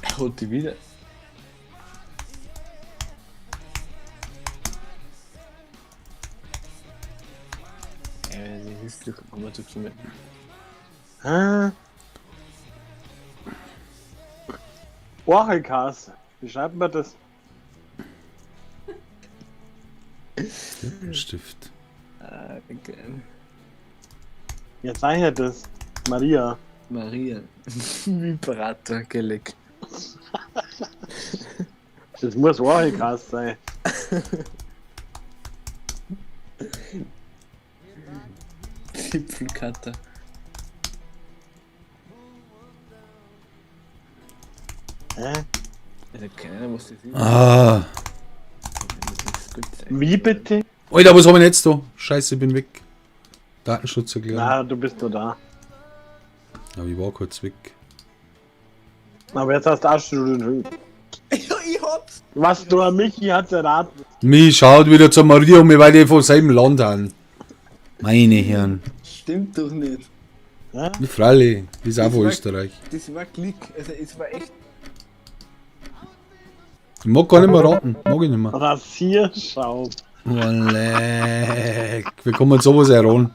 Er hat die wieder. Ey, das ist doch immer zu viel. Hä? Oraclecast. Wie schreibt man das? Stift. Ah, geil. Wer zeichnet das? Maria. Maria. Vibrator gelegt. Das muss Oraclecast sein. Zipfelkater. Hä? Also keine Ahnung, was das ist. Ah. Das ist gut zeichnen. Wie bitte? Alter, was haben wir denn jetzt da? Scheiße, ich bin weg. Datenschutzerklärung. Na, du bist nur da. Aber ich war kurz weg. Aber jetzt hast du auch schon. Ich hab's! Was du an Michi hat's erraten. Mich schaut wieder zur Maria um, weil die von selben Land an. Meine Herren. Stimmt doch nicht. Wie Freilich, die ist auch von Österreich. Das war Klick. Also es war echt. Ich mag gar nicht mehr raten. Mag ich nicht mehr. Rasierschaum. Oh, leck. Wie kann man sowas erraten?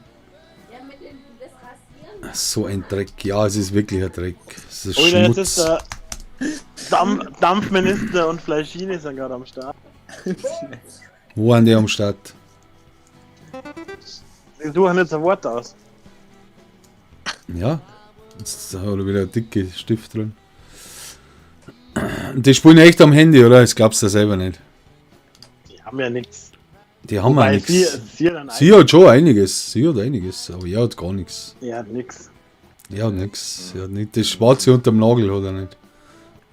Ja, mit dem das Rasieren. So ein Dreck. Ja, es ist wirklich ein Dreck. Es ist Alter, jetzt Schmutz. ist der Dampfminister und Fleischini sind gerade am Start. Wo waren die am Start? Sie suchen jetzt ein Wort aus. Ja. Jetzt hat er wieder ein dicke Stift drin. Und die spielen echt am Handy, oder? Das glaubst du selber nicht. Die haben ja nichts. Die haben ja Wobei nichts. sie dann Sie hat schon einiges. Sie hat einiges, aber er hat gar nichts. Er hat nichts. Er hat nichts. Er hat nicht. Das Schwarze unterm Nagel hat er nicht.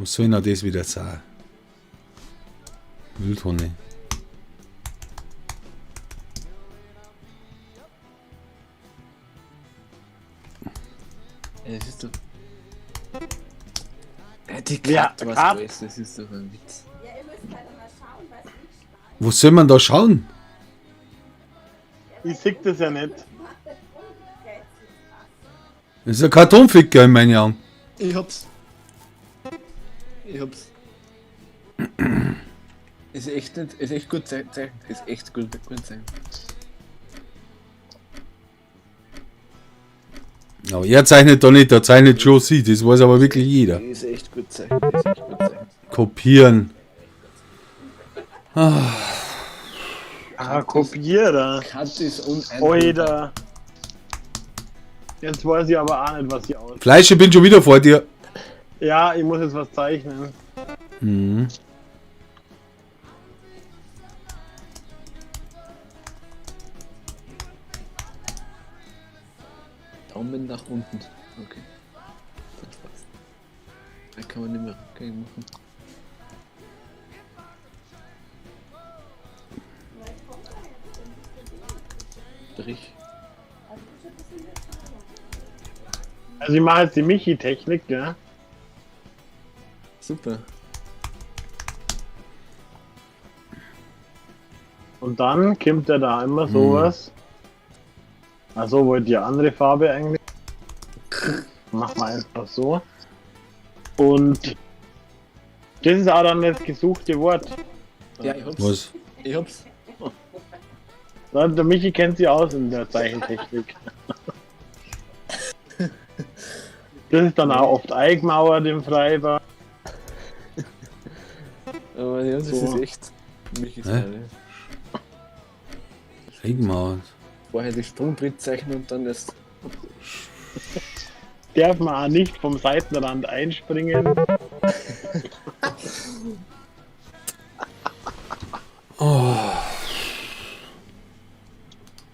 Was soll denn auch das wieder sein? Mülltonne. Ja, das ist doch. Ja, die Ja, Kat, was Kat. alles, das ist doch ein Witz. Ja, ihr müsst halt mal schauen, was ich schreibe. Wo soll man da schauen? Ich sehe das ja nicht. Das ist ein Kartonficker in meinen Augen. Ich hab's. Ich hab's. Ist echt nicht, ist echt gut zeichnet. Ist echt gut, gut zeichnet. Aber er zeichnet da nicht, da zeichnet schon sie. Das weiß aber wirklich jeder. Ist echt gut zeichnet. Ist echt gut zeichnet. Kopieren. Ah, Kopierer. Kat ist uneinholbar. Alter. Jetzt weiß ich aber auch nicht, was hier aus. Fleisch, ich bin schon wieder vor dir. Ja, ich muss jetzt was zeichnen. Mhm. Daumen nach unten. Okay. Das passt. Da kann man nicht mehr rückgängig machen. Strich. Also ich mache jetzt die Michi-Technik, ja. Super. Und dann kommt er da immer sowas. Also wollt ihr andere Farbe eigentlich? Mach mal einfach so. Und das ist auch dann das gesuchte Wort. Ja, ich hab's. Was? Ich hab's. Der Michi kennt sich aus in der Zeichentechnik. Das ist dann auch oft eingemauert im Freibad. Aber ja, das So. ist echt. Mich ist Hä? geil. Regenmauer. Vorher die Sprungbrett zeichnen und dann erst. Darf man auch nicht vom Seitenrand einspringen.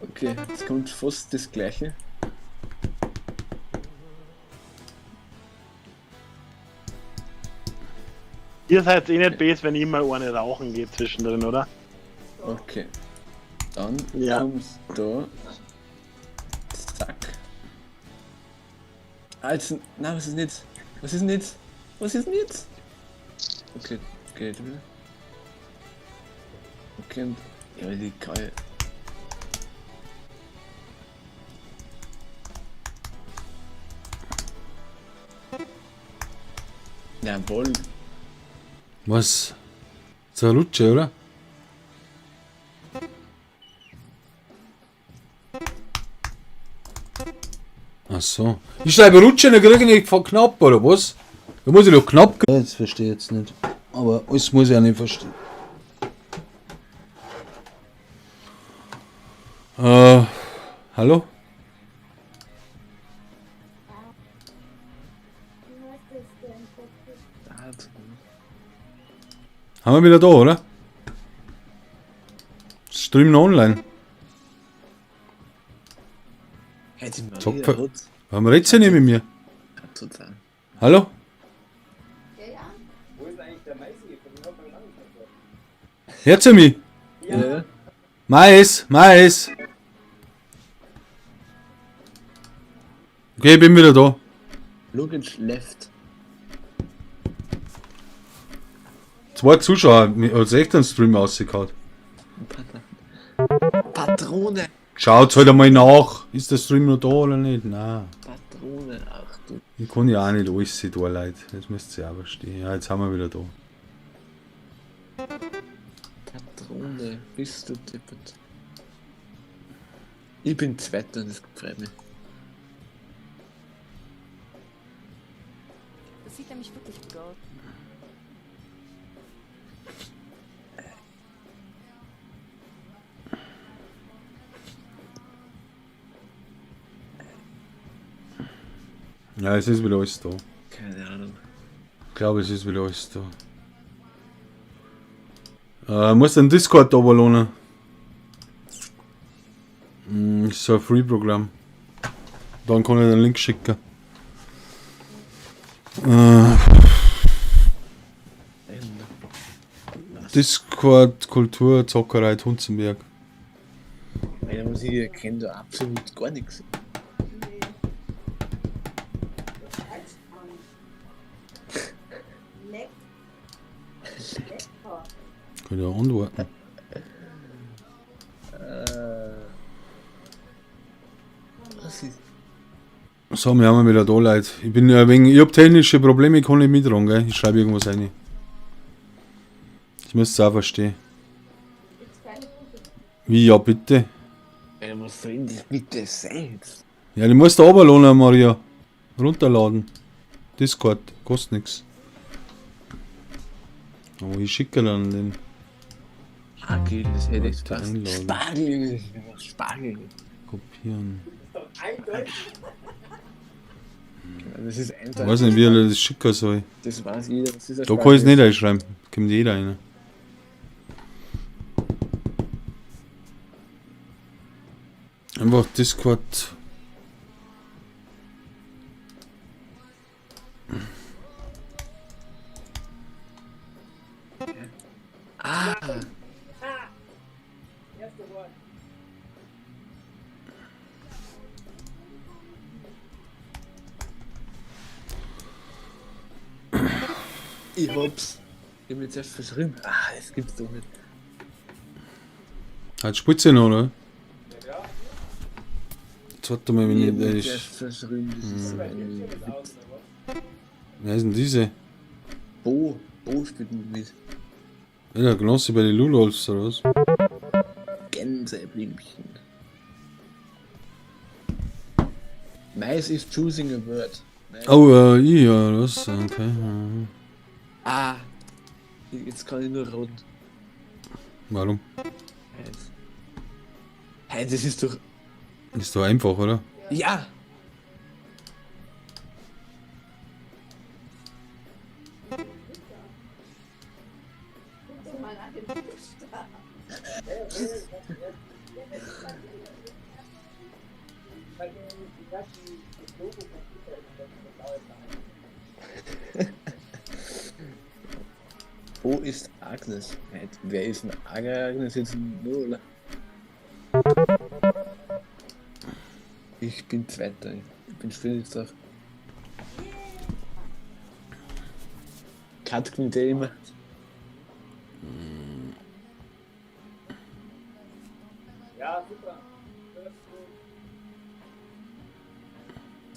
Okay, jetzt kommt fast das gleiche. Ihr seid eh nicht besser, wenn ich mal eine rauchen gehe zwischendrin, oder? Okay. Dann Ja. kommt da. Zack. Also, na, was ist denn jetzt? Was ist denn jetzt? Was ist denn jetzt? Okay, geht wieder. Okay, und. Ja, die geil. Jawohl. Was? So eine Rutsche, oder? Ach so. Ich schreibe Rutsche, dann kriege ich nicht knapp, oder was? Da muss ich doch knapp kriegen. Das verstehe ich jetzt nicht. Aber alles muss ich auch nicht verstehen. Hallo? Was ist denn? Da, Haben wir wieder da, oder? Stream noch online. Hey, die Maria Zopfe. hat Warum redest du nicht mit mir? total. Hallo? Ja, ja. Wo ist denn eigentlich der Maisi? Von dem hat man lange nicht mehr gehört. Hört ihr mich? Ja. Mais, Mais. Okay, ich bin wieder da. Lugic left. Zwei Zuschauer, mir hat's echt einen Stream rausgehauen. Patrone! Schaut halt einmal nach. Ist der Stream noch da oder nicht? Nein. Patrone, ach du. Ich kann ja auch nicht alles sehen, da, Leute. Das müsst ihr auch verstehen. Ja, jetzt sind wir wieder da. Patrone, bist du deppert. Ich bin Zweiter und das freut mich. Das sieht nämlich wirklich gut aus. Ja, es ist wieder alles da. Keine Ahnung. Ich glaube, es ist wieder alles da. Muss den Discord runterladen. Ist so ein Free-Programm. Dann kann ich den Link schicken. Discord Kultur Zockerei Tunzenberg. Meine Musik erkennt da absolut gar nichts. Nee. Das heißt an. Leck. Lecker. Kann ich auch antworten. Was ist? So, wir haben wieder da, Leute. Ich bin ja wegen, ich hab technische Probleme, ich kann nicht mittragen, gell? Ich schreibe irgendwas rein. Das müsst ihr auch verstehen. Gibt's keine Punkte. Wie, ja, bitte. Ey, was soll denn das bitte sein jetzt? Ja, die musst du runterladen, Maria. Runterladen. Discord, kostet nix. Aber ich schicke dann den. Spargel, das hätte ich Warte, fast. einladen. Spargel, Spargel. Kopieren. Das ist doch eindeutig. Das ist eindeutig. Ich weiß nicht, wie ich das schicken soll. Das weiß jeder. Das ist ein Da kann ich es Spargel. nicht einschreiben. Kommt jeder rein. Einfach Discord. Ah, Erste Wort. ich hab's. Ich hab mich zuerst verschrieben. Ah, das gibt's doch nicht. Hat Spitze noch, oder? Ja, klar. Jetzt warte mal, wenn Ich ich. hab mich Ich zuerst verschrieben. Das ist so Bei ein Bildschirm ist Witz. aus, oder was? wer ist denn diese? Bo, Bo spielt mit. Ja, der Genosse bei den Lulolfs oder was? Gänseblümchen. Mais is choosing a word. Mais. Oh, ich, ja, was? Okay. Mhm. Ah! Jetzt kann ich nur roten. Warum? Heinz. Heinz, das ist doch. Ist doch einfach, oder? Ja! Guck doch mal nach dem Buchstaben. Weil die das Logo von FIFA ist, das blaue Sache. Wo ist Agnes? Heinz, wer ist denn Agnes jetzt nur, oder? Ich bin Zweiter. Ich bin ständig drauf. Kat gewinnt eh immer. Ja, super. Das ist gut.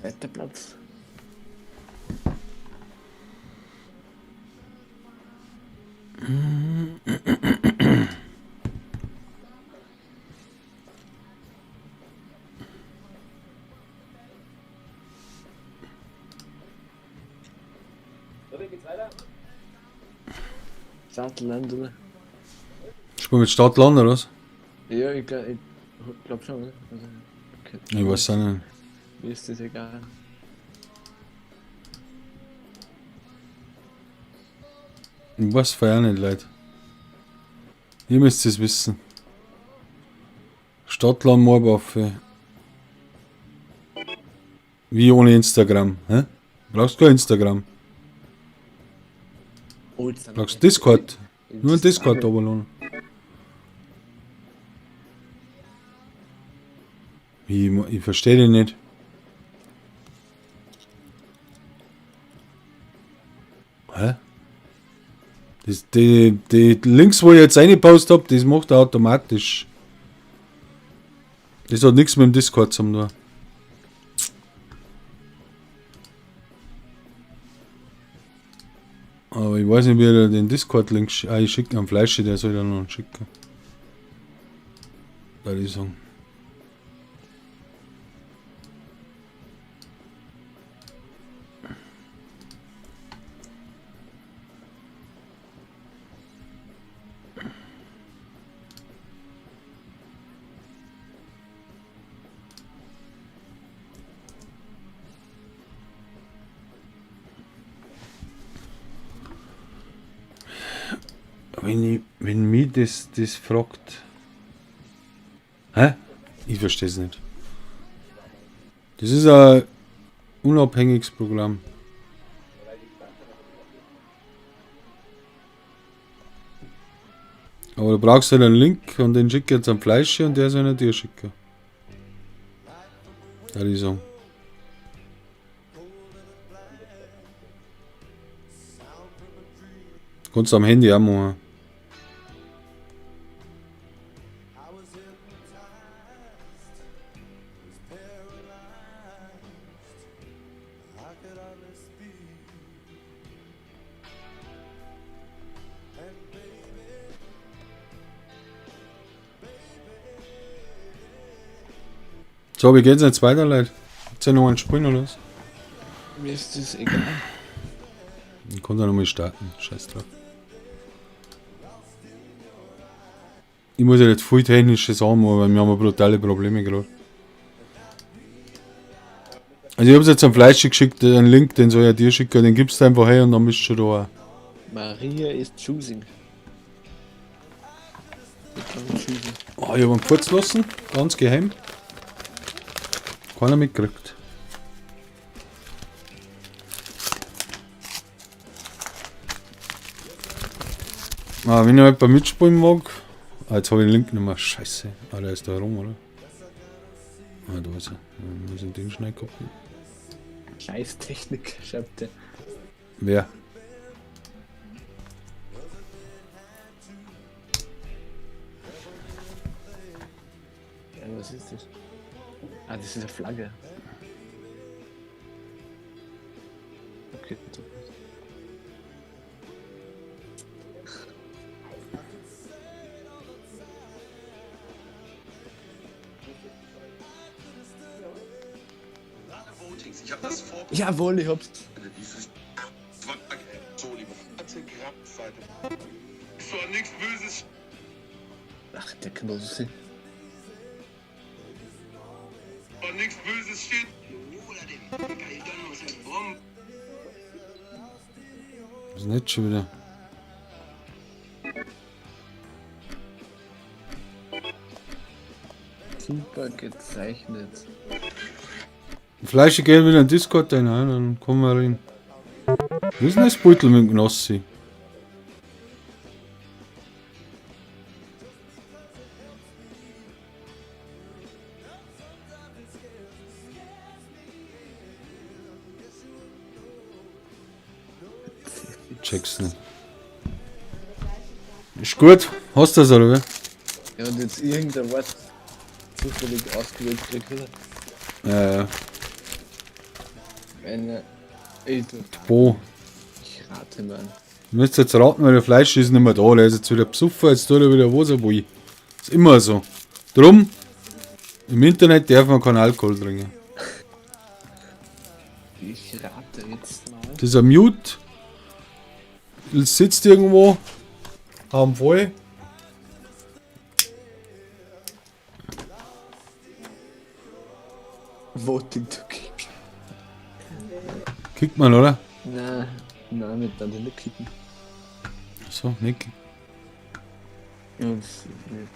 Zweiter Platz. So, wie geht's weiter? Stadtland, oder? Spiel mit Stadt Land, oder was? Ja, ich glaube ich glaub schon, oder? Also, okay. Ich weiß auch nicht. Mir ist das egal. Ich weiß vorher nicht, Leute. Ihr müsst es wissen. Stadtland Moorwaffe. Wie ohne Instagram, hä? Brauchst kein Instagram. Oh, jetzt sind Brauchst wir- Discord. Nur ein Discord runterladen. Ich verstehe dich nicht. Hä? Die Links, wo ich jetzt reingepostet hab, das macht er automatisch. Das hat nichts mit dem Discord zu tun. Aber ich weiß nicht, wie er den Discord-Link schickt. Ah, ich schicke einen Fleischi, der soll dann noch schicken. Würde ich sagen. Wenn mich das fragt. Hä? Ich verstehe es nicht. Das ist ein unabhängiges Programm. Aber du brauchst halt einen Link und den schicke ich jetzt am Fleischi und der soll ihn dir schicken. Würde ich sagen. Kannst du am Handy auch machen. So, wie geht's jetzt weiter, Leute? Habt ihr noch einen Sprung oder was? Mir ist das egal. Ich kann ja nochmal starten. Scheiß drauf. Ich muss ja jetzt viel technische Sachen machen, weil wir haben ja brutale Probleme gerade. Also ich hab's jetzt am Fleisch geschickt, einen Link, den soll ich dir schicken, den gibst du einfach her und dann bist du schon da. Maria ist choosing. Ich kann choosing. Oh, ich hab ihn kurz lassen, ganz geheim. Keiner mitgekriegt. Ah, wenn ich jemand mitspielen mag. Ah, jetzt hab ich den Link nicht mehr. Scheiße. Ah, der ist da rum, oder? Ah, da ist er. Wir müssen den schnell kopieren. Scheiß Technik, schreibt der. Wer? Ja, was ist das? Ah, das ist eine Flagge. Okay, doch nicht. Ich hab das vor. Jawohl, ich hab's. Dieses So, nichts Böses. Ach, der Knossi. Nichts Böses steht. Was ist denn jetzt schon wieder? Super gezeichnet. Vielleicht gehen wir wieder in Discord rein, dann kommen wir rein. Wo ist denn das Beutel mit dem Knossi? Check's nicht. Ist gut, hast du das oder wie? Ja, und jetzt irgendein Wort zufällig ausgewählt kriegt, oder? Ja, ja. Eine. Ey, du, Bo. ich rate mal. Du müsst jetzt raten, weil der Fleisch ist nicht mehr da. Der ist jetzt wieder besoffen, jetzt tut er wieder was er will. Ist immer so. Drum, im Internet darf man keinen Alkohol trinken. Ich rate jetzt mal. Das ist ein Mute. Sitzt irgendwo. Am voll. Voting to kick. Kickt man, oder? Nein, nein, mit dann nicht kicken. So, Nick. Ja, das, nee.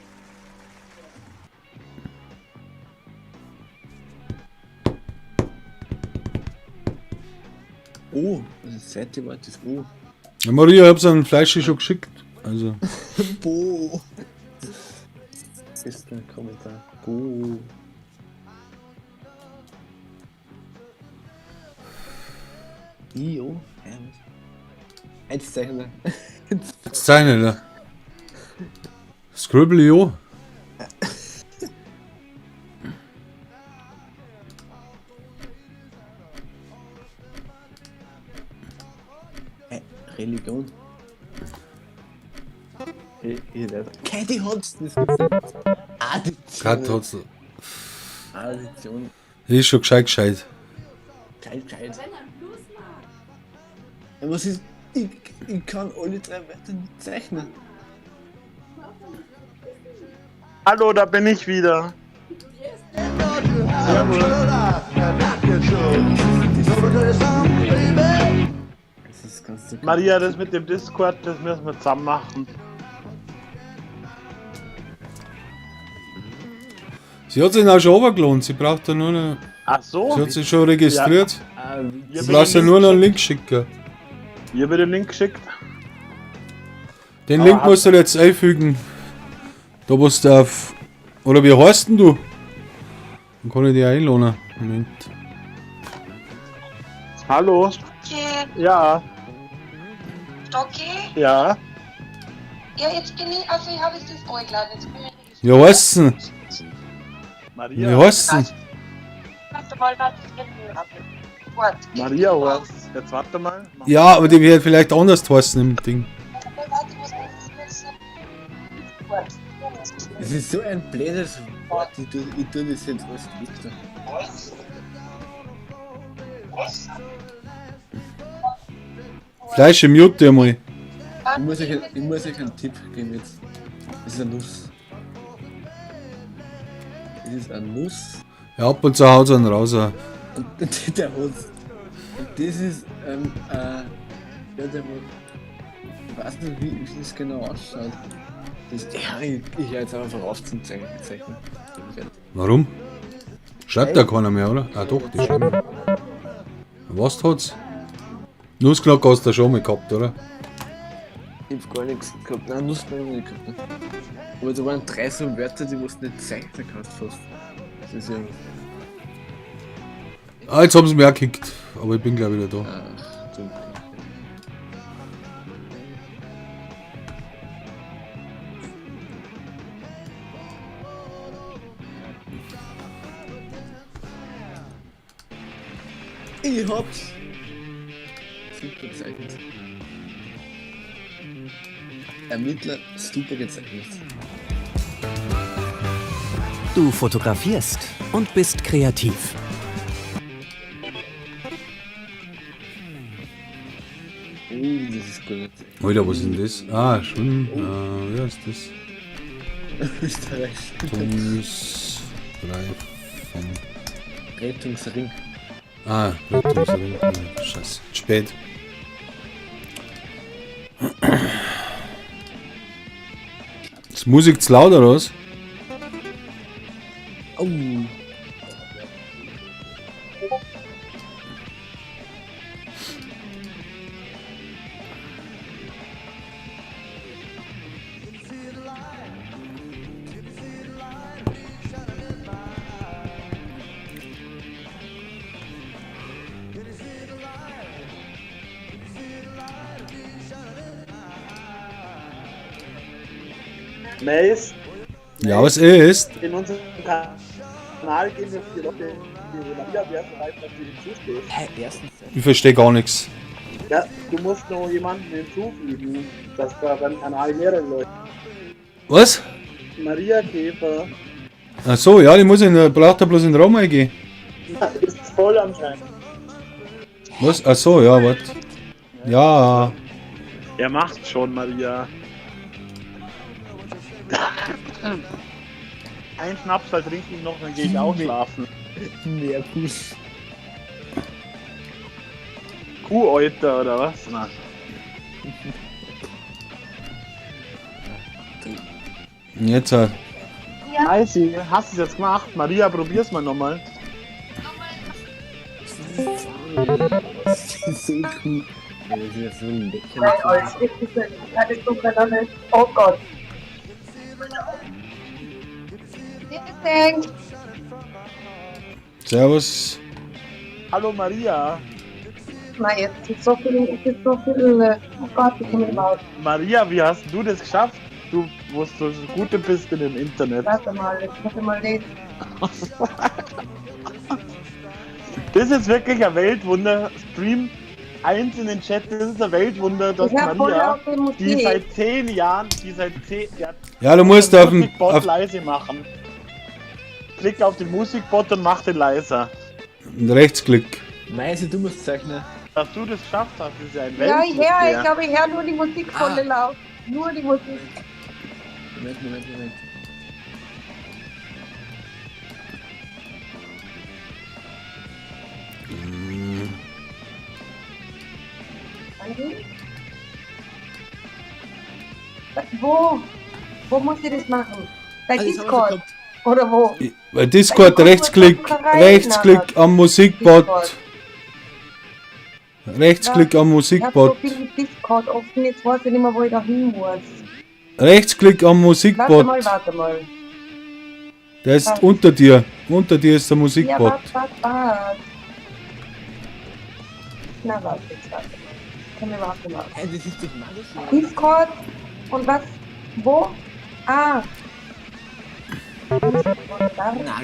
Oh, das zweite Wort ist O. Ja, Maria, ich hab's an Fleischi schon geschickt. Also, Bo. Ist der Kommentar. Bo. Io. Hä, was? Eins zeichnen. jetzt zeichnet er. Scribble.io. Hä, Religion. Hier, Katie Hodgson, das gibt's nicht. Addition. Kat hat's. Addition. Ist schon gescheit, gescheit. Geil, geil. Wenn er Blues mag. Ja, was ist. Ich kann alle drei Wörter nicht zeichnen. Hallo, da bin ich wieder. Das ist ganz so Maria, das mit dem Discord, das müssen wir zusammen machen. Sie hat sich auch schon runtergeladen. Sie braucht da nur noch. Ach so. Sie hat sich schon registriert. Ah, Ich Du brauchst ja nur noch einen Link schicken. Hier wird den Link geschickt. Den Aber Link hab- musst du jetzt einfügen. Da musst du auf. Oder wie heißt denn du? Dann kann ich dich einladen. Moment. Hallo. Okay, Ja, Stocki? ja. Ja, jetzt bin ich, also ich habe jetzt das eingeladen, jetzt bin ich Ja, heißt denn? Maria. Wie heißt denn? Warte mal, warte, ich bin Warte. Maria heißt. Jetzt warte mal. Ja, aber die wird vielleicht anders heißen im Ding. Warte, muss ich Warte. Es ist so ein blödes Wort. Ich tu das jetzt alles wieder. Fleisch im Mute einmal. Ich muss euch einen Tipp geben jetzt. Es ist eine Nuss. Es ist eine Nuss. Ja, ab und zu haut's einen raus. auch. Und der hat. Und das ist, ja, der hat. Ich weiß nicht, wie das genau ausschaut. Das, ja, ich höre jetzt einfach auf zum Zeichnen. Warum? Schreibt da keiner mehr, oder? Ah doch, die schreiben. Was hat's? Nussknacker hast du schon mal gehabt, oder? Ich hab gar nichts gehabt. Nein, Nussknacker hab ich nicht gehabt. Ne? Aber da waren drei so Wörter, die du nicht zeichnen kannst fast. Das ist ja. Ah, jetzt haben sie mich auch gekickt. Aber ich bin gleich wieder da. Ach, du. Ich hab's! Super gezeichnet. Ermittler, super gezeichnet. Du fotografierst und bist kreativ. Oh, das ist gut. Alter, was ist denn das? Ah, schon. Wer ist das? Österreich. Rettungsreifen. Rettungsring. Ah, Rettungsring. Scheiße. Spät. Ist Musik zu laut oder was? Oh. Mace, Ja, was ist? in unserem Kanal gehen wir 4 Leute. Die Maria wäre bereit, dass du hinzustößt. Hä, erstens. Ich verstehe gar nichts. Ja, du musst noch jemanden hinzufügen, dass da beim Kanal mehrere Leute. Was? Maria Käfer. Ach so, ja, die muss in, braucht ja bloß in den Raum eingehen. Ja, ist voll anscheinend. Was? Ach so, ja, warte. Ja. Er macht schon, Maria. Ein Schnaps halt trinke ich noch, dann gehe ich auch schlafen. Mehr Fuß. Kuhäuter oder was? Na. Jetzt halt. Nice, hast du es jetzt gemacht? Maria, probier's mal nochmal. Das ist so cool. Ja, das ist ja so lächerlich. Nein, alles richtig. Das ist durcheinander. Oh Gott. Thanks. Servus. Hallo Maria. Nein, jetzt ist so viel, es ist so viel. Oh Gott, ich komme nicht raus. Maria, wie hast du das geschafft? Du, wo du so gute bist in dem Internet. Warte mal, jetzt muss ich mal lesen. Das ist wirklich ein Weltwunder. Stream 1 in den Chat, das ist ein Weltwunder, dass Ich hab voll Maria, laute Musik. die seit 10 Jahren, die seit 10 Jahren. Ja, du musst auf den- Musikbot auf- leise machen. Klick auf den Musikbot und mach den leiser. Rechtsklick. Meise, du musst zeichnen. Dass du das geschafft hast, ist ja ein Ja, ich Weltwunder. höre, ich glaube, ich höre nur die Musik voll laut. Nur die Musik. Moment, Moment, Moment. Andi? Wo? Wo muss ich das machen? Bei Ah, das haben wir Discord? schon Oder wo? Bei Discord Rechtsklick, Rechtsklick am Musikbot. Rechtsklick am Ich hab so Musikbot. viel mit Discord offen, jetzt weiß ich nicht mehr, wo ich da hin muss. Rechtsklick am Warte Musikbot. mal, warte mal. Der ist unter dir. Unter dir ist der Ja, Musikbot. warte, warte, warte. Na, warte, jetzt warte mal. Kann mir warte mal. Hey, das ist doch magisch. Discord und was? Wo? Ah.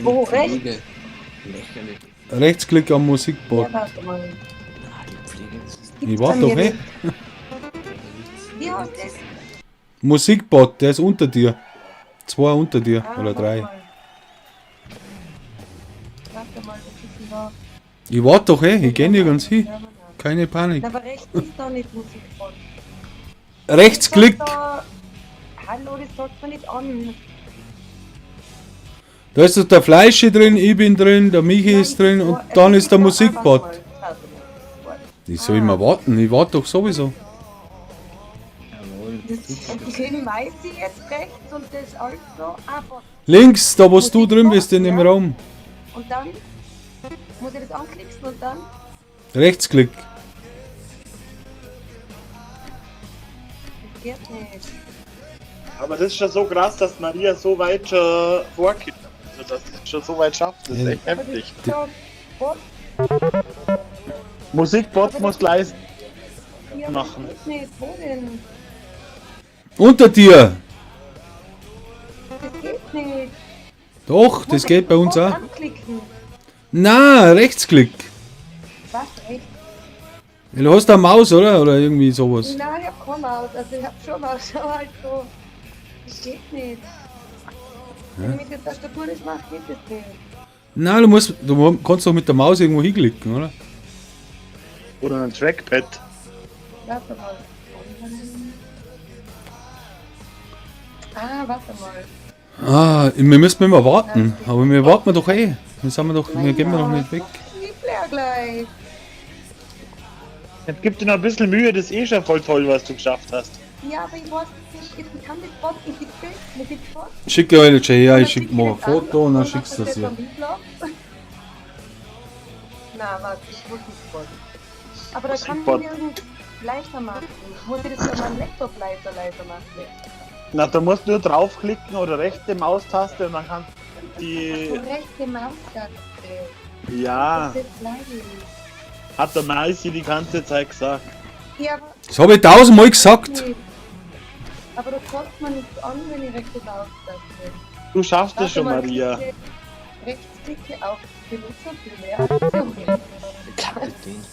Wo? Rechts? Nagelpflege. Lächerlich. Rechtsklick am Musikbot. Ja, warte mal. Nagelpflege, das ist Ich warte doch, eh. Wie heißt das? Musikbot, der ist unter dir. Zwei unter dir Ah, oder warte drei. mal. Warte mal, was ist denn da? Ich warte doch, eh. Ich geh nirgends hin. Keine Panik. Na, aber rechts ist da nicht Musikbot. Rechtsklick. Da, hallo, das sagt man nicht an. Da ist doch der Fleischi drin, ich bin drin, der Michi ist drin und dann ist der Musikbot. Ich soll immer warten, ich warte doch sowieso. Das den weiß ich jetzt rechts und das alles so. Ah, Bot. Links, da wo du drin bist in dem Raum. Und dann muss ich das anklicken und dann. Rechtsklick. Das geht nicht. Aber das ist schon so krass, dass Maria so weit schon vorgeht. Also, dass sie es schon so weit schafft, das ist echt heftig. Da, Bot, Musikbot muss leise ja, aber das machen. geht nicht. Wo denn? Unter dir! Das geht nicht. Doch, das geht bei uns Bot auch. Anklicken. Na, Rechtsklick. Was rechts? Ja, du hast eine Maus, oder? Oder irgendwie sowas. Nein, ich hab keine Maus. Also ich hab schon Maus, aber halt so. Das geht nicht. Wenn ich mit der Tastatur das mache, geht das nicht. Nein, du musst, du kannst doch mit der Maus irgendwo hinklicken, oder? Oder ein Trackpad. Warte mal. Ah, warte mal. Ah, wir müssen immer warten. Aber wir warten doch eh. Wir sind wir doch, wir gehen wir doch nicht weg. Ich leer gleich. Jetzt gib dir noch ein bisschen Mühe, das ist eh schon voll toll, was du geschafft hast. Ja, aber ich weiß nicht, ich kann das Bot nicht, ich will mit dem Bot. Schick dir eine her, ich schick mal ein Foto und dann schickst du das hier. hier. Na, warte, ich muss nicht Bot. Aber da kann Bot. man nirgends leichter machen. Muss ich das bei meinem Laptop leiser, leiser machen? Na, du musst nur draufklicken oder rechte Maustaste und dann kannst du die. So rechte Maustaste. Ja, Das ist gleich. hat der Maisi die ganze Zeit gesagt. Ja, aber Das habe ich tausendmal gesagt. nicht. Aber da kommt man nichts an, wenn ich rechte Maustaste. Du schaffst es Warte schon, mal, Maria. Rechtsklicke auf Benutzer für mehr Aktionen. Kapitän.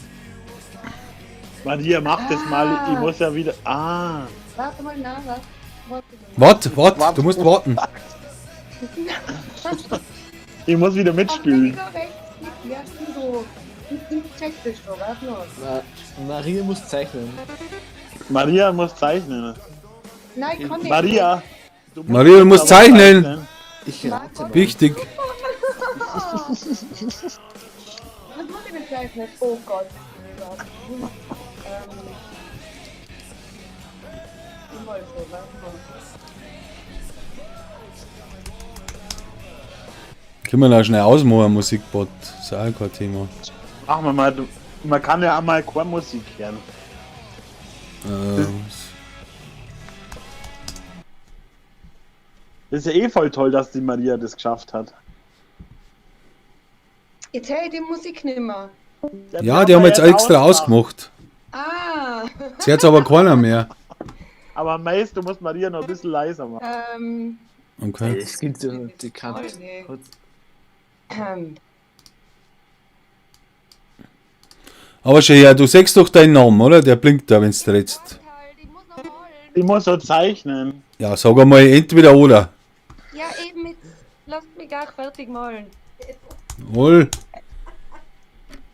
Maria, mach das mal. Ich muss ja wieder. Ah. Warte mal, na, was? Warte mal. Warte, warte, du musst warten. Ich muss wieder mitspielen. Ach, Rechtsklick, ja, stimmt so. Ich check das schon, warte noch. Maria muss zeichnen. Maria muss zeichnen. Nein, ich kann nicht. Maria! Du musst Maria, du musst aber zeichnen. Ich rate mal. Wichtig. Was muss ich denn zeichnen? Oh Gott. Immer so, warte mal. Können wir da schnell ausmachen, Musikbot. Ist auch kein Thema. Machen wir mal. Du, man kann ja auch mal Chormusik hören. Das ist ja eh voll toll, dass die Maria das geschafft hat. Jetzt höre ich die Musik nicht mehr. Ja, die haben jetzt extra ausgemacht. Ah. Jetzt hört's aber keiner mehr. Aber meist, du musst Maria noch ein bisschen leiser machen. Okay. Es gibt ja noch die Karte. Voll, Aber schau her, du siehst doch deinen Namen, oder? Der blinkt da, wenn du redst. Ich muss so zeichnen. Ja, sag einmal entweder oder. Ja, eben, jetzt lasst mich gar fertig malen. Wohl.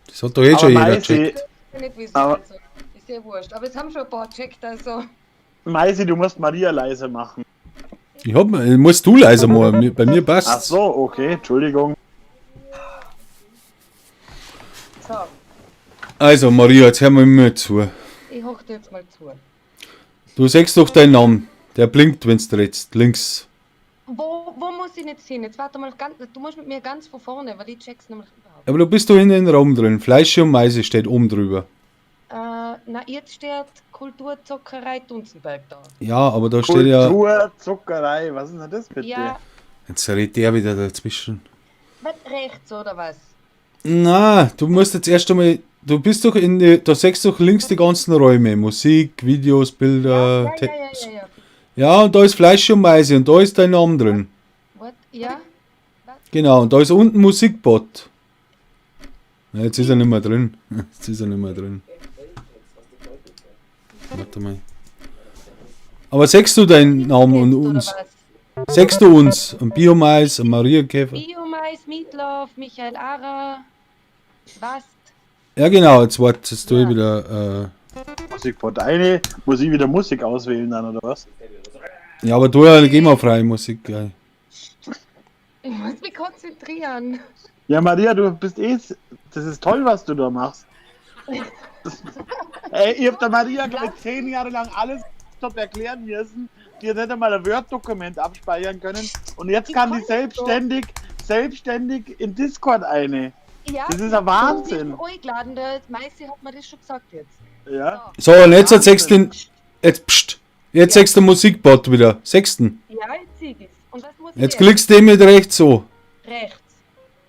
Das hat doch eh Aber schon jeder Meisi, gecheckt. Ich nicht wissen, Aber- also. Ist ja wurscht. Aber es haben schon ein paar gecheckt, also. Meisi, du musst Maria leiser machen. Ich hab, musst du leiser machen, bei mir passt. Ach so, okay, Entschuldigung. So, Also Maria, jetzt hör mal mir zu. ich hoch dir jetzt mal zu. Du siehst doch deinen Namen. Der blinkt, wenn du redst. Links. Wo muss ich jetzt hin? Jetzt warte mal ganz, du musst mit mir ganz von vorne, weil ich check's nämlich überhaupt. Aber du bist doch in den Raum drin. Fleisch und Meise steht oben drüber. Na, jetzt steht Kulturzockerei Dunzenberg da. Ja, aber da steht ja. Kultur, Zuckerei, was ist denn das bitte? Ja, Jetzt redet der wieder dazwischen. was rechts oder was? Na, du musst jetzt erst einmal. Du bist doch in die. Da siehst du doch links die ganzen Räume. Musik, Videos, Bilder. Ja, ja, Te- ja, ja, ja. Ja, und da ist Fleisch und Meise und da ist dein Name drin. What? Ja? Genau, und da ist unten Musikbot. Na, jetzt ist er nicht mehr drin. Jetzt ist er nicht mehr drin. Warte mal. Aber sagst du deinen Namen und Oder uns? was? Sagst du uns? Ein Biomais, ein Marienkäfer? Biomais, Meatloaf, Michael Ara, was? Ja, genau, jetzt warte, jetzt tue ich wieder. Musikbot eine, muss ich wieder Musik auswählen dann, oder was? Ja, aber du ja, GEMA-freie Musik gleich. Ich muss mich konzentrieren. Ja, Maria, du bist eh. Das ist toll, was du da machst. Ey, ihr habt der Maria, glaube ich, 10 Jahre lang alles top erklären müssen. Die hat nicht einmal ein Word-Dokument abspeichern können. Und jetzt kann die selbstständig in Discord eine. Ja, Das ist ein Wahnsinn. Eingeladen, der Meisi hat mir das schon gesagt jetzt. Ja. So, und jetzt sagst du den. Jetzt, pst, jetzt sagst du Musikbot wieder. Sechsten. Ja, jetzt sieg ich's. Und was muss ich Jetzt klickst du den mit rechts so. Rechts.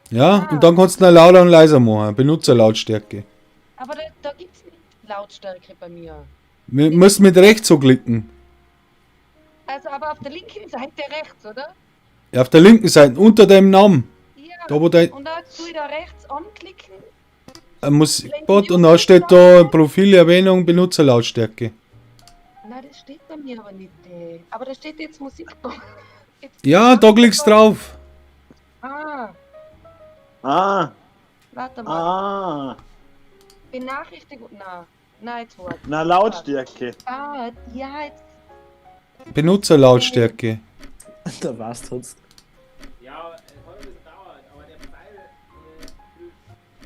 Ja, und dann kannst du ihn lauter und leiser machen. Benutzerlautstärke. Aber da gibt's nicht Lautstärke bei mir. Wir müssen mit rechts so klicken. Also aber auf der linken Seite rechts, oder? Ja, auf der linken Seite, unter deinem Namen. Ja. Da, wo dein Und da tue ich da rechts anklicken. ein Musikbot und da steht da Profilerwähnung, Benutzerlautstärke. Nein, das steht bei mir aber nicht. Ey. Aber da steht jetzt Musikbot. Jetzt Ja, da klickst drauf. Ah, Ah, warte mal. ah. Benachrichtigung. Na, nein, jetzt warte. Na, Lautstärke. Ah, ja, jetzt. Benutzerlautstärke. Da war's trotzdem.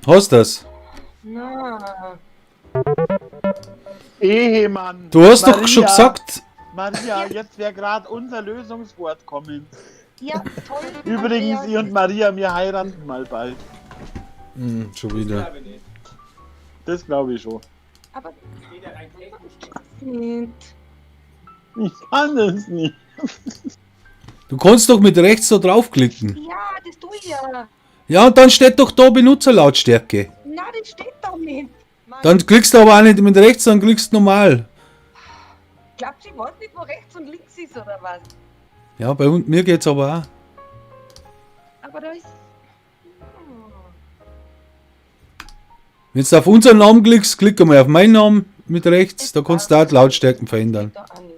Hast das? Na. Ehemann. Du hast doch schon gesagt. Maria, jetzt wäre gerade unser Lösungswort kommen. Ja, toll. Übrigens, Andreas. ich und Maria, wir heiraten mal bald. Schon wieder. Das glaube ich schon. Aber. Nicht. Ich kann es nicht. Du kannst doch mit rechts da draufklicken. Ja, das tue ich ja. Ja, und dann steht doch da Benutzerlautstärke. Na, das steht da nicht. Mann, Dann klickst du aber auch nicht mit rechts, dann klickst du normal. Glaubst du, ich weiß nicht, wo rechts und links ist oder was? Ja, bei uns, mir geht's aber auch. Aber da ist. Wenn du auf unseren Namen klickst, klick einmal auf meinen Namen mit rechts, da kannst du auch die Lautstärken verändern. Da auch nicht.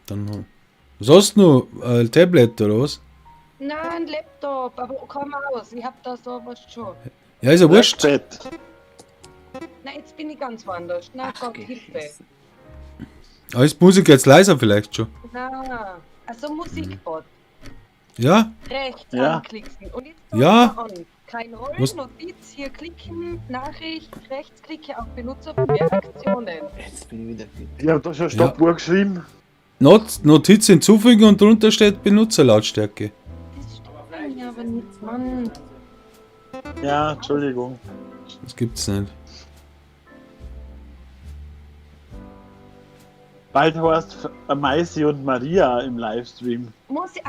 Dann, was hast du noch? Ein Tablet oder was? Nein, ein Laptop, aber komm aus, ich hab da so was schon. Ja, ist ja wurscht. Bett. Na, jetzt bin ich ganz woanders. Na Gott, Hilfe. Ah, ist die Musik jetzt leiser vielleicht schon? Na, also Musikbot. Ja? Rechts Ja. anklicken. Und jetzt Ja. an. Kein Rollen, Was? Notiz, hier klicken, Nachricht, rechtsklicke auf Benutzer für mehr Aktionen. Jetzt bin ich wieder fit. Ich habe doch schon Stoppuhr geschrieben. Notiz hinzufügen und drunter steht Benutzerlautstärke. Das steht bei mir aber nicht, Mann. Ja, Entschuldigung. Das gibt's nicht. Bald hast Maisi und Maria im Livestream. Muss ich,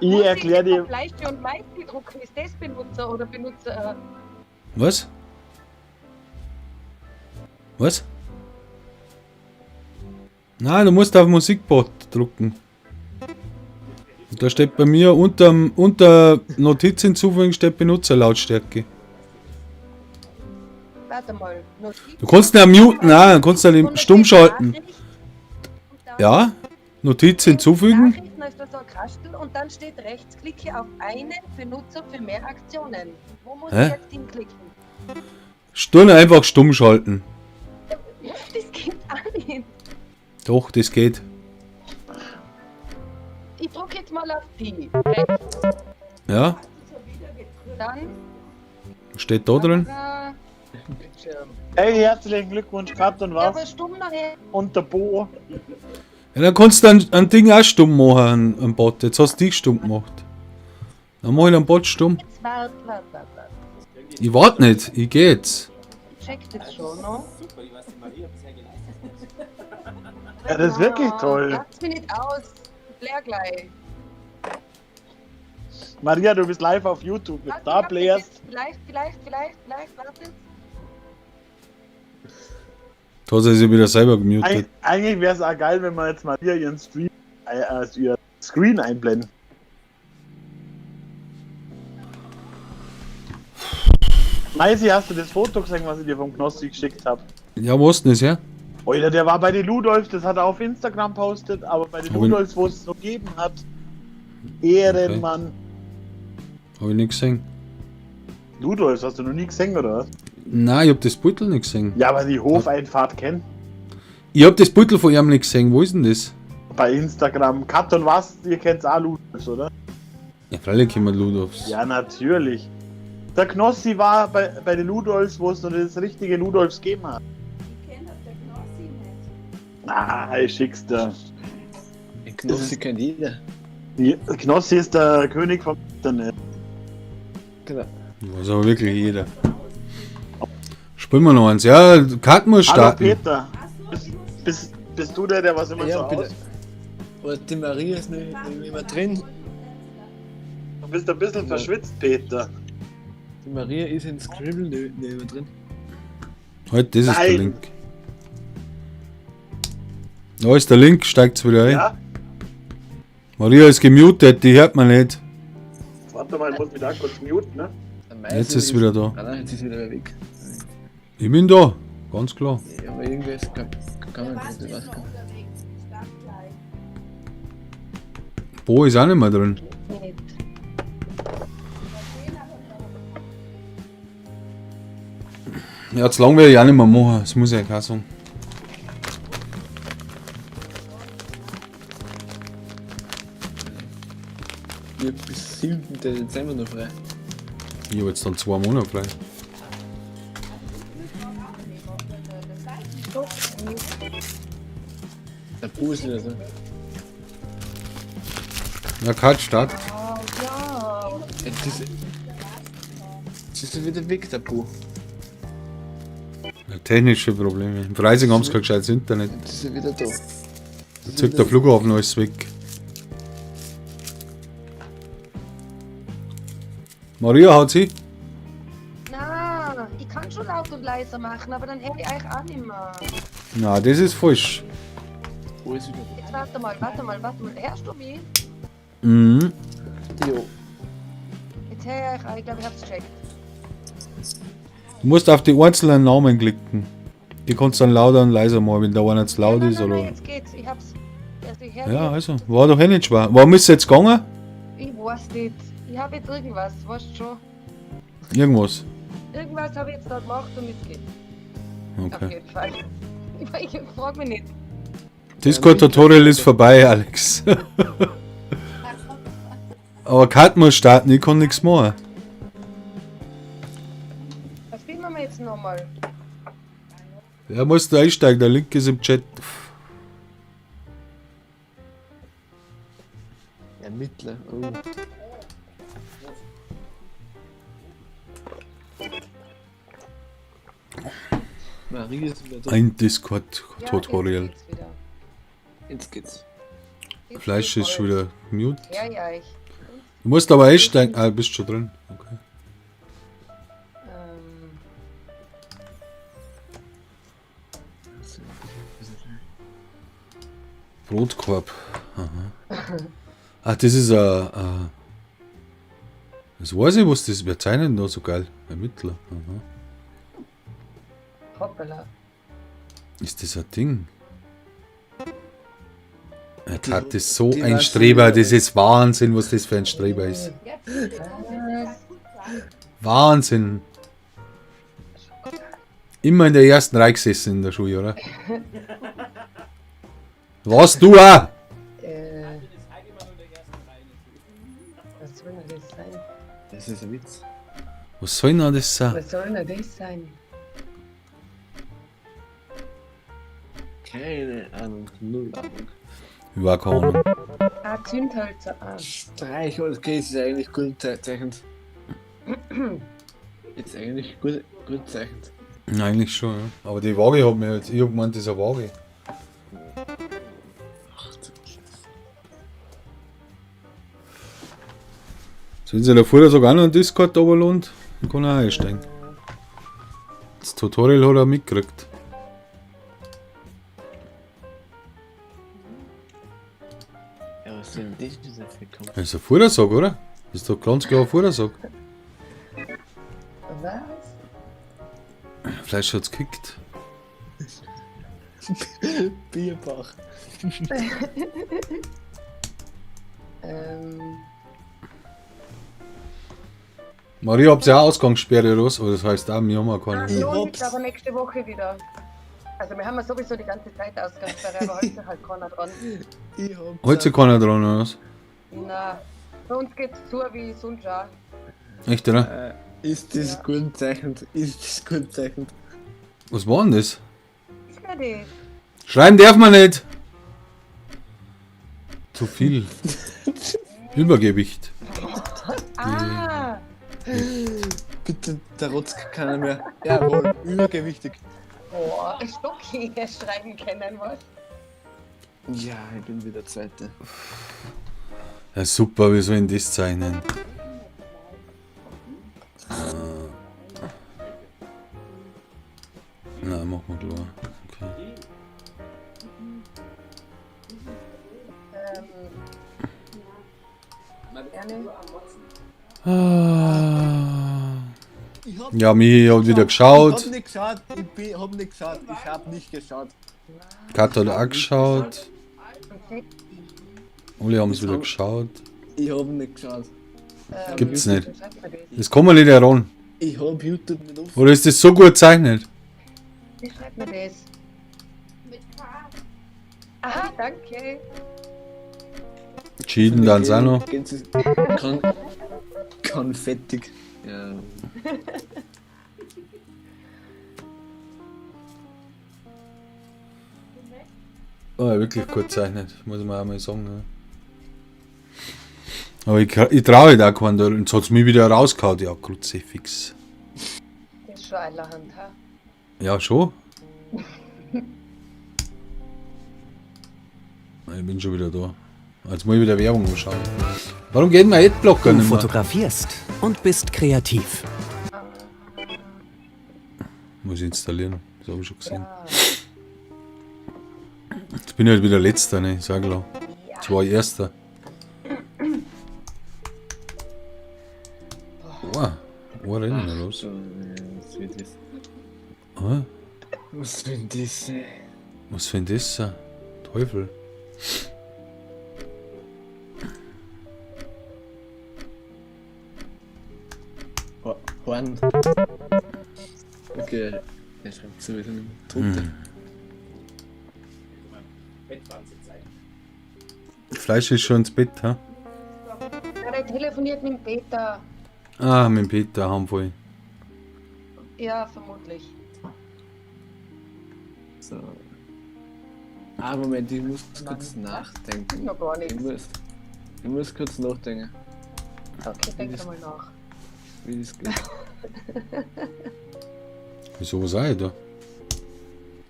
Ich muss erklär ich dir- auf Leichte und Meisti drucken? Ist das Benutzer oder Benutzer? Was? Was? Nein, du musst auf Musikbot drucken. Und da steht bei mir unter Notiz hinzufügen steht Benutzerlautstärke. Warte mal. Notiz. Du kannst ihn ja muten, nein, du kannst ihn Und da stumm steht schalten. Nachricht und dann Ja, Notiz hinzufügen. Nachrichten ist da so ein Kastel und dann steht rechts, klicke auf einen Benutzer für mehr Aktionen. Wo muss Hä? ich jetzt hinklicken? Stumm einfach stumm schalten. Das geht auch nicht. Doch, das geht. Ich drücke jetzt mal auf die. Rechts, Ja, dann. steht da drin. Hey, herzlichen Glückwunsch, Kat und Ja, aber was? stumm nachher. Und der Bo. Ja, dann kannst du ein Ding auch stumm machen, ein Bot. Jetzt hast du dich stumm gemacht. Dann mach ich den Bot stumm. Jetzt wart, wart, wart, wart. Ich warte nicht, ich geh jetzt. Ich check das schon, ne? Super, was die Maria bisher geleistet hat. Ja, das ist wirklich toll. Lass mich nicht aus. Ich leer gleich. Maria, du bist live auf YouTube. Wenn du Warte, da ich hab das playerst. jetzt. Vielleicht, vielleicht, vielleicht, vielleicht, warte. Da hat er sich wieder selber gemutet. Eigentlich wäre es auch geil, wenn wir jetzt Maria ihren Stream, ihr Screen einblenden. Maisi, hast du das Foto gesehen, was ich dir vom Knossi geschickt habe? Ja, wo ist denn das her? Alter, der war bei den Ludolfs, das hat er auf Instagram postet, aber bei den Hab ich- Ludolfs, wo es noch gegeben hat. Ehrenmann. Hab ich nicht gesehen. Ludolfs, hast du noch nie gesehen, oder was? Nein, ich hab das Beutel nicht gesehen. Ja, aber die Hofeinfahrt kennt. Ich hab das Beutel von ihm nicht gesehen. Wo ist denn das? Bei Instagram. Kat und was, ihr kennt's auch Ludolfs, oder? Ja, freilich kennen wir Ludolfs. Ja, natürlich. Der Knossi war bei den Ludolfs, wo es noch das richtige Ludolfs gegeben hat. Ich kenne das der Knossi nicht. Ah, ich schick's dir. Den Knossi kennt jeder. Knossi ist der König vom Internet. Genau. Weiß aber wirklich jeder. Spielen wir noch eins. Ja, Kat muss Hallo starten. Peter. Bist du der was immer Ja, so bitte. aus? Oder die Maria ist nicht mehr drin. Du bist ein bisschen verschwitzt, Peter. Die Maria ist in Scribble nicht mehr drin. Halt, das ist der Nein. Link. Da ist der Link, steigt's wieder ein. Ja? Maria ist gemutet, die hört man nicht. Warte mal, ich muss mich da kurz muten, ne? Der Meisi Jetzt ist sie wieder da. Ah nein, jetzt ist sie wieder weg. Ich bin da, ganz klar. Ja, aber irgendwie ist kann man Was nicht, ist was noch kann. unterwegs? Start gleich. Bo ist auch nicht mehr drin. Nicht. Ja, zu lang werde ich auch nicht mehr machen, das muss ich auch sagen. Ich hab bis 7. Dezember noch frei. Ich habe jetzt dann 2 Monate frei. Der Bu ist wieder so. Ja, Kat, Start. Oh, ja. Jetzt ist er wieder weg, der Bu. Ja, technische Probleme. Im Freising haben sie kein gescheites Internet. Jetzt ist er wieder da. Da zieht der Flughafen alles weg. Maria hat sie. Na, ich kann schon laut und leiser machen, aber dann höre ich euch auch nicht mehr. Na, das ist falsch. Bu ist wieder Jetzt warte mal, warte mal, warte mal. Hörst du mich? Mhm. da. Jo. Jetzt höre ich euch auch, ich glaube, ich hab's gecheckt. Du musst auf die einzelnen Namen klicken. Die kannst du dann lauter und leiser machen, wenn der einer zu laut nein, ist nein, oder. nein, jetzt geht's. Ich hab's. Also ich hör Ja, mich. also, war doch eh nicht schwer. Warum ist es jetzt gegangen? Ich weiß nicht. Ich hab jetzt irgendwas, weißt du schon. Irgendwas. Irgendwas habe ich jetzt da gemacht und jetzt geht's. Auf Okay. jeden Fall. Ich frag mich nicht. Discord-Tutorial ist vorbei, Alex. Aber Kat muss starten, ich kann nichts machen. Was filmen wir jetzt nochmal? Ja, musst du einsteigen, der Link ist im Chat. Ermittler. Oh. Maria ist wieder da. Ein Ja, Discord-Tutorial. jetzt geht's wieder. Jetzt geht's. Fleisch ist schon wieder mute. Ja, ja, ich. Du musst aber einsteigen. Ah, bist schon drin. Okay. Brotkorb. Aha. Ach, das ist ein. Das weiß ich, was das. Wer zeichnet denn da so geil? Ermittler. Aha. Hoppala. Ist das ein Ding? Er hat das so die ein weiß Streber, schon das ist Wahnsinn, was das für ein Streber ist. Wahnsinn. Immer in der ersten Reihe gesessen in der Schule, oder? Warst du auch? Was soll denn das sein? Das ist ein Witz. Was soll denn das sein? Was soll denn das sein? Keine Ahnung, null Ahnung. Überhaupt keine Ahnung. Ah, Zündhölzer. Ah. Streichholz, okay, es ist eigentlich gut gezeichnet. Ist eigentlich gut gezeichnet. Eigentlich schon, ja. Aber die Waage hat mir jetzt. Ich hab gemeint, das ist eine Waage. Sind sie da vorher sogar noch einen Discord runterladen? Dann kann er auch einsteigen. Das Tutorial hat er mitgekriegt. Ja, was denn das wieder für kommt? Das ist ein Vordersag, oder? Das ist doch ganz klar ein Vordersag. Was? Fleisch hat's gekickt. Bierbach. Maria, habt ihr auch Ausgangssperre oder was? Oder das heißt auch, wir haben auch keine. Noch nicht, aber nächste Woche wieder. Also wir haben ja sowieso die ganze Zeit Ausgangssperre, aber heute halt keiner dran. Ich hab's. Heute keiner dran, oder was? Na, bei uns geht's zu wie sonst auch. Echt, oder? Ist das gut gezeichnet? Ist das gut gezeichnet? Was war denn das? Ist ja das. Schreiben darf man nicht! Zu viel. Übergewicht. Ah! Bitte, da rotzt keiner mehr. Jawohl, übergewichtig. Boah, Stocki schreiben können, was? Ja, ich bin wieder Zweite. Ja, super, wie soll ich denn das zeichnen? Na, mach mal klar. Okay. Gerne. Ah. Ja, Michi hat wieder geschaut. Ich hab nicht geschaut, ich hab nicht geschaut, ich hab nicht geschaut. Kat hat auch geschaut. Alle haben es wieder geschaut. Ich hab nicht geschaut. Gibt's nicht. Das kann man nicht heran. Ich hab YouTube nicht offen. Oder ist das so gut gezeichnet? Wie schreibt man das? Mit K. Aha, danke. Entschieden dann auch noch. Konfettig. Ja. Oh, ja, wirklich gut gezeichnet, muss man auch mal sagen. Ja. Aber ich traue halt auch keinen da. Jetzt hat's mich wieder rausgehauen, ja, Kruzifix. Das ist schon allerhand, ha? Ja, schon. Ich bin schon wieder da. Jetzt muss ich wieder Werbung anschauen. Warum geht mein Adblocker Du nicht mehr? fotografierst und bist kreativ. Muss ich installieren, das habe ich schon gesehen. Jetzt bin ich halt wieder letzter, ne? Ich sag klar. Jetzt war ich erster. Oh, ein Rennen, oder was? Was wird das? Ah, Was wird das? was für ein das? Teufel. Horn. Okay, der schreibt sowieso nicht mehr. Tote. Fleisch ist schon ins Bett, ha? Ja, der telefoniert mit dem Peter. Ah, mit dem Peter haben wir. Ja, vermutlich. So. Ah, Moment, ich muss kurz nachdenken. Noch gar nichts. Ich muss kurz nachdenken. Okay, denk mal nach. Wie das geht. Wieso, was auch da?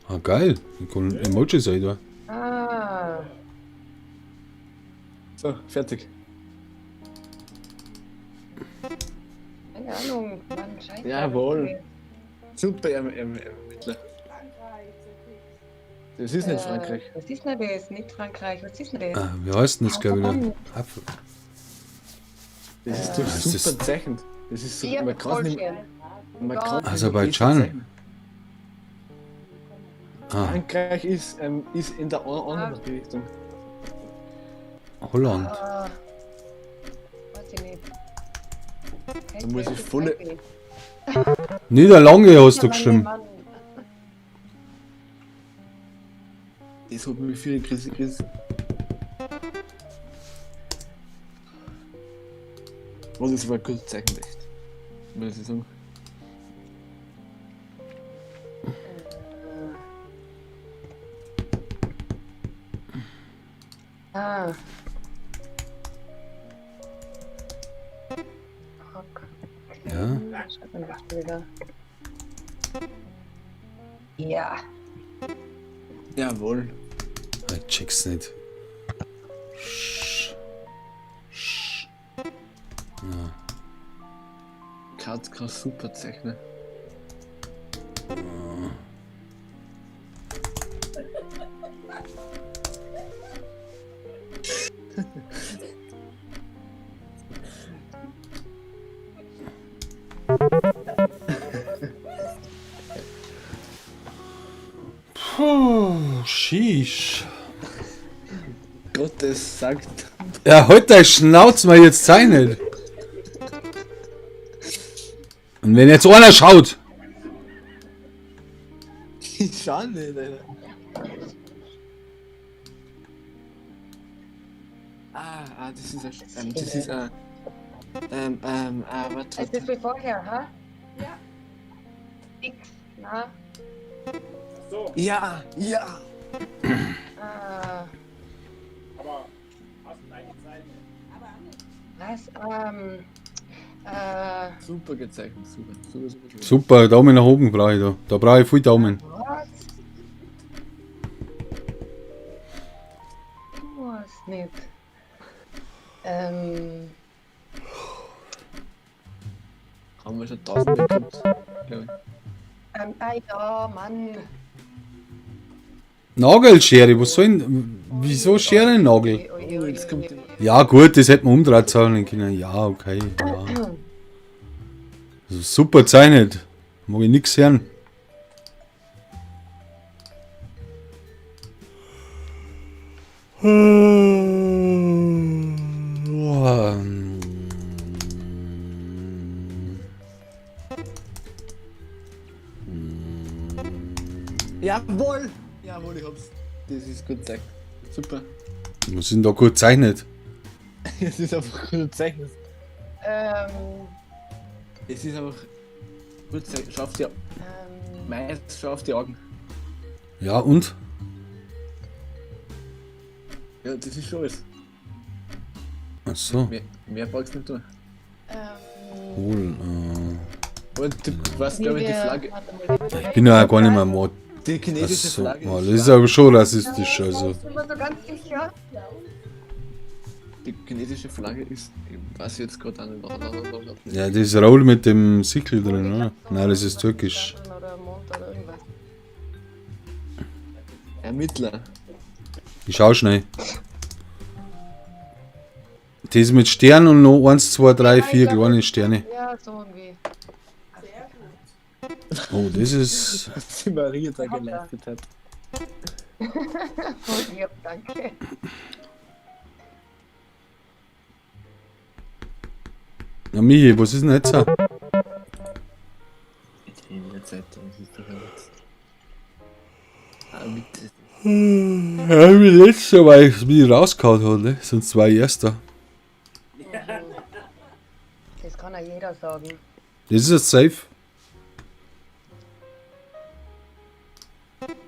Ah, geil. Ich kann Emojis auch da. Ah. So, fertig. Keine Ahnung, Mann, scheiße. Jawohl. Super, Ermittler. Das ist nicht Frankreich. Was ist denn das? Nicht Frankreich, was ist denn das? Ah, wie heißt denn das, glaube ich? Verdammt. Apfel. Das ist doch Das super ist- zeichnet. Das ist so, Ja, man kann voll nicht, schön. man kann nicht Aserbaidschan. besser zeichnen. Ah, Frankreich ist in der anderen Richtung. Holland. Ah, weiß ich nicht. Da muss ich volle- Niederlange hast du geschrieben. Mann, Das hat mich viel gerissen. Oh, das war gut gezeichnet, echt. Muss ich sagen. Ah. Fuck. Ja. Schreib mir das wieder. Ja. Jawohl. Ich check's nicht. Sch. Sch. Kat kann super zeichnen. Puh, sheesh. Gottes sagt. Ja, halt deine Schnauze mal jetzt zeichnet. Und wenn jetzt einer schaut. Ich schau nicht, Alter. Ah, das ist ein. Das ist ein. Warte, Es ist warte. wie vorher, ha? Ja. X, na? So, Ja, ja! Ah, aber hast du eingezeichnet? was? Super gezeichnet, super, super, super. super. Super, Daumen nach oben brauche ich da. Da brauche ich viel Daumen. Was? Ich weiß nicht. Haben wir schon tausende gehabt, glaub ich. Ah ja, Mann. Nagelschere, was soll denn. Wieso Schere Nagel? Ui, ui, Oh, jetzt ui, kommt ui, die- Ja, gut, das hätte man umdreht zahlen können. Ja, okay. Ja. Also super gezeichnet. Mag ich nix hören. Jawohl! Jawohl, ich hab's. Das ist gut gezeichnet. Super. Was ist denn da gut gezeichnet? Es ist einfach gut gezeichnet. Es ist einfach gut gezeichnet. Schau auf die, meist schau auf die Augen. Ja, und? Ja, das ist schon alles. Ach so. Mehr brauchst du nicht tun. Cool. Und du weißt, glaube ich, die Flagge. Ich bin ja auch gar nicht mehr Mod. Die chinesische Ach so, Flagge. oh, das ist aber schon rassistisch, also. Ich bin mir so ganz sicher. Die chinesische Flagge ist, ich weiß jetzt gerade auch nicht. Ja, das ist Raul mit dem Sickel drin, oder? Nein, das ist türkisch. Oder Mond oder irgendwas. Ermittler. Ich schau schnell. Das mit Stern und noch 1, 2, 3, 4 kleine Sterne. Ja, so irgendwie. Oh, das ist. Was die Maria da geleistet hat. Voll lieb, danke. Na, Michi, was ist denn jetzt? In der Zeit, das ist doch ein Witz. Ah, bitte. Ja, wie letztes Jahr, weil ich mich rausgehauen hat, ne? Sonst war ich Erster. Das kann ja jeder sagen. Das ist jetzt safe.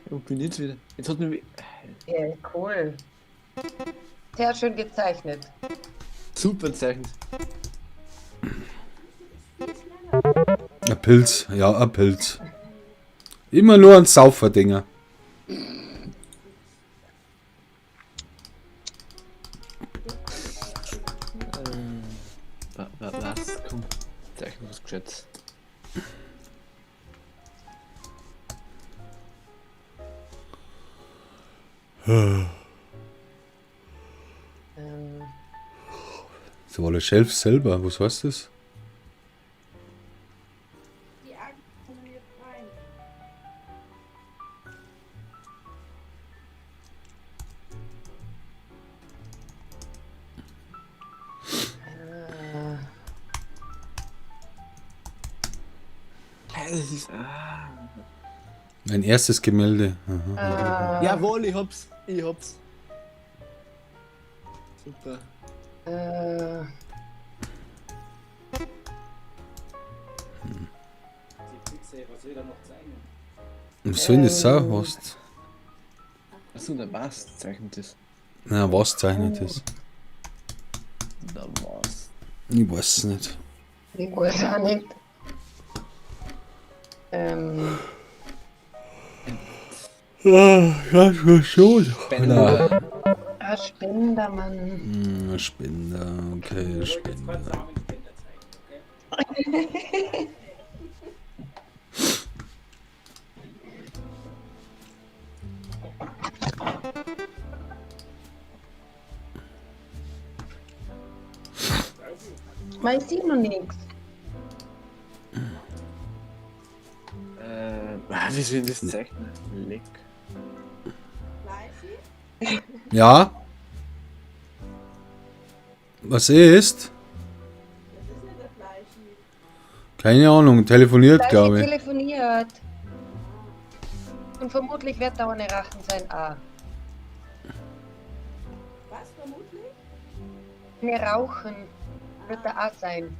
Wo bin ich jetzt wieder? Jetzt hat mich. Ja, cool. Sehr schön gezeichnet. Super gezeichnet. Ein Pilz, ja, ein Pilz. Immer nur ein Sauferdinger. Zeichen was Gescheites. Ähm, Das war der Shelf selber. Was heißt das? Die Angst kommen jetzt rein. Ja, das ist. Ah. Mein erstes Gemälde. Aha. Jawohl, ich hab's. Ich hab's. Super. äh, Die Pizza, was soll ich da noch zeigen? Was soll denn das sein? Was? Achso, der was zeichnet das? Na, was zeichnet das? Der was. Ich weiß es nicht. Ich weiß auch nicht. Ähm, Ah, das war schon. Spender. ah, Spender, Mann. Spender, okay, Ich wollte jetzt Spender. keinen Samenspender zeigen, okay? Man, ich sehe noch nichts. Wie soll ich das zeichnen? Leck. Fleischi? Ja? Was ist? Das ist nicht der Fleischi. Keine Ahnung, telefoniert, Fleischi glaube ich. telefoniert. Und vermutlich wird da ohne Rachen sein A. Was vermutlich? Ne, Rauchen wird da A sein.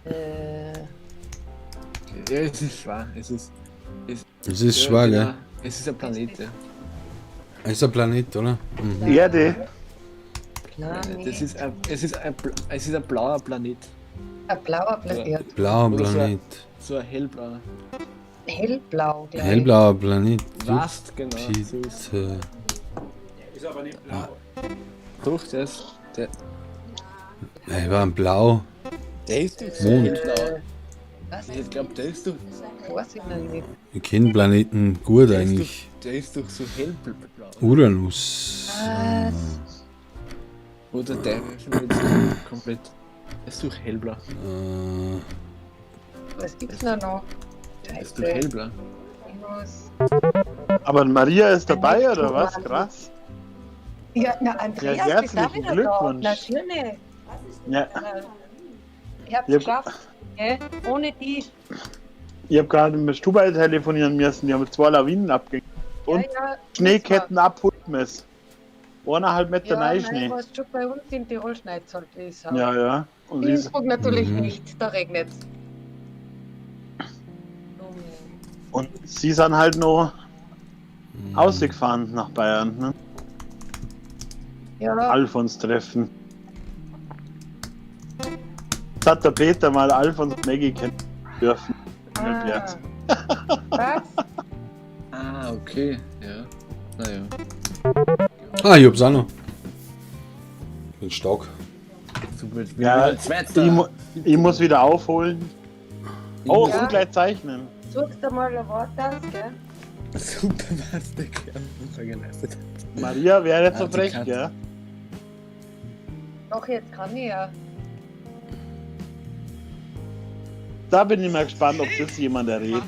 Äh, Ja, es ist schwer. Es ist. Es ist ja, schwer, genau. gell? Es ist ein Planet, ja. Ist ein Planet, oder? Mhm. Erde. Planet. Das ist ein, es ist ein, es ist ein blauer Planet. Ein blauer Planet. Blauer Oder so ein- Planet. So ein hellblauer. Hellblau, gleich. Hellblauer Planet. Was? Genau. So ist. Jupiter. Der ist aber nicht blau. Doch, der ist. Der, Ey, war ein Blau. der ist doch so Mond. hellblau. Was? Ich glaube, der ist doch. Weiß ich noch nicht. Ich kenne Planeten gut Der ist eigentlich. doch, der ist doch so hellblau. Uranus. Was? Oder der ist schon jetzt so komplett. Der ist doch hellblau. Was gibt's denn da noch? Der ist doch Scheiße. hellblau. Venus. Aber Maria ist dabei, oder was? Krass. Ja, na, Andreas, Ja, bist auch herzlichen wieder Glückwunsch. da. Natürlich. Was ist denn Ja. der Ich hab's Ja. geschafft. Gell? Ohne die. Ich habe gerade mit Stubai telefonieren müssen. Die haben zwei Lawinen abgegeben. Und ja, ja, Schneeketten abholen müssen. 1,5 Meter Ja, nein, Neuschnee. was schon bei uns in Tirol schneit halt, wie ich sage. Ja, ja. Und In sie ist, Innsbruck natürlich Mhm. nicht, da regnet's. und sie sind halt noch ausgefahren nach Bayern. Ne? Ja, Alfons treffen. Das hat der Peter mal Alfons und Maggie kennen dürfen. ah. Was? Ah, okay. Ja. Naja. Ah, ich hab's auch noch. Ich bin stark. Super. Jetzt bin Ja, ich wieder Zweiter. Ich muss wieder aufholen. Oh, Ja. und gleich zeichnen. Suchst du mal ein Wort aus, gell? Super, was der Kerl uns da geleistet hat. Maria wäre jetzt so Ah, die frech, Katze. gell? Doch, jetzt kann ich ja. Da bin ich mal gespannt, ob das jemand errät.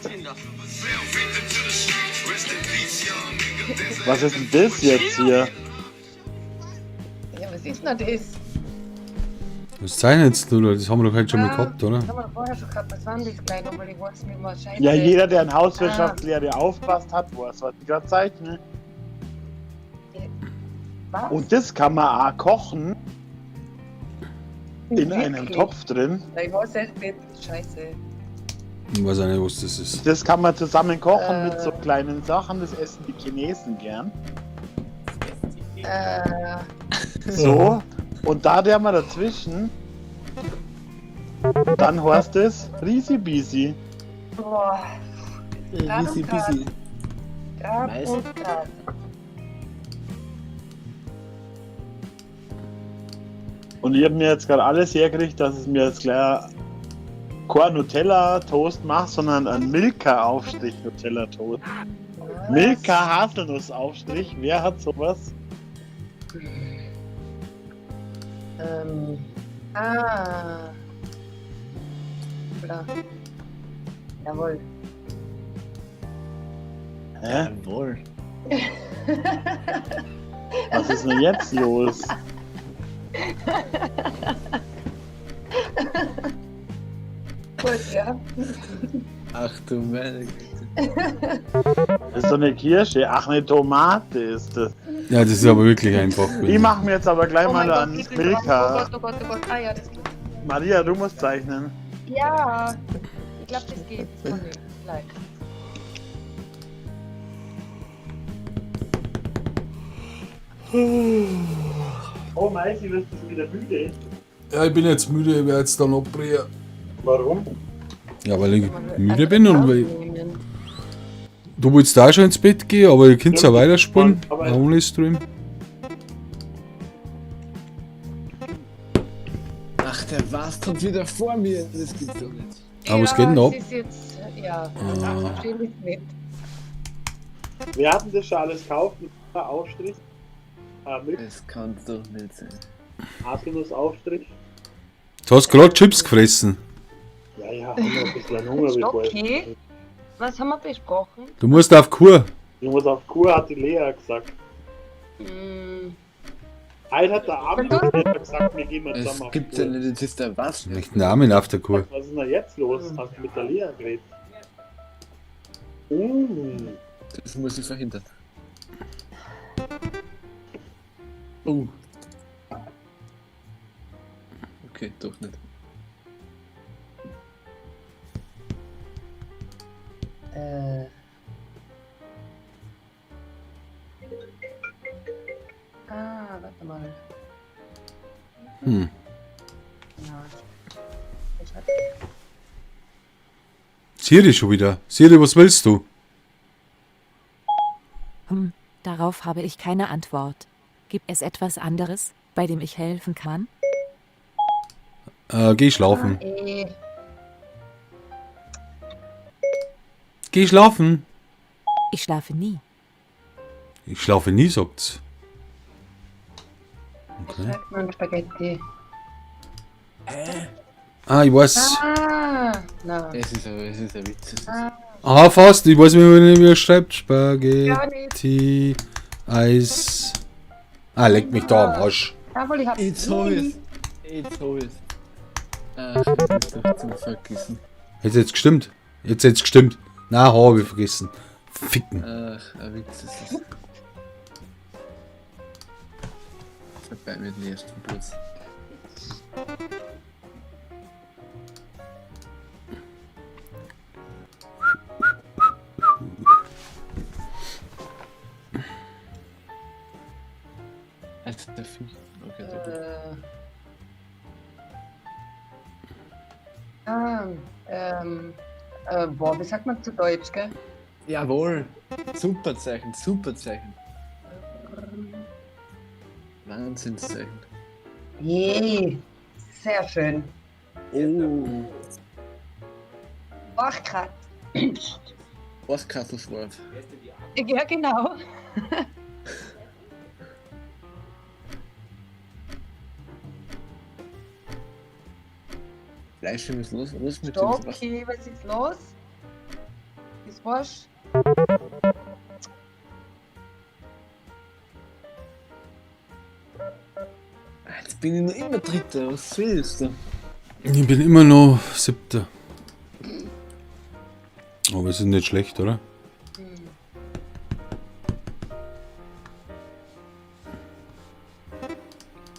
Was ist denn das jetzt hier? Ja, was ist denn das? Was zeichnest du da? Das haben wir doch heute schon mal Ah, gehabt, oder? Das haben wir vorher schon gehabt. Was war denn das gleich nochmal? Ich weiß nicht mehr. Scheiße. Ja, jeder, der in Hauswirtschaftslehre aufpasst hat, weiß, was ich gerade zeichne. Was? Und das kann man auch kochen in einem Wirklich? Topf drin. Ja, ich weiß echt nicht. Scheiße. Ich weiß auch nicht, was das ist. Das kann man zusammen kochen mit so kleinen Sachen. Das essen die Chinesen gern. So. Und da der mal dazwischen. Dann heißt es Risi Bisi. Boah. Easy peasy. Grab Meist- und Grab. Und ich habe mir jetzt gerade alles hergerichtet, dass es mir jetzt gleich kein Nutella-Toast macht, sondern ein Milka-Aufstrich Nutella-Toast. Milka Haselnuss-Aufstrich, wer hat sowas? Ah. Klar. Jawohl. Hä? Jawohl. Was ist denn jetzt los? Gut, ja. Ach du meine Güte. Das ist doch eine Kirsche. Ach, eine Tomate ist das. Ja, das ist aber wirklich einfach. Ich mache mir jetzt aber gleich Oh mal mein Gott, einen ich bin dran. Oh Milka. Gott, oh Gott, oh Gott. Ah ja, das geht. Maria, du musst zeichnen. Ja, ich glaube, das geht. Oh nee, gleich. Oh, Maisi, wirst du schon wieder müde? Ja, ich bin jetzt müde, ich werde jetzt dann abbrechen. Warum? Ja, weil ich müde bin und weil ich, du willst da schon ins Bett gehen, aber ihr könnt ja weiterspielen. Aber- Only Stream. Ach, der Wast hat wieder vor mir. Das gibt's doch nicht. Aber was ja, geht denn ab? Es ist jetzt, ja, Ah. schön ist nicht. Wir hatten das schon alles gekauft. Milka Aufstrich. Milka Das kann doch nicht sein. Haselnuss-Aufstrich. Du hast gerade Chips gefressen. Ja, ja, haben wir ein bisschen Hunger bevor ich. Okay. Was haben wir besprochen? Du musst auf Kur. Ich muss auf Kur, hat die Lea gesagt. Hm, Heute hat der Abend gesagt, wir gehen mal Es zusammen auf gibt ja Kur. nicht, das ist der Wast. Nicht den Armin auf der Kur. Was ist denn da jetzt los? Hast du mit der Lea geredet? Das muss ich verhindern. Oh. Okay, doch nicht. Ah, warte mal. Hm. Ja. Ich hab Siri schon wieder. Siri, was willst du? Darauf habe ich keine Antwort. Gibt es etwas anderes, bei dem ich helfen kann? Geh schlafen. Eh, Geh schlafen. Ich schlafe nie. Ich schlafe nie, sagt's. Okay. schreibt man Spaghetti. Ah, ich weiß. Ah, na. Es ist aber, es ist ein Witz. Es ist Ah, Ah, fast. Ich weiß nicht, wie er schreibt. ja, nicht. Spaghetti, Eis. Ah, leck mich da am Arsch. Jawohl, ich hab's. Jetzt hab ich's. Jetzt hab ich's. Ach, das ist doch zum Vergessen. Hätte jetzt gestimmt. Jetzt hätt's gestimmt. Na, hab ich vergessen. Ficken. Ach, ein Witz ist es. Vorbei mit dem ersten Platz. Also der Viech. Okay, sehr gut. Ah, boah, wie sagt man zu Deutsch, gell? Jawohl! Super Zeichen, super Zeichen. Wahnsinnszeichen. Je, sehr schön. Oh. Wachkratz. Ohrkasselschwarf. Ja, genau. Fleisch, was ist los? Was ist mit dem Sebastian? Okay, was ist los? Ist was? Ah, Jetzt bin ich noch immer Dritter, was willst du? Ich bin immer noch Siebter. Aber es ist nicht schlecht, oder?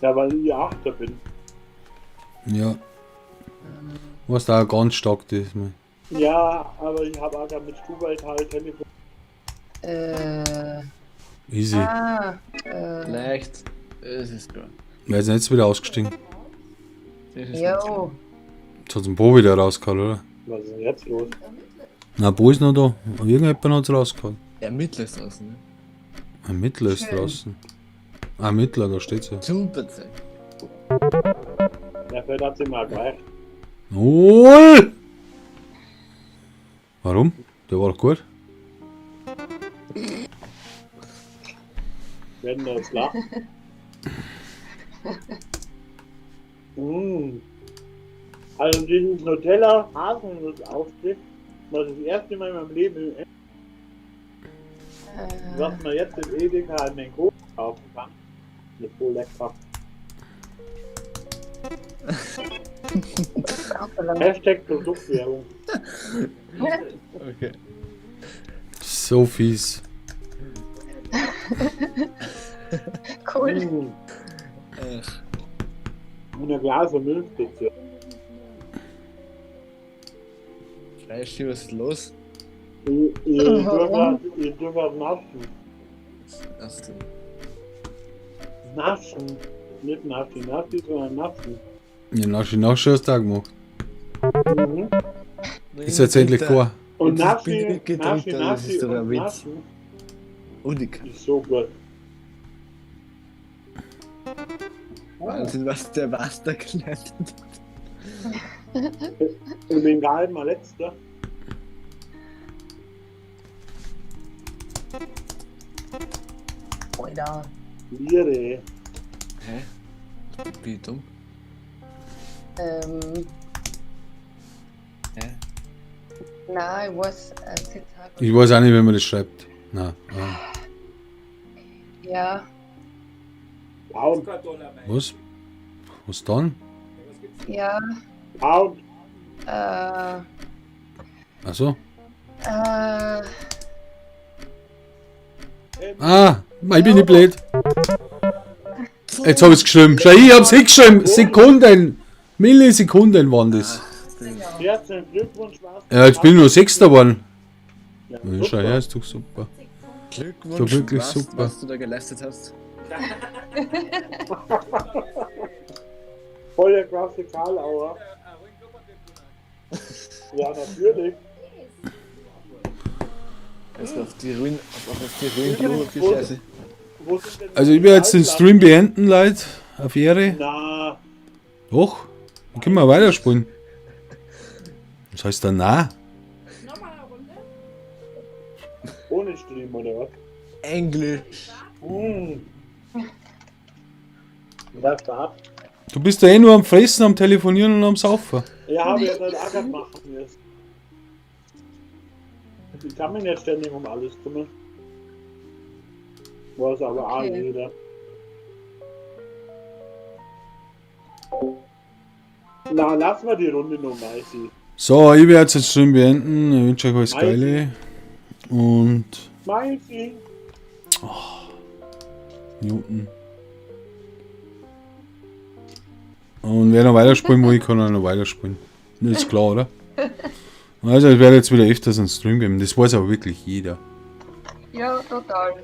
Ja, weil ich Achter bin. Ja. Was da ganz stark diesmal. Ja, aber ich habe auch gerade mit Stubaital Telefon. Easy. Ah, Leicht. Es ist klar. Wer ist denn jetzt wieder ausgestiegen? Es ist Jo. Jetzt hat den Bo wieder rausgehauen, oder? Was ist denn jetzt los? Na, Bo ist noch da. Irgendjemand hat rausgehauen. Ermittler ist draußen, ne? Ermittler ist Schön. draußen. Ermittler, da steht's ja. Super Zeichen. Ja, vielleicht hat sie mal gereicht. Null! Warum? Der war doch gut. Werden wir jetzt lachen. Mm. Also dieses Nutella Haselnussaufstrich, was ich das erste Mal in meinem Leben esse, was man jetzt im Edeka in den Coop kaufen kann, ist so lecker. Hashtag Produktwerbung. Okay. So fies. Cool. Mm. Ach, Und ein Glas Milch dazu. Fleischi, was ist los? Ihr Warum? dürft naschen. Ach so. Naschen. Nicht Naschi, Naschi, sondern Naschen. Ja, Naschi Naschi hast du auch gemacht. Mhm. Ist jetzt endlich klar. Und Jetzt Naschi, bin ich Naschi, gedrückt, das Naschi ist doch ein und Witz. Naschen Unika. ist so gut. Wahnsinn, was der Master gelernt hat. Und den gehalten mal letzter. Alter. Liere. Hä? Bin ich dumm? Hä? Nein, ich weiß. Zitat. Ich weiß auch nicht, wie man das schreibt. Nein. Ah. Ja, Pound, Was? Was dann? ja. Pound. Ach so. Äh, Ah, ich bin nicht blöd. Jetzt habe ich's geschrieben. Schau, ich hab's hingeschrieben. Sekunden. Millisekunden waren das. Herzlichen Glückwunsch, was? Ja, jetzt bin ich nur Sechster geworden. Ja, Ja, schau her, ist doch super. Glückwunsch, So wirklich was, super. was du da geleistet hast. Voll der krasse Karlauer. Ja, natürlich. Also auf die Ruin, auf die Ruin, Blume, auf die Scheiße. Wo sind denn Also ich werde jetzt den Stream beenden, Leute. Auf Ehre. Na, Doch. Dann können wir weiterspielen. Was heißt da na? Nochmal eine Runde? ohne Stream oder was? Englisch. Mm. Was da? Du bist ja eh nur am Fressen, am Telefonieren und am Saufen. Ja, habe ich jetzt halt Ackert machen müssen. Ich kann mich nicht ständig um alles kümmern. Weiß aber auch Okay. jeder. Na, lass mal die Runde noch, Maisi. So, ich werde jetzt den Stream beenden. Ich wünsche euch alles Geile. Und Maisi! Newton. Und wer noch weiterspielen will, kann auch noch weiterspielen. Ist klar, oder? Also, ich werde jetzt wieder öfters einen Stream geben. Das weiß aber wirklich jeder. ja, total.